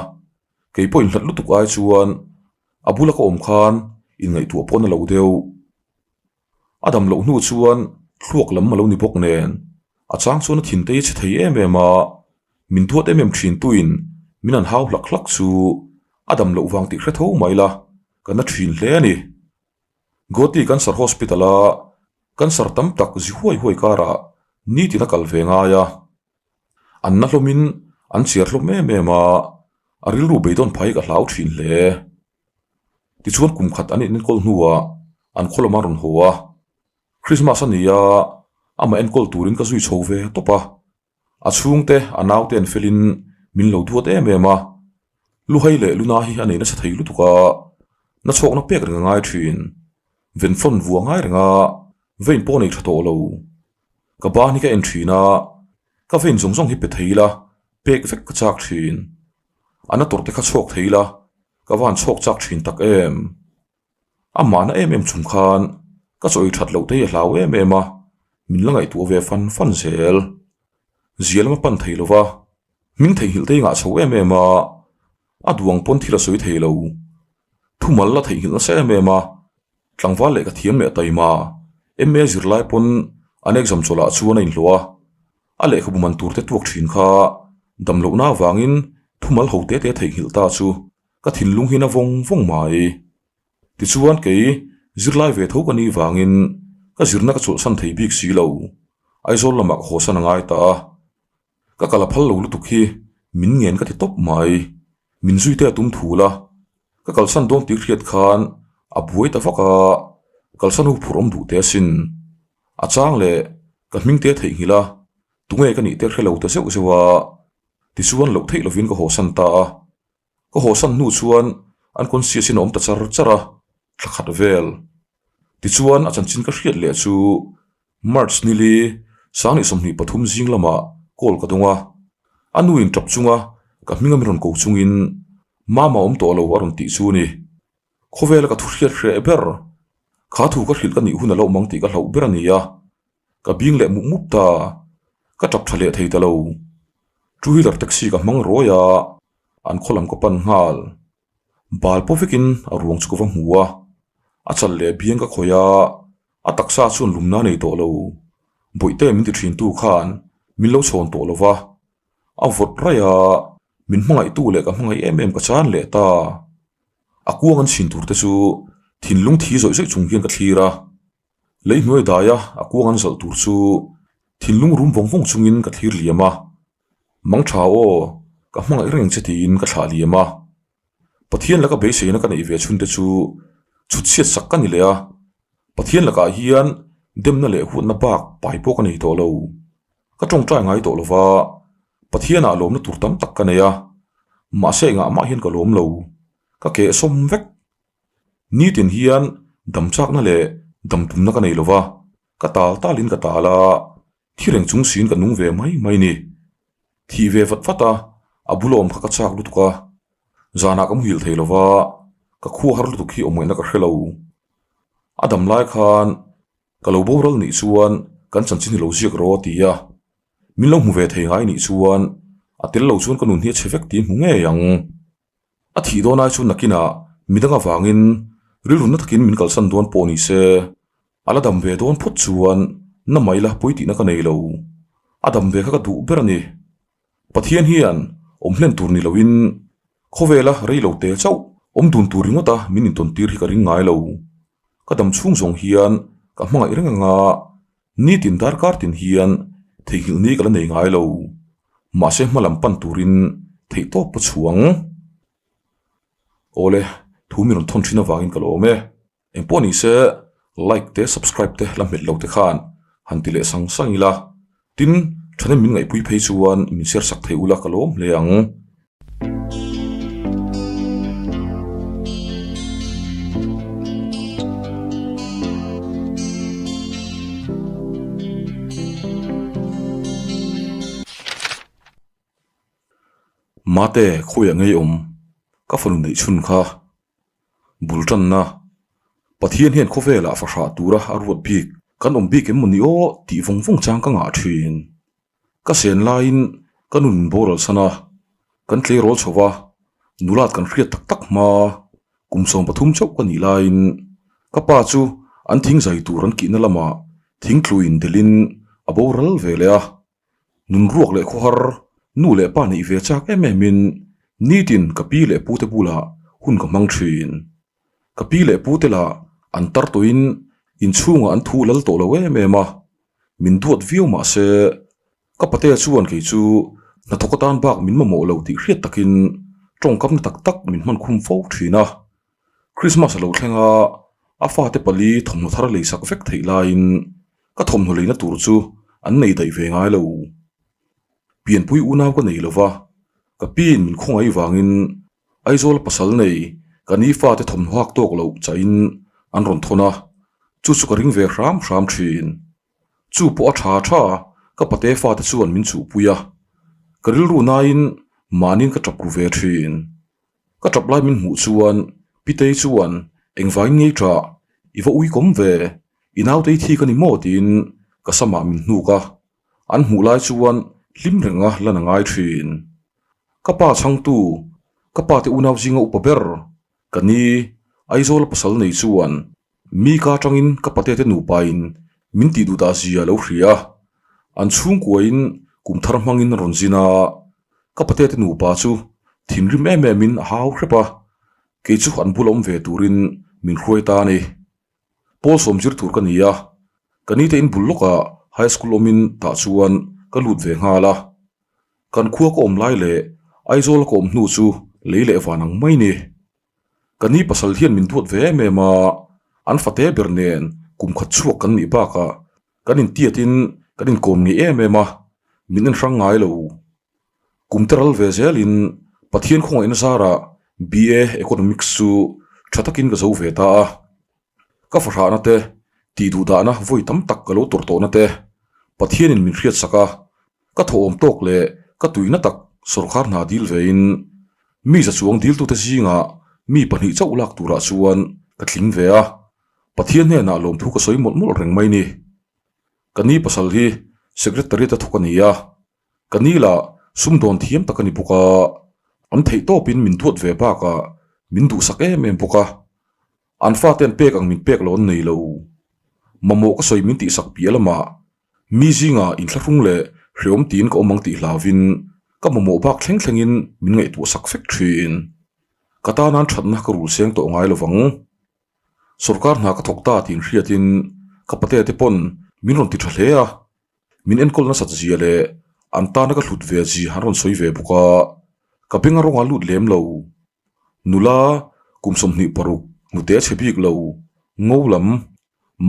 kei pawh inhlat lutuk ai chuan a bula ka awm khan inngaihtuah pawh na lo deuh. A dam loh hnu chuan thluak lam a lo ni bawk nen, a chang chuan a thin te hi chhe thei em em a, min duat em em thin tuin min han hau hlak hlak chu a dam loh vang tih hre tho mai la, ka na thin hle a ni. Guwahati Cancer Hospital a cancer tam tak zi huai huai karah nitin a kal ve ngai a, an na hlawmin an chiar hlawm em em a, a rilru beidawn phai ka hlau thin hle. Tichuan kum khat an inenkawl hnuah an khaw lamah a rawn haw a, Christmas a ni a, amah enkawl turin ka zui chho ve tawp a, a chhungte a naute an felin min lo duat em em a, Luhai leh Luna hi a nei nasa thei lutuk a, nachhawkna pek reng a ngai thin, venflawn vuah ngai reng a, vein pawh a nei tha tawh lo. Ka ban hi ka en thin a, ka vein zawng zawng hi pe thei ila, pek vek ka chak thin. A na tawrh te kha chhuak thei ila, Ka van chhawk chak thin tak em? A mahna em em chung khan ka chawi that loh te hi a hlau em em a, min la ngaihtuah ve fan fan zel. Zia lama pan thei lova, hming theihnghilh te hi ngah chho em em a, a duang pawn thil a sawi thei lo. Thumal la theihnghilh nasa em em a, tlangval leh ka thiam leh taima, MA zirlai pawn an exam chawlh ah chuan a inhlawh a. A lehkhabu man tur te tuak thin kha dam lohna avangin thumal ho te te theihnghilh ta chu ka thinlung hi na vawng vawng mai. Tichuan kei zirlai ve tho ka nih vangin ka zirna ka chawlhsan thei bik si lo, Aizawl lamah ka hawsan a ngai ta a. Ka kal a phal lo lutuk hi min ngen ka ti tawp mai. Min zui te a tum thul a, ka kalsan dawn tih hriat khan a buai ta vak a, kalsan hu phur awm duh teh asin. A chang leh ka hming te theihnghilh a, tunge ka nih te hre lo ta zeuh zeuh a, tichuan loh theih lovin ka hawsan ta a. Ka hawsan hnu chuan an conscious in a awm ta char char a, thla khat vel. Tichuan a chanchin ka hriat leh chu March nili Sangni 23 zing lamah call ka dawng a, a nu in tap chunga ka hming a min rawn ko chungin Mama awm tawh lo a rawn tih chu a ni. Khawvela ka thu hriat hreh ber, kha thu ka hrilh ka nih hun a lo awm ang tih ka hlauh ber a ni a, ka bing leh mup mup ta, ka tap tha leh thei ta lo. Two wheeler taxi ka hmang rawi a, an khaw lam ka pan nghal. Bal pawh vekin a ruang chu ka va hmu a, a chal leh biang ka khawih a, a taksa chuan lumna a nei tawh lo. Bawihte min ti thin tu khan min lo chhawn tawh lo va, a vawt raih a, min hmangaihtu leh ka hmangaih em em ka chan leh ta. A kuang an chhin tur te chu thinlung thi zawih zawih chung hian ka thlir a, lei hnuai daia a kuang an zalh tur chu thinlung rum vawng vawng chungin ka thlir liam a, Mang tha aw, ka hmangaih reng che tiin ka thlah liam a. Pathian laka beiseina ka neih ve chhun te chu chhut chhiat sak ka ni leh a, Pathian lakah hian demna leh huatna bak pai pawh ka nei tawh lo. Ka tawngtai ngai tawh lo va, Pathianah lawmna tur tam tak ka nei a, mahse engah mah hian ka lawm lo, ka keh sawm vek. Nitin hian dam chakna leh dam tumna ka nei lo va, ka tal talin ka tal a, thi reng chung siin ka nung ve mai mai ni. Thih ve vat vat a, a bulawm kha ka chak lutuk a, zanah ka muhil thei lo va, ka khua har lutuk hi awm ngaihna ka hre lo. A dam lai khan Ka lo boral nih chuan kan chanchin hi lo ziak rawh a ti a, min lo hmu ve thei ngai nih chuan a tel lo chuan ka nun hi a chhe vek tih hmu ngei ang. A thih dawn ai chuan nakinah midang avangin rilru na takin min kalsan dawn pawh ni se, a la dam ve dawn phawt chuan na mai la pawi tihna ka nei lo. A dam ve kha ka duh ber a ni. Pathian hian awm hlen tur ni loin khawvela rei lo te chauh awm dun tur ringawta min intawn tir hi ka ring ngai lo. Ka dam chhung zawng hian ka hmangaih reng anga nitin darkar tin hian theihnghilh ni ka la nei ngai lo. Mahse hma lam pan turin theihtawp ka chhuang. Awle, thu min rawn thawn thin avangin ka lawm e. Engpawh ni se like te subscribe te la hmet lo te khan han ti leh sang sang ila tin thahnem min ngaihpui phei chuan min share sak thei ula ka lawm hle ang. Mate khawiah ngei awm ka fanu neih chhun kha. Bul tanna, Pathian hian khawvelah fahrah tura a ruat bik kan awm bik em maw ni aw tih vawng vawng chang ka ngah thin. Ka sen laiin ka nun min boral san a, kan tleirawl chho va, nulat kan hriat tak tak hma, kum 13 chauh ka nih laiin ka pa chu an thing zai tur an kihna lamah thing tluin delhin a boral ve leh a. Nun ruak leh khawhar, nu leh pa neih ve chak em em in nitin ka pi leh pute bulah hun ka hmang thin. Ka pi leh pute lah an tar tawhin inchhungah an thu lal tawh lo em em a, min duat viau mah se ka patea chuan kei chu hnathawk atan bak min mamawh lo tih hriat takin tawngkamna tak tak min hman khum fo thin a. Christmas a lo thleng a, a fate pali thawmhnaw thar lei sak vek theih laiin ka thawmhnaw leina tur chu an nei daih ve ngai lo. Pianpui unau ka nei lo va, ka piin min khawngaih vangin Aizawl pasal nei ka ni fate thawmhnaw hak tawk loh chahin an rawn thawn a, chu chu ka ring ve hram hram thin. Chu pawh a tha tha, ka pate fate chuan min chuhpui a, ka rilru naiin mahniin ka tap ru ve thin. Ka tap lai min hmuh chuan Pitei chuan engvangin ngei tah i va ui kawm ve, i nautei thi ka ni maw tiin ka samah min hnuk a, an hmuh lai chuan hlim renga lan a ngai thin. Ka pa chhangtu, ka pate unau zinga upa ber ka ni, Aizawl pasal nei chuan mi ka atangin ka patete nupain min tih duh dah zia a lo hria a, an chhungkuain kum thar hmangin a rawn zin a, ka pate te nupa chu thinrim em em in a hau hrep a, kei chu an bul awm ve turin min hruai ta a ni. Pawl sawm zir tur ka ni a, ka nite in bul lawkah high school awmin tah chuan ka lut ve nghal a. Kan khua ka awm lai leh Aizawl ka awm hnu chu lei leh van ang mai ni. Ka ni pasal hian min duat ve em em a, an fate ber nen kum khat chhuak kan nih bakah kan intiatin kan inkawm ngei em em a, min en hrang ngai lo. Kum te ral ve zelin Pathian khawngaihna zarah BA Economics chu tha takin ka zo ve ta a. Ka fahrahna te, tih duhdahna vawi tam tak ka lo tawrh tawhna te Pathianin min hriatsak a, ka thawhawm tawk leh ka tuina tak sawrkar hna dil vein mi za chuang diltute zingah mi pahnih chauh lak turah chuan ka tling ve a, Pathian hnenah lawmthu ka sawi mawlh mawlh reng mai ni. Ka ni pasal hi secretariat a thawk a ni a, ka ni lah sumdawn thiam tak a ni bawk a, an theih tawpin min duat ve bakah min duhsak em em bawk a, an fate an pek ang min pek lo an nei lo. Mamawh ka sawi min tihsak piah lamah Mi zingah inthlahrung leh hreawm tiin ka awm ang tih hlauvin ka mamawh bak thleng thlengin min ngaihtuah sak fek thin. Ka tana'n thatna ka rul seng tawh ngai lovang. Sorkar hna ka thawk ta tih inhriatin ka pate te pawn min rawn ti tha hle a, min enkawl nasat zia leh an tana ka hlut ve zia an rawn sawi ve bawk a, ka benga rawnga lut lem lo. Nula kum 26 hnute chhe bik lo, ngo lam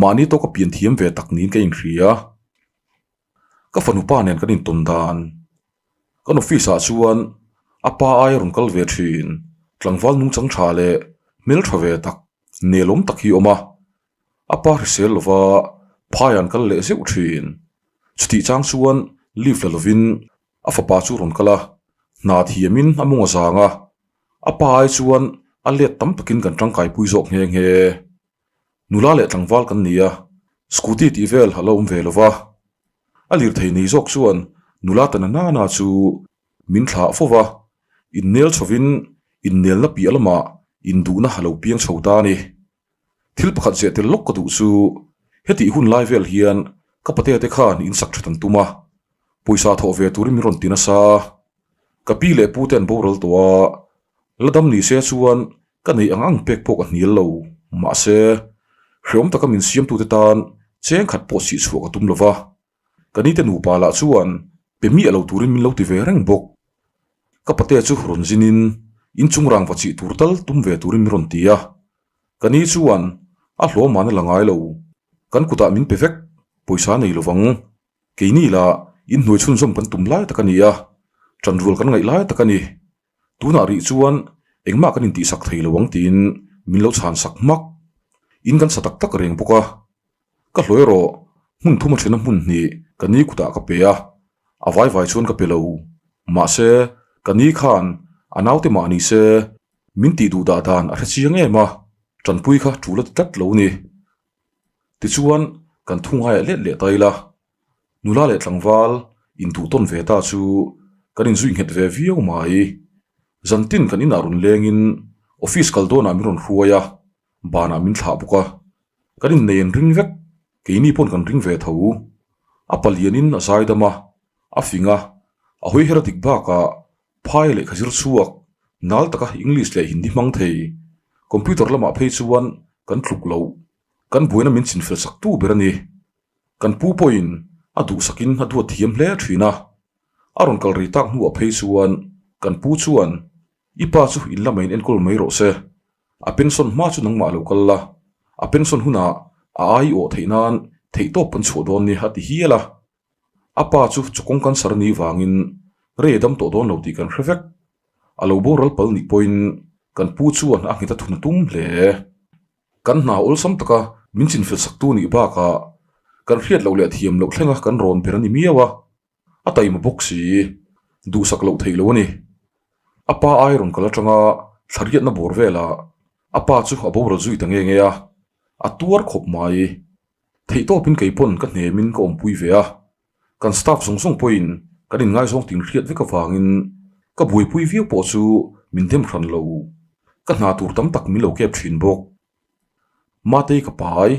Mahni tawka pian thiam ve tak niin ka inhria. Ka fanu pa nen kan intawn dan. Kan office ah chuan a pa aia rawn kal ve thin, tlangval nungchang tha leh hmel tha ve tak, nelawm tak hi a awm a. A pa hrisel lova phai an kal leh zeuh thin. Chutih chang chuan leave la lovin a fapa chu rawn kal a, hna thiamin a mawng a zang a. A pa ai chuan a let tam takin kan tangkaipui zawk nghe nghe. Nula leh tlangval kan ni a, scooty tih vel a la awm ve lo va. A lirthei nei zawk chuan nula ta na nana chu min thlah fo va, innel chhovin innelna piah lamah induhna a lo piang chho ta a ni. Thil pakhat zeh tel lawk ka duh chu hetih hun lai vel hian ka patea te khan insak that an tum a, pawisa thawh ve turin min rawn ti nasa. Ka pi leh pu te an boral tawh a, la dam ni se chuan Ka neih ang ang pek pawh ka hnial lo, mahse, hreawm taka min siamtute tan cheng khat pawh sih chhuah ka tum lo va, ka nite nupa lah chuan pe miah lo turin min lo ti ve reng bawk. Ka patea chu rawn zinin inchung rang va chih tur tal tum ve turin min rawn ti a, ka ni chuan a hlawm an a la ngai lo, kan kutah min pe vek, pawisa nei lo vang. Keini lah inhnuai chhunzawm kan tum lai tak a ni a, ṭanrual kan ngaih lai tak a ni. Tunah rih chuan engmah kan intihsak thei lo ang tiin min lo chhan sak hmak. In kan sa tak tak reng bawk a. Ka hlawi erawh hmun thum a thena hmun hnih ka ni kutah ka pe a, a vai vai chuan ka pe lo. Mahse, ka ni khan a naute mah ni se min tih duh dah dan a hre chiang em a, tanpui kha tul a ti tlat lo ni. Tichuan, kan thu ngaiah let leh ta ila. Nula leh tlangval intuhtawn ve ta chu kan inzui nghet ve viau mai. Zantin kan inah rawn lengin office kal dawnah min rawn hruai a, banah min thlah bawk a. Kan innei an ring vek, keini pawn kan ring ve tho. A palianin a zaidam a, a fing a, a hawi her a dik bakah phai lehkha zir chhuak, nal taka English leh Hindi hmang thei. Computer lamah phei chuan kan tluk loh. Kan buaina min chinfel sak tu ber a ni. Kan pu pawhin a duhsakin a duat thiam hle thin a. A rawn kal rei tak hnuah phei chuan kan pu chuan, I pa chu in lama in enkawl mai rawh se. A pension hma chu nangmah lo kal la. A pension hunah a ai awh theih nan theihtawp kan chhuah dawn ni a ti hial a. A pa chu chawkawng cancer a nih vangin rei a dam tawh dawn lo tih kan hre vek. A lo boral pal nih pawhin kan pu chuan a nghet a thun a tum hle. Kan hna awlsam taka min chinfel saktu nih bakah kan hriat loh leh thiam loh thlenga kan rawn ber a ni miau a, a taima bawk si, duhsak loh theih lo a ni. A pa ai rawn kal atanga thlariatna bawr velah a pa chu a boral zui ta nge nge a, a tuar khawp mai. Theihtawpin kei pawn ka hnemin ka awmpui ve a, kan staff zawng zawng pawhin kan inngaizawng ting hriat vek avangin ka buaipui viau pawh chu min dem hran lo. Ka hna tur tam tak min lo kep thin bawk. Matei ka pai.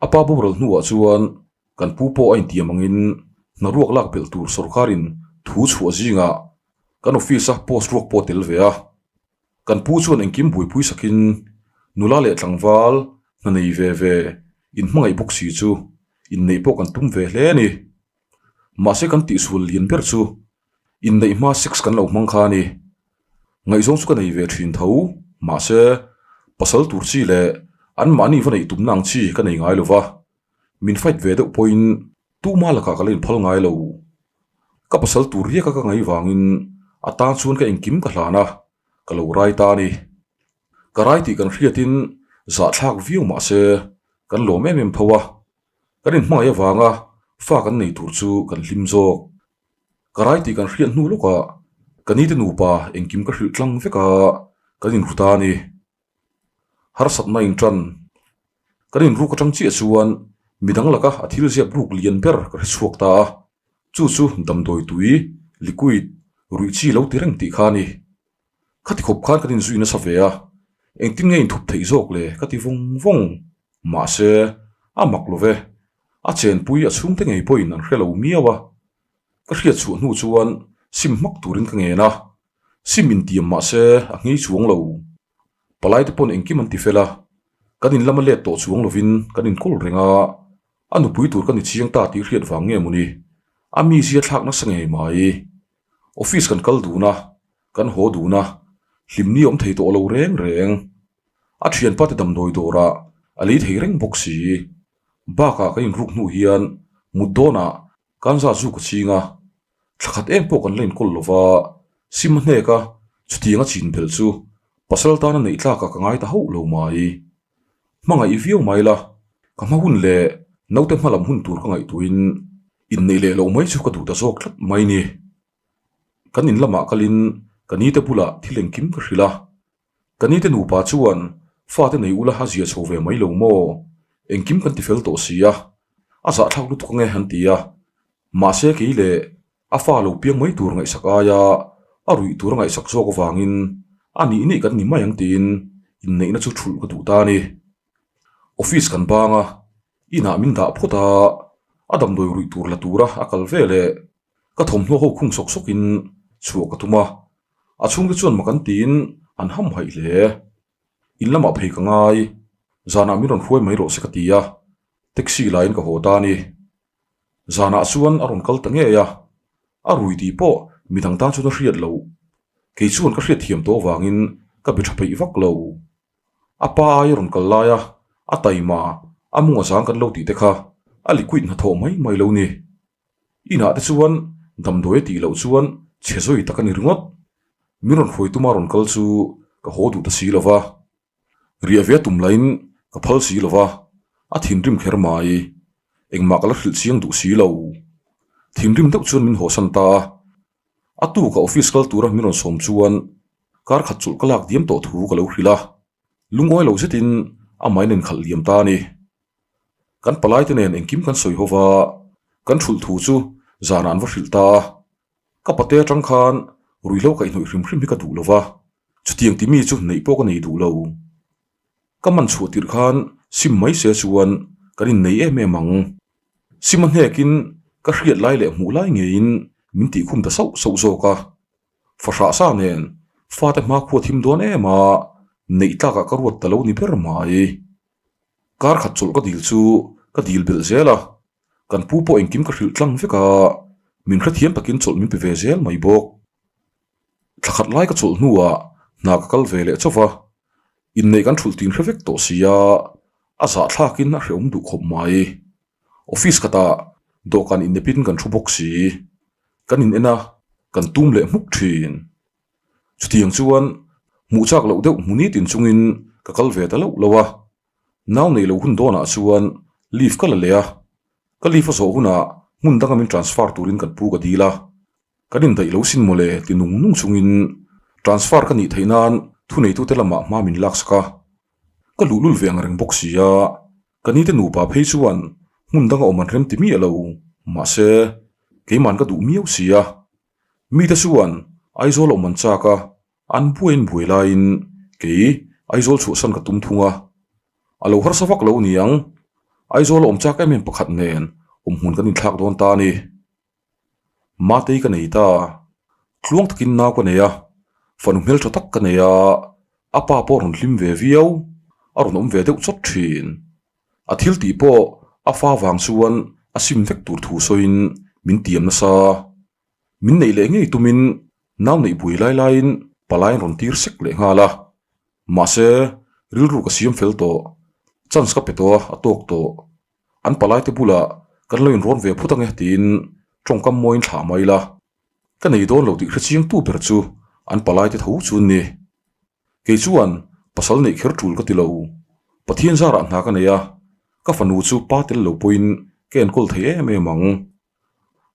A pa boral hnuah chuan kan pu pawh a intiam angin Hna ruak lak belh tur sorkarin thu chhuah zingah kan office-a post ruak pawh a tel ve a. Kan pu chuan engkim buaipui sakin nula leh tlangval hna nei ve ve inhmangaih bawk si chu inneih pawh kan tum ve hle a ni. Mahse kan tihsual lian ber chu inneih hma sex kan lo hmang kha a ni. Ngaihzawng chu ka nei ve thin tho, mahse pasal tur chi leh anmahni va neih tumna ang chi ka nei ngai lo va, min fight ve deuh pawhin Tuma lakah ka la inphal ngai lo. Ka pasal tur riaka ka ngaih vangin a tan chuan ka engkim ka hlan a, ka lo rai ta a ni. Ka rai tih kan hriatin zahthlak viau mah se kan lawm em em tho a, kan inhmangaih avanga fa kan nei tur chu kan hlim zawk. Ka rai tih kan hriat hnu lawkah ka nite nupa engkim ka hrilh tlang vek a, kan inhru ta a ni. Harsatna inṭan kan inruk aṭang chiah chuan midang laka a thil ziak ruk lian ber ka hre chhuak ta a, chu chu damdawi tui, liquid, ruih chi lo ti reng tih kha a ni. Khati khawp khan kan inzui nasa ve a, engtin nge inthup theih zawk le ka ti vawng vawng. Mahse, a mak lo ve, a chenpui a chhungte ngei pawhin an hre lo miau a. Ka hriat chhuah hnu chuan sim hmak turin ka ngen a, Sim intiam mah se a nghei chuang lo. Palai te pawn engkim an ti fel a, kan in lama let tawh chuang lovin kan inkawl reng a, a nupui tur ka ni chiang ta tih hriat vang nge mawni, a mizia thlak nasa ngei mai. Office kan kal dun a, kan haw dun a, hlimni awm thei tawh lo reng reng. A thianpa te damdawi dawrah a lei thei reng bawk si. Bakah kan inruk hnu hian mut dawnah Kanza zu ka ching a, thla khat em pawh kan la inkawl lo va, sim a hnek a, chutiang a chin belh chu pasal tana neih tlakah ka ngai ta hauh lo mai. Hmangaih viau mai la, ka hma hun leh naute hma lam hun tur ka ngaihtuahin inneih leh loh mai chu ka duh ta zawk tlat mai ni. Kan in lamah kalin ka nite bulah thil engkim ka hrilh a, Ka nite nupa chuan fate nei ula a zia chho ve mai lo maw? Engkim kan ti fel tawh si a, a zahthlak lutuk ange an ti a. Mahse kei leh a fa lo piang mai tur ngaihsak aia a ruih tur a ngaihsak zawk avangin a nih nih kan ni mai ang tiin inneihna chu thulh ka duh ta a ni. Office kan bang a, inah min dah phawt a, a damdawi ruih tur la tura a kal ve leh ka thawmhnaw ho khung sawk sawkin chhuah ka tum a, A chhungte chuan mak an tiin an ham haih hle. In lamah phei ka ngai, zanah min rawn hruai mai rawh se ka ti a, taxi laiin ka haw ta a ni. Zanah chuan a rawn kal ta ngei a, a rui tih pawh midang tan chuan a hriat loh. Kei chuan ka hriat thiam tawh avangin ka be tha peih vak lo. A pa ai a rawn kal lai a, a taima, a munga zang kan lo tih te kha a liquid hnathawh mai mai lo ni. Inah te chuan damdawi a tih loh chuan chhe zawi tak a ni ringawt. Min rawn hruai tuma rawn kal chu ka haw duh ta si lo va, riah ve a tum lahin ka phal si lo va, a thinrim kher mai. Engmah ka la hrilh chiang duh si lo. Thinrim deuh chuan min hawsan ta a, a tuka office kal tura min rawn sawm chuan kar khat chulh ka lak diam tawh thu ka lo hrilh a, lungawi lo zetin amah in a inkhalh liam ta a ni. Kan palai te nen engkim kan sawi ho va, kan thulh thu chu zanah an va hrilh ta a. Ka pate atang khan ruihhlo kaihhnawih hrim hrim hi ka duh lo va, chutiang ti mi chu neih pawh ka nei duh lo. Ka man chhuah tirh khan sim mai se chuan kan innei em em ang. Sim a hnekin ka hriat lai leh hmuh lai ngeiin min tihkhum ta sauh sauh zawk a. Fahrah sa nen fate hmakhua thim dawn em a, neih tlakah ka ruat ta lo ni ber mai. Kar khat chawlh ka dil chu ka dil belh zel a, kan pu pawh engkim ka hrilh tlang vek a, min hrethiam takin chawlh min pe ve zel mai bawk. Thla khat lai ka chawlh hnuah hna ka kal ve leh chauh va, inneih kan thulh tin hre vek tawh si a, a zahthlakin a hrehawm duh khawp mai. Office khatah dawhkan innepin kan thu bawk si, kan in en a, kan tum leh hmuk thin. Chutiang chuan hmuh chak loh deuh hmu nitin chungin ka kal ve ta loh loh a, nau nei lo hun dawnah chuan leave ka la leh a, ka leave a zawh hunah hmun danga min transfer turin kan pu ka dil a, kan indaih lo sin mawle ti nung nung chungin transfer ka nih theih nan thuneitute lamah hma min laksak a, ka luhlul ve ang reng bawk si a, ka nite nupa phei chuan hmun danga awm an rem ti miah lo, mahse keiman ka duh miau si a. Mite chuan Aizawl awm an chak a, an buaiin buai laiin kei Aizawl chhuahsan ka tum thung a. A lo harsa vak lo niang, Aizawl a awm chak em em pakhat nen awmhmun kan inthlak dawn ta a ni. Matei ka nei ta. Tluang takin nau ka nei a, fanu hmeltha tak ka nei a, a pa pawh a rawn hlim ve viau, a rawn awm ve deuh chawt thin. A thil tih pawh a fa vang chuan a sim vek tur thu sawiin min tiam nasa. Min neih leh ngei tumin nau neih bui lai laiin palai an rawn tir sek leh nghal a. Mahse, rilru ka siam fel tawh. Chance ka pe tawh a, a tawk tawh. An palai te bulah kan lo inrawn ve phut ange tiin tawngkam mawiin thlah mai ila. Ka nei dawn lo tih hre chiang tu ber chu an palai te tho chu an ni. Kei chuan pasal neih kher tul ka ti lo. Pathian zarah hna ka nei a, ka fanu chu pa tel lo pawhin ka enkawl thei em em ang.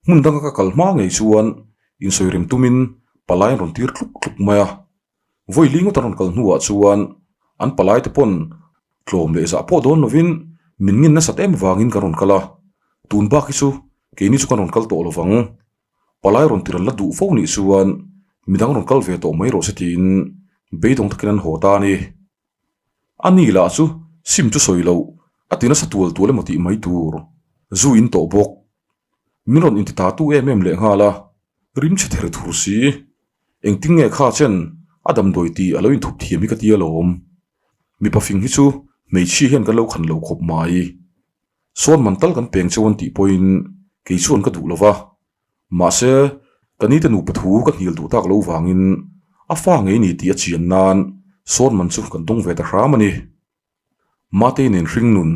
Hmun danga ka kal hma ngei chuan insawi rem tumin palai an rawn tir tluk tluk mai a. Vawi li ngawt an rawn kal hnuah chuan an palai te pawn tlawm leh zah pawh dawn lovin min ngin nasat em vangin kan rawn kal a, tun bak hi chu keini chu kan rawn kal tawh lovang. Palai rawn tir an la duh fo nih chuan midang rawn kal ve tawh mai rawh se tiin beidawng takin an haw ta a ni. A ni lah chu sim chu sawi loh a ti nasa tual tual emaw tih mai tur zu in tawh bawk. Min rawn inti ta tu em em leh nghal a, rim chhe ther thur si. Engtin nge kha chen a damdawi tih a lo inthup thiam hi ka ti alawm. Mipa fing hi chu hmeichhia hian kan lo khan lo khawp mai. Sawn man tal kan peng cheu an tih pawhin kei chuan ka duh lo va. Mahse, ka nite nupa thu ka hnial duh tak lo vangin a fa ngei ni tih a chian nan sawn man chu kan dawng ve ta hram a ni. Matei nen hring nun,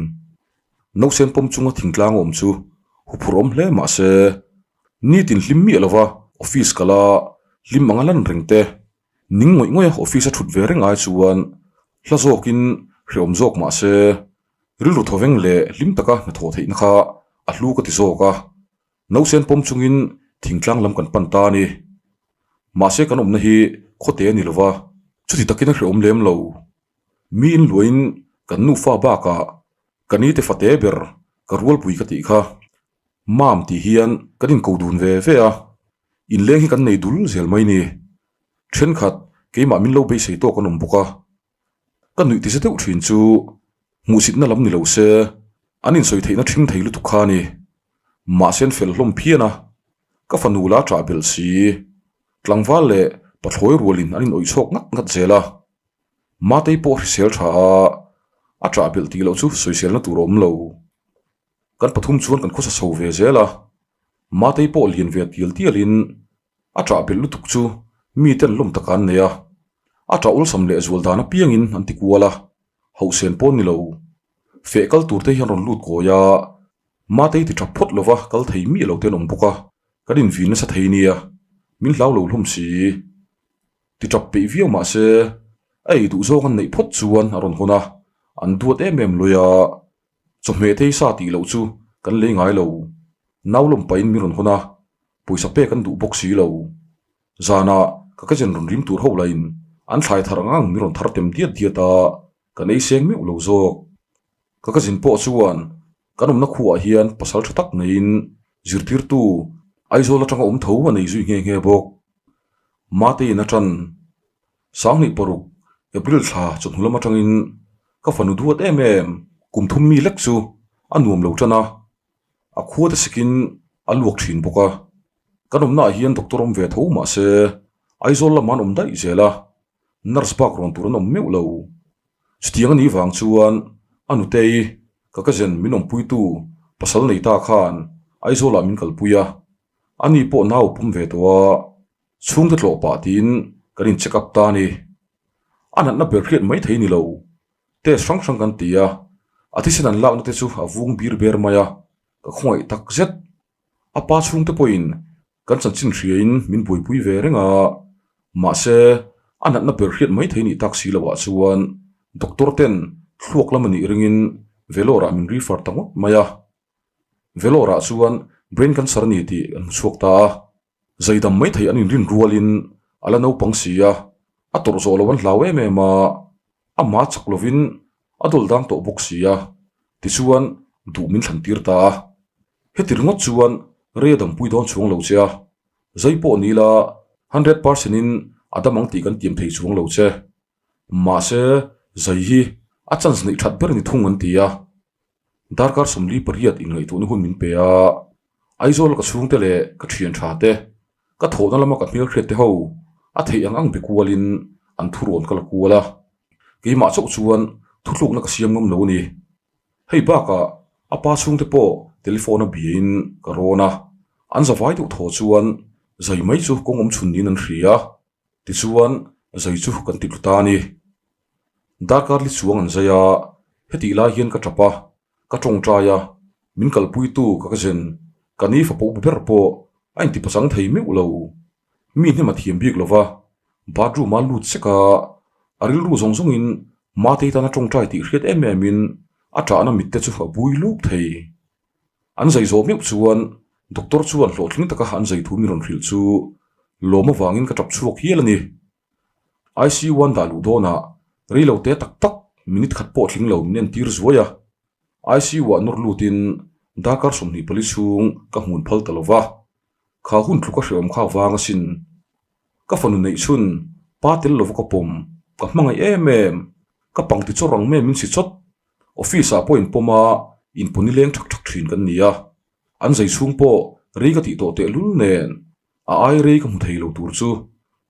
nausen pawm chunga thingtlang awm chu huphurh awm hle mahse, nitin hlim miah lova office kala hlim anga lan reng te, ning ngawih ngawih a office a thut ve reng ai chuan hla zawkin hrehawm zawk mahse, rilru thawveng leh hlim taka hnathawh theihna kha a hlu ka ti zawk a. Nausen pawm chungin thingtlang lam kan pan ta a ni. Mahse kan awmna hi khawte a ni lova, chuti takin a hrehawm lem lo. Mi in luahin kan nufa bakah ka ni te fate ber ka rualpui ka tih kha. Mam tih hian kan inko dun ve ve a, inleng hi kan nei dul zel mai ni. Thenkhat keimah min lo beisei tawk an awm bawk a. Ka nuih tise deuh thin chu hmuhsitna lam ni lo se an insawi theihna thing thei lutuk kha a ni. Mahse an fel hlawm phian a, ka fanu la ṭah belh si. Tlangval leh pathlawi rualin an inawih chhuak ngat ngat zel a. Matei pawh hrisel tha a, a ṭah belh tih loh chu sawiselna tur a awm lo. Kan pathum chuan kan khawsa chho ve zel a, Matei pawh lian ve tial tialin a ṭah belh lutuk chu miten lawm taka an nei a, a ṭah awlsam leh zual dan apiangin an ti kual a, hauhsen pawh ni lo. Feh kal tur te hian rawn lut kawi a, Matei ti ṭap phawt lova kal thei miah lo te an awm bawk a, kan invin nasa thei nia, min hlau lo hlawm si. Ti ṭap peih viau mah se, a ei duh zawng an neih phawt chuan a rawn hawn a, an duat em em lui a, chawhmeh te hi sa tih loh chu kan lei ngai lo. Nau lawm pahin min rawn hawn a, pawisa pek an duh bawk si lo. Zanah ka cousin rawn rim tur ho lahin an thlai thar ang ang min rawn thar tem diat diat a, kan ei seng meuh lo zawk. Ka cousin pawh chuan kan awmna khuaah hian pasal tha tak neiin zirtirtu Aizawl atanga awm tho a nei zui nghe nghe bawk. Mateiin atan 16 April thla chawhnu lam atangin ka fanu duat em em kum thum mi lek chu a nuam lo tan a, a khua te sikin a luak thin bawk a. Kan awmnaah hian doctor awm ve tho mah se Aizawl lamah an awm daih zel a, nurse bak rawn tur an awm meuh lo. Chutiang a nih vang chuan a nutei ka cousin min awmpuitu pasal nei ta khan Aizawlah min kalpui a, ani pawh nau pawm ve tawh a, chhungte tlawh pah tiin kan in check up ta a ni. A natna ber hriat mai thei ni lo, test hrang hrang kan ti a, a thisen an lakna te chu a vung bir ber mai a, ka khawngaih tak zet. A pa chhungte pawhin kan chanchin hriain min buaipui ve reng a, mahse a natna ber hriat mai thei nih tak si loah chuan doctor ten thluak lam a nih ringin Vellore ah min refer ta ngawt mai a. Vellore ah chuan brain cancer a ni tih an hmu chhuak ta a, zaidam mai thei an inrin rualin a la naupang si a, a tawrh zawh lo an hlau em em a, amah chak lovin a dawl dang tawh bawk si a, tichuan duh min thlan tir ta a. Heti ringawt chuan rei a dampui dawn chuang lo che a, zai pawh ni ila 100% in a dam ang tih kan tiam thei chuang lo che. Mahse, zai hi a chance neih that ber ni thung an ti a. Darkar 48 inngaihtuahna hun min pe a. Aizawl ka chhungte leh ka thian tha te, ka thawhna lama ka hmelhriat te ho a theih ang ang be kualin an thurawn ka la kual a. Keimah chauh chuan thuthlukna ka siam ngam lo a ni. Hei bakah a pa chhungte pawh telephone a biain ka rawn a, an zavai deuh thaw chuan zai mai chu kawng awm chhun niin an hria. Tichuan zai chu kan ti tlu ta a ni. Darkar li chuang an zai a, hetih lai hian ka tap a, ka tawngtai a, min kalpuitu ka ka zen, ka ni fa pawh ber pawh a inti pachang thei meuh lo. Mi hnem a thiam bik lo va, bathroom a lut sek a, a rilru zawng zawngin Matei tana tawngtai tih hriat em em in a tahna mitte chu a bui luk thei. An zai zawh meuh chuan doctor chuan hlawhtling taka an zai thu min rawn hrilh chu lawm avangin ka tap chhuak hial a ni. ICU an dah luh dawnah rei lo te tak tak minute khat pawh tling lo min entir zuai a, ICU ah nawr lutin darkar 24 chhung ka hmun phal ta lo va, kha hun tluk a hrehawm kha vang asin. Ka fanu neih chhun pa tel lova ka pawm, ka hmangaih em em, ka pangti chawr ang mai min si chawt. Office ah pawh inpawm a, inpawni leng thak thak thin kan ni a, an zai chhung pawh rei ka tih tawh tehlul nen A ai rei ka hmu thei lo tur chu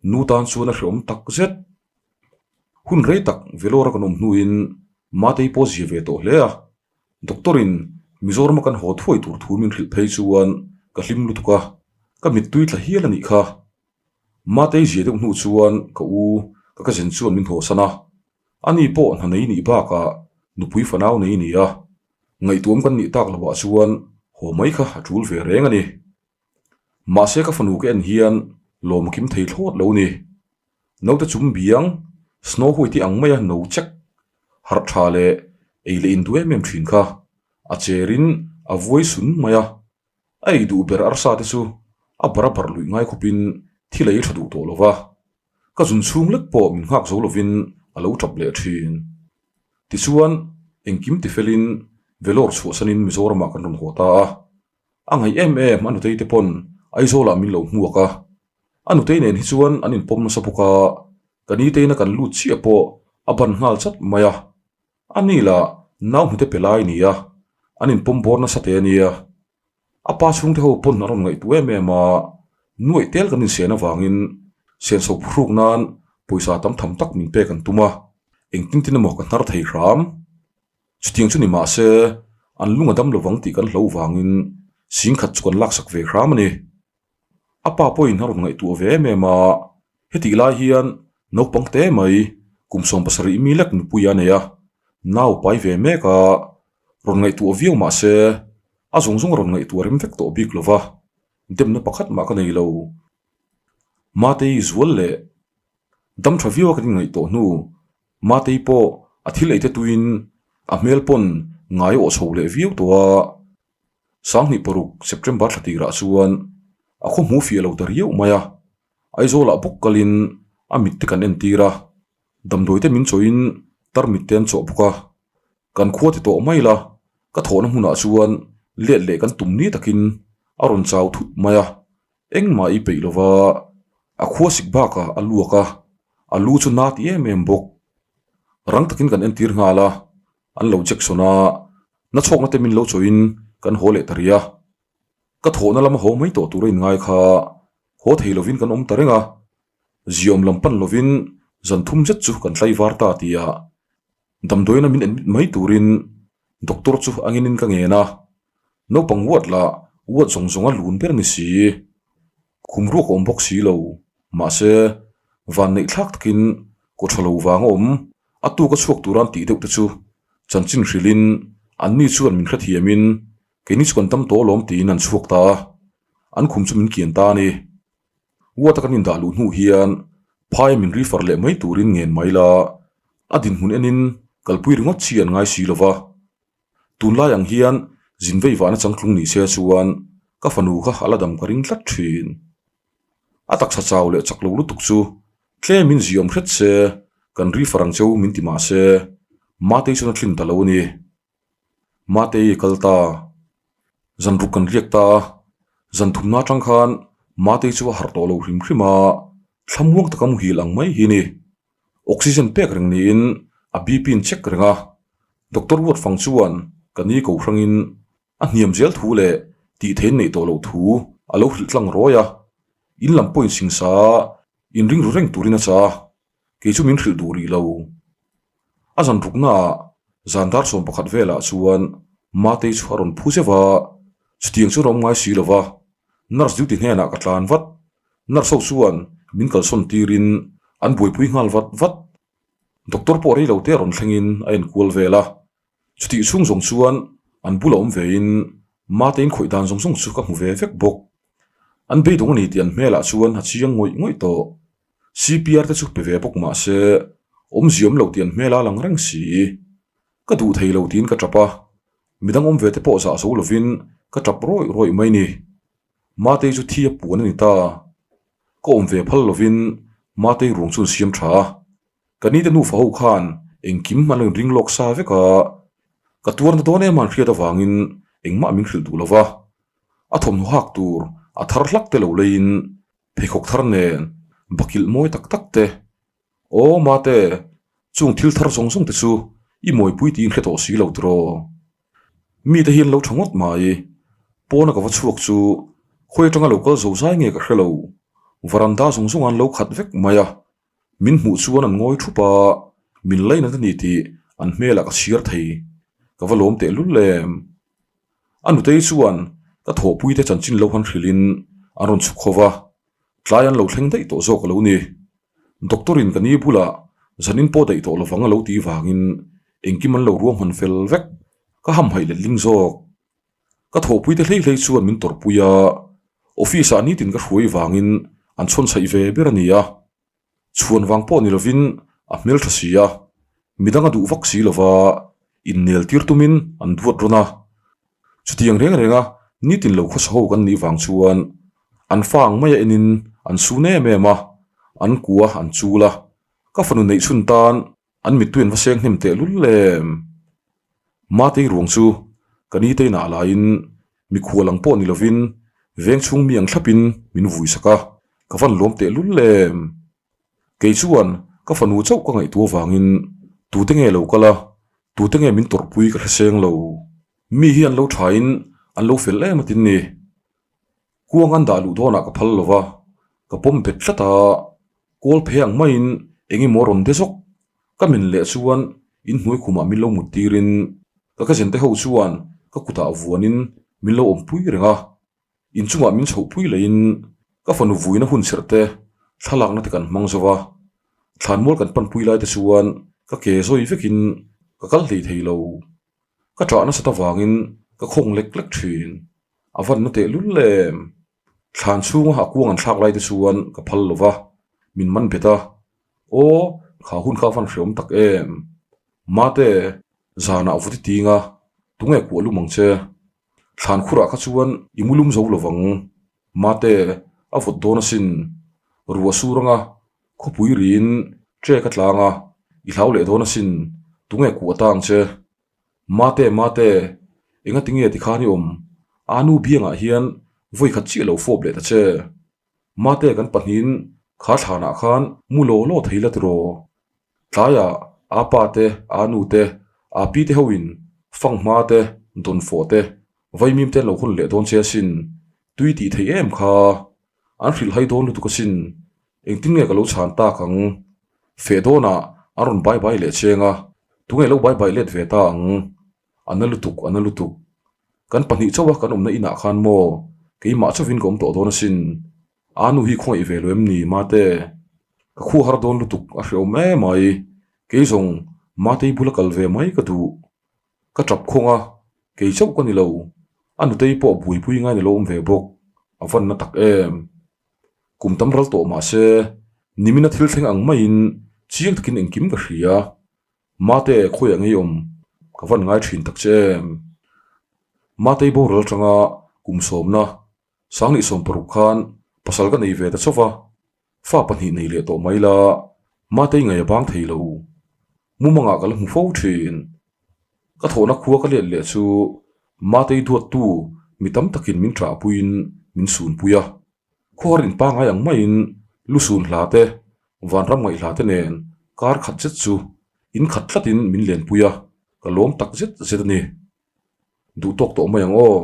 nu tan chuan a hreawm tak zet. Hun rei tak Vellore-a kan awm hnuin Matei pawh zia ve tawh hle a, Doctor-in Mizoram-a kan haw thuai tur thu min hrilh phei chuan ka hlim lutuk a, ka mittui tla hial a nih kha. Matei zia deuh hnu chuan ka u ka cousin chuan min hawsan a, ani pawh hna nei nih bakah nupui fanau nei ni a, ngaihtuam kan nih tak lohah chuan haw mai kha a tul ve reng a ni. Mahse ka fanu ka en hian lawm a kim thei thlawt lo ni. Naute chum biang snow white ang maia no chek harh tha leh ei leh in duh em em thin kha a cherin a vuai sun mai a. A ei duh ber arsa te chu a bar a bar luih ngai khawpin thil a ei tha duh tawh lo va. Ka zun chhung lek pawh min nghak zo lovin a lo tap leh thin. Tichuan engkim tifelin Vellore chhuahsanin Mizoramah kan rawn haw ta a. A ngaih em em a nutei te pawn Aizawlah min lo hmuak a, a nutei nen hi chuan an inpawm nasa bawk a, ka niteina kan lut chiah pawh a ban nghal chat mai a, a ni lah nau hnute pe lai ni a, an inpawm bawr nasa te a nia. A pa chhungte ho pawn a rawn ngaihtuah em em a, nuaih tel kan insen avangin senso phuhruk nan pawisa tam tham tak min pek an tum a, engtin tin emaw ka hnar thei hram. Chutiang chu ni mah se, an lung a dam lovang tih kan hlo vangin singkhat chu kan laksak ve hram a ni. A pa pawhin a rawn ngaihtuah ve em em a, hetih lai hian naupang te mai kum 70 mi lek nupui a nei a, nau pai ve mek a, rawn ngaihtuah viau mah se, a zawng zawng a rawn ngaihtuah rem vek tawh bik lova, demna pakhat mah ka nei lo. Matei zual leh dam tha viau a kan inngaihtuah hnu Matei pawh a thil ei te tuin a hmel pawn ngai awh chho leh viau tawh a, 2006 September thla tirah chuan a khaw hmu fiah lo ta riau mai a, Aizawlah bawk kalin a mit te kan entir a, damdawi te min chawhin tarmit te an chawh bawk a, kan khua ti tawh mai la, ka thawhna hmunah chuan let leh kan tum ni takin a rawn chau thut mai a, Engmah i peih lova, a khua sik bakah a luak a, a lu chu na ti em em bawk. Rang takin kan entir nghal a, an lo Jackson a, na chhawkna te min lo chawhin kan haw leh ta rih a. Ka thawhna lama haw mai tawh tur a inngai kha haw thei lovin kan awm ta reng a, ziawm lam pan lovin zan thum zet chu kan tlaivar ta tia damdawiina min admit mai turin Doctor chu a nginin ka ngen a, naupang uat lah uat zawng zawng a lun ber ni si. Khum ruak a awm bawk si lo, mahse van neih thlak takin kaw tha lo vang a awm, a tuk a chhuak tur an tih deuh te chu chanchin hrilhin anni chuan min hrethiamin keini chu kan tam tawh alawm tiin an chhuak ta a, an khum chu min kian ta a ni. Uat a kan indah luh hnu hian phai min refer leh mai turin ngen mai la, a dinhmun enin kalpui ringawt chi an ngai si lo va. Tunlai ang hian zin vei vahna changtlung ni se chuan ka fanu kha a la dam ka ring tlat thin. A taksa chau leh chak lo lutuk chu tlemin ziawm hret se kan refer ang cheu min ti mah se Matei chuan a thlin ta lo a ni. Matei kal ta. Zan ruk kan riak ta a, zan thumna atang khan Matei chu a harh tawh lo hrim hrim a, thlamuang taka muhil ang mai hi a ni. Oxygen pek reng niin a BP in check reng a, Doctor Ruatfang chuan ka ni ko hrangin a hniam zel thu leh Tih theih neih tawh loh thu a lo hrilh tlang rawi a, in lam pawhin singsa in ring ru reng turin a chah a, kei chu min hrilh duh rih lo. A zan ruknaah zan dar 11 velah chuan Matei chu a rawn phu zeuh a, chutiang chuan a awm ngai si lo va, nurse duty hnenah ka tlan vat. Nurse ho chuan min kalsawn tirin an buaipui nghal vat vat. Doctor pawh rei lo te a rawn thlengin a enkual vel a, Chutih chhung zawng chuan an bula awm vein Matein khawih dan zawng zawng chu ka hmu ve vek bawk. An beidawng a ni tih an hmelah chuan a chiang ngawih ngawih tawh. CPR te chu pe ve bawk mah se awmzia awm lo tih an hmela lang reng si. Ka duh thei lo tiin ka tap a, midang awm ve te pawh zah zo lovin ka tap rawih rawih mai ni. Matei chu thi a puan a ni ta. Ka awm ve phal lovin Matei ruang chu an siam tha a. Ka nite nufa ho khan engkim an lo inring lawk sa vek a, ka tuarna dawn em an hriat avangin engmah min hrilh duh lo va. A thawmhnaw hak tur a thar hlak te lo leiin pheikhawk thar nen bakilh mawi tak tak te, Aw mate, chung thil thar zawng zawng te chu i mawipui tiin hre tawh si lo tiraw? Mite hi an lo tha ngawt mai. Pawna ka va chhuak chu khawi atanga lo kal zo zai nge ka hre lo. Varanda zawng zawng an lo khat vek mai a. Min hmuh chuan an ngawi thup a, min lainat a ni tih an hmelah ka chhiar thei. Ka va lawm tehlul em. A nutei chuan ka thawhpuite chanchin lo han hrilhin an rawn chhuk ho va, tlai an lo thleng daih tawh zawk a lo ni. Doctor in ka ni bulah zanin pawh daih tawh lovang a lo tih vangin engkim an lo ruahman fel vek. Ka hamhaih letling zawk. Ka thawhpuite hlei hlei chuan min tawrhpui a, office ah nitin ka hruai vangin an chhawn chhaih ve ber a ni a. Chhuan vang pawh ni lovin a hmeltha si a, midang a duh vak si lova innel tir tumin an duat rawn a. Chutiang reng renga nitin lo khawsa ho kan nih vang chuan an fa ang maia enin an sun em em a, an kua an chul a, ka fanu neih chhun tan An mittui an va seng hnem teh lul em? Matei ruang chu ka ni te inah laiin mikhual ang pawh ni lovin veng chhung mi ang thlapin min vui sak a, ka van lawm teh lul em? Kei chuan ka fanu chauh ka ngaihtuah avangin tute nge lo kal a, tute nge min tawrhpui ka hre seng lo. Mi hi an lo thain an lo fel em atin ni. Kuang an dah luh dawnah ka phal lo va, ka pawm bet tlat a, kawl phei ang maiin eng emaw rawn de zawk. Ka min leh chuan inhnuai khumah min lo mut tirin ka cousin te ho chuan ka kutah vuanin min lo awmpui reng a, inchungah min chhohpui leiin ka fanu vuina hun serh te thlalakna te kan hmang zo va, thlanmual kan panpui lai te chuan ka ke zawi vekin ka kal hlei thei lo. Ka ṭah nasat avangin ka khawng lek lek ṭhin. A van na teh lul em? Thlan chhunga a kuang an thlak lai te chuan ka phal lo va, min man bet a. Aw, kha hun kha a van hreawm tak em? Mate, zanah vuti tinga tunge kuah lum ang che? Thlan khurah kha chuan i mu lum zo lo vang. Mate, a vawt dawn asin. Ruah sur anga khawpui riin ṭek a tlang a, i hlau leh dawn asin. Tunge kuah ta ang che? Mate, Mate, enga tinge tikhan i awm? Anu biangah hian vawi khat chiah lo fawp leh ta che. Mate kan pahnihin kha thlanah khan mu law law thei la tiraw? Tlaiah a pa te, a nu te, a pi te hoin fanghma te, dawnfawh te, vaimim te an lo hawn leh dawn che asin. Tui tih theih em kha? An hrilh hai dawn lutuk asin. Engtin nge ka lo chhan tak ang? Feh dawnah an rawn bai bai leh cheng a, tunge lo bai bai let ve ta ang? A na lutuk, a na lutuk. Kan pahnih chauha kan awmna inah khan maw keimah chauhin ka awm tawh dawn asin. A nu hi khawngaih ve lo em ni Mate? Ka khuh har dawn lutuk a hreawm em mai. Kei zawng Matei bula kal ve mai ka duh. Ka tap khawng a, kei chauh ka ni lo. A nutei pawh buaipui ngai ni lo awm ve bawk. A van na tak em. Kum tam ral tawh mah se, nimina thil thleng ang maiin chiang takin engkim ka hria. Mate, khawiah ngei awm? Ka van ngai thin tak che em? Matei boral atanga kum sawmna Sangni 60 khan pasal ka nei ve ta chauh va, fa pahnih nei leh tawh mai la, Matei ngaih a bang thei lo. Mumangah ka la hmu fo thin. Ka thawhna khua ka let leh chu Matei duattu mi tam takin min ṭahpuiin min sunpui a. Khuar in pangai ang maiin lusun hla te, vanram ngaih hla te nen kar khat zet chu in khat tlatin min lenpui a, ka lawm tak zet zet a ni. Duh tawk tawh mai ang aw.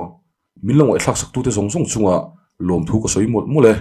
Min lo ngaihthlak sak tute zawng zawng chungah lawmthu ka sawi mawlh mawlh e.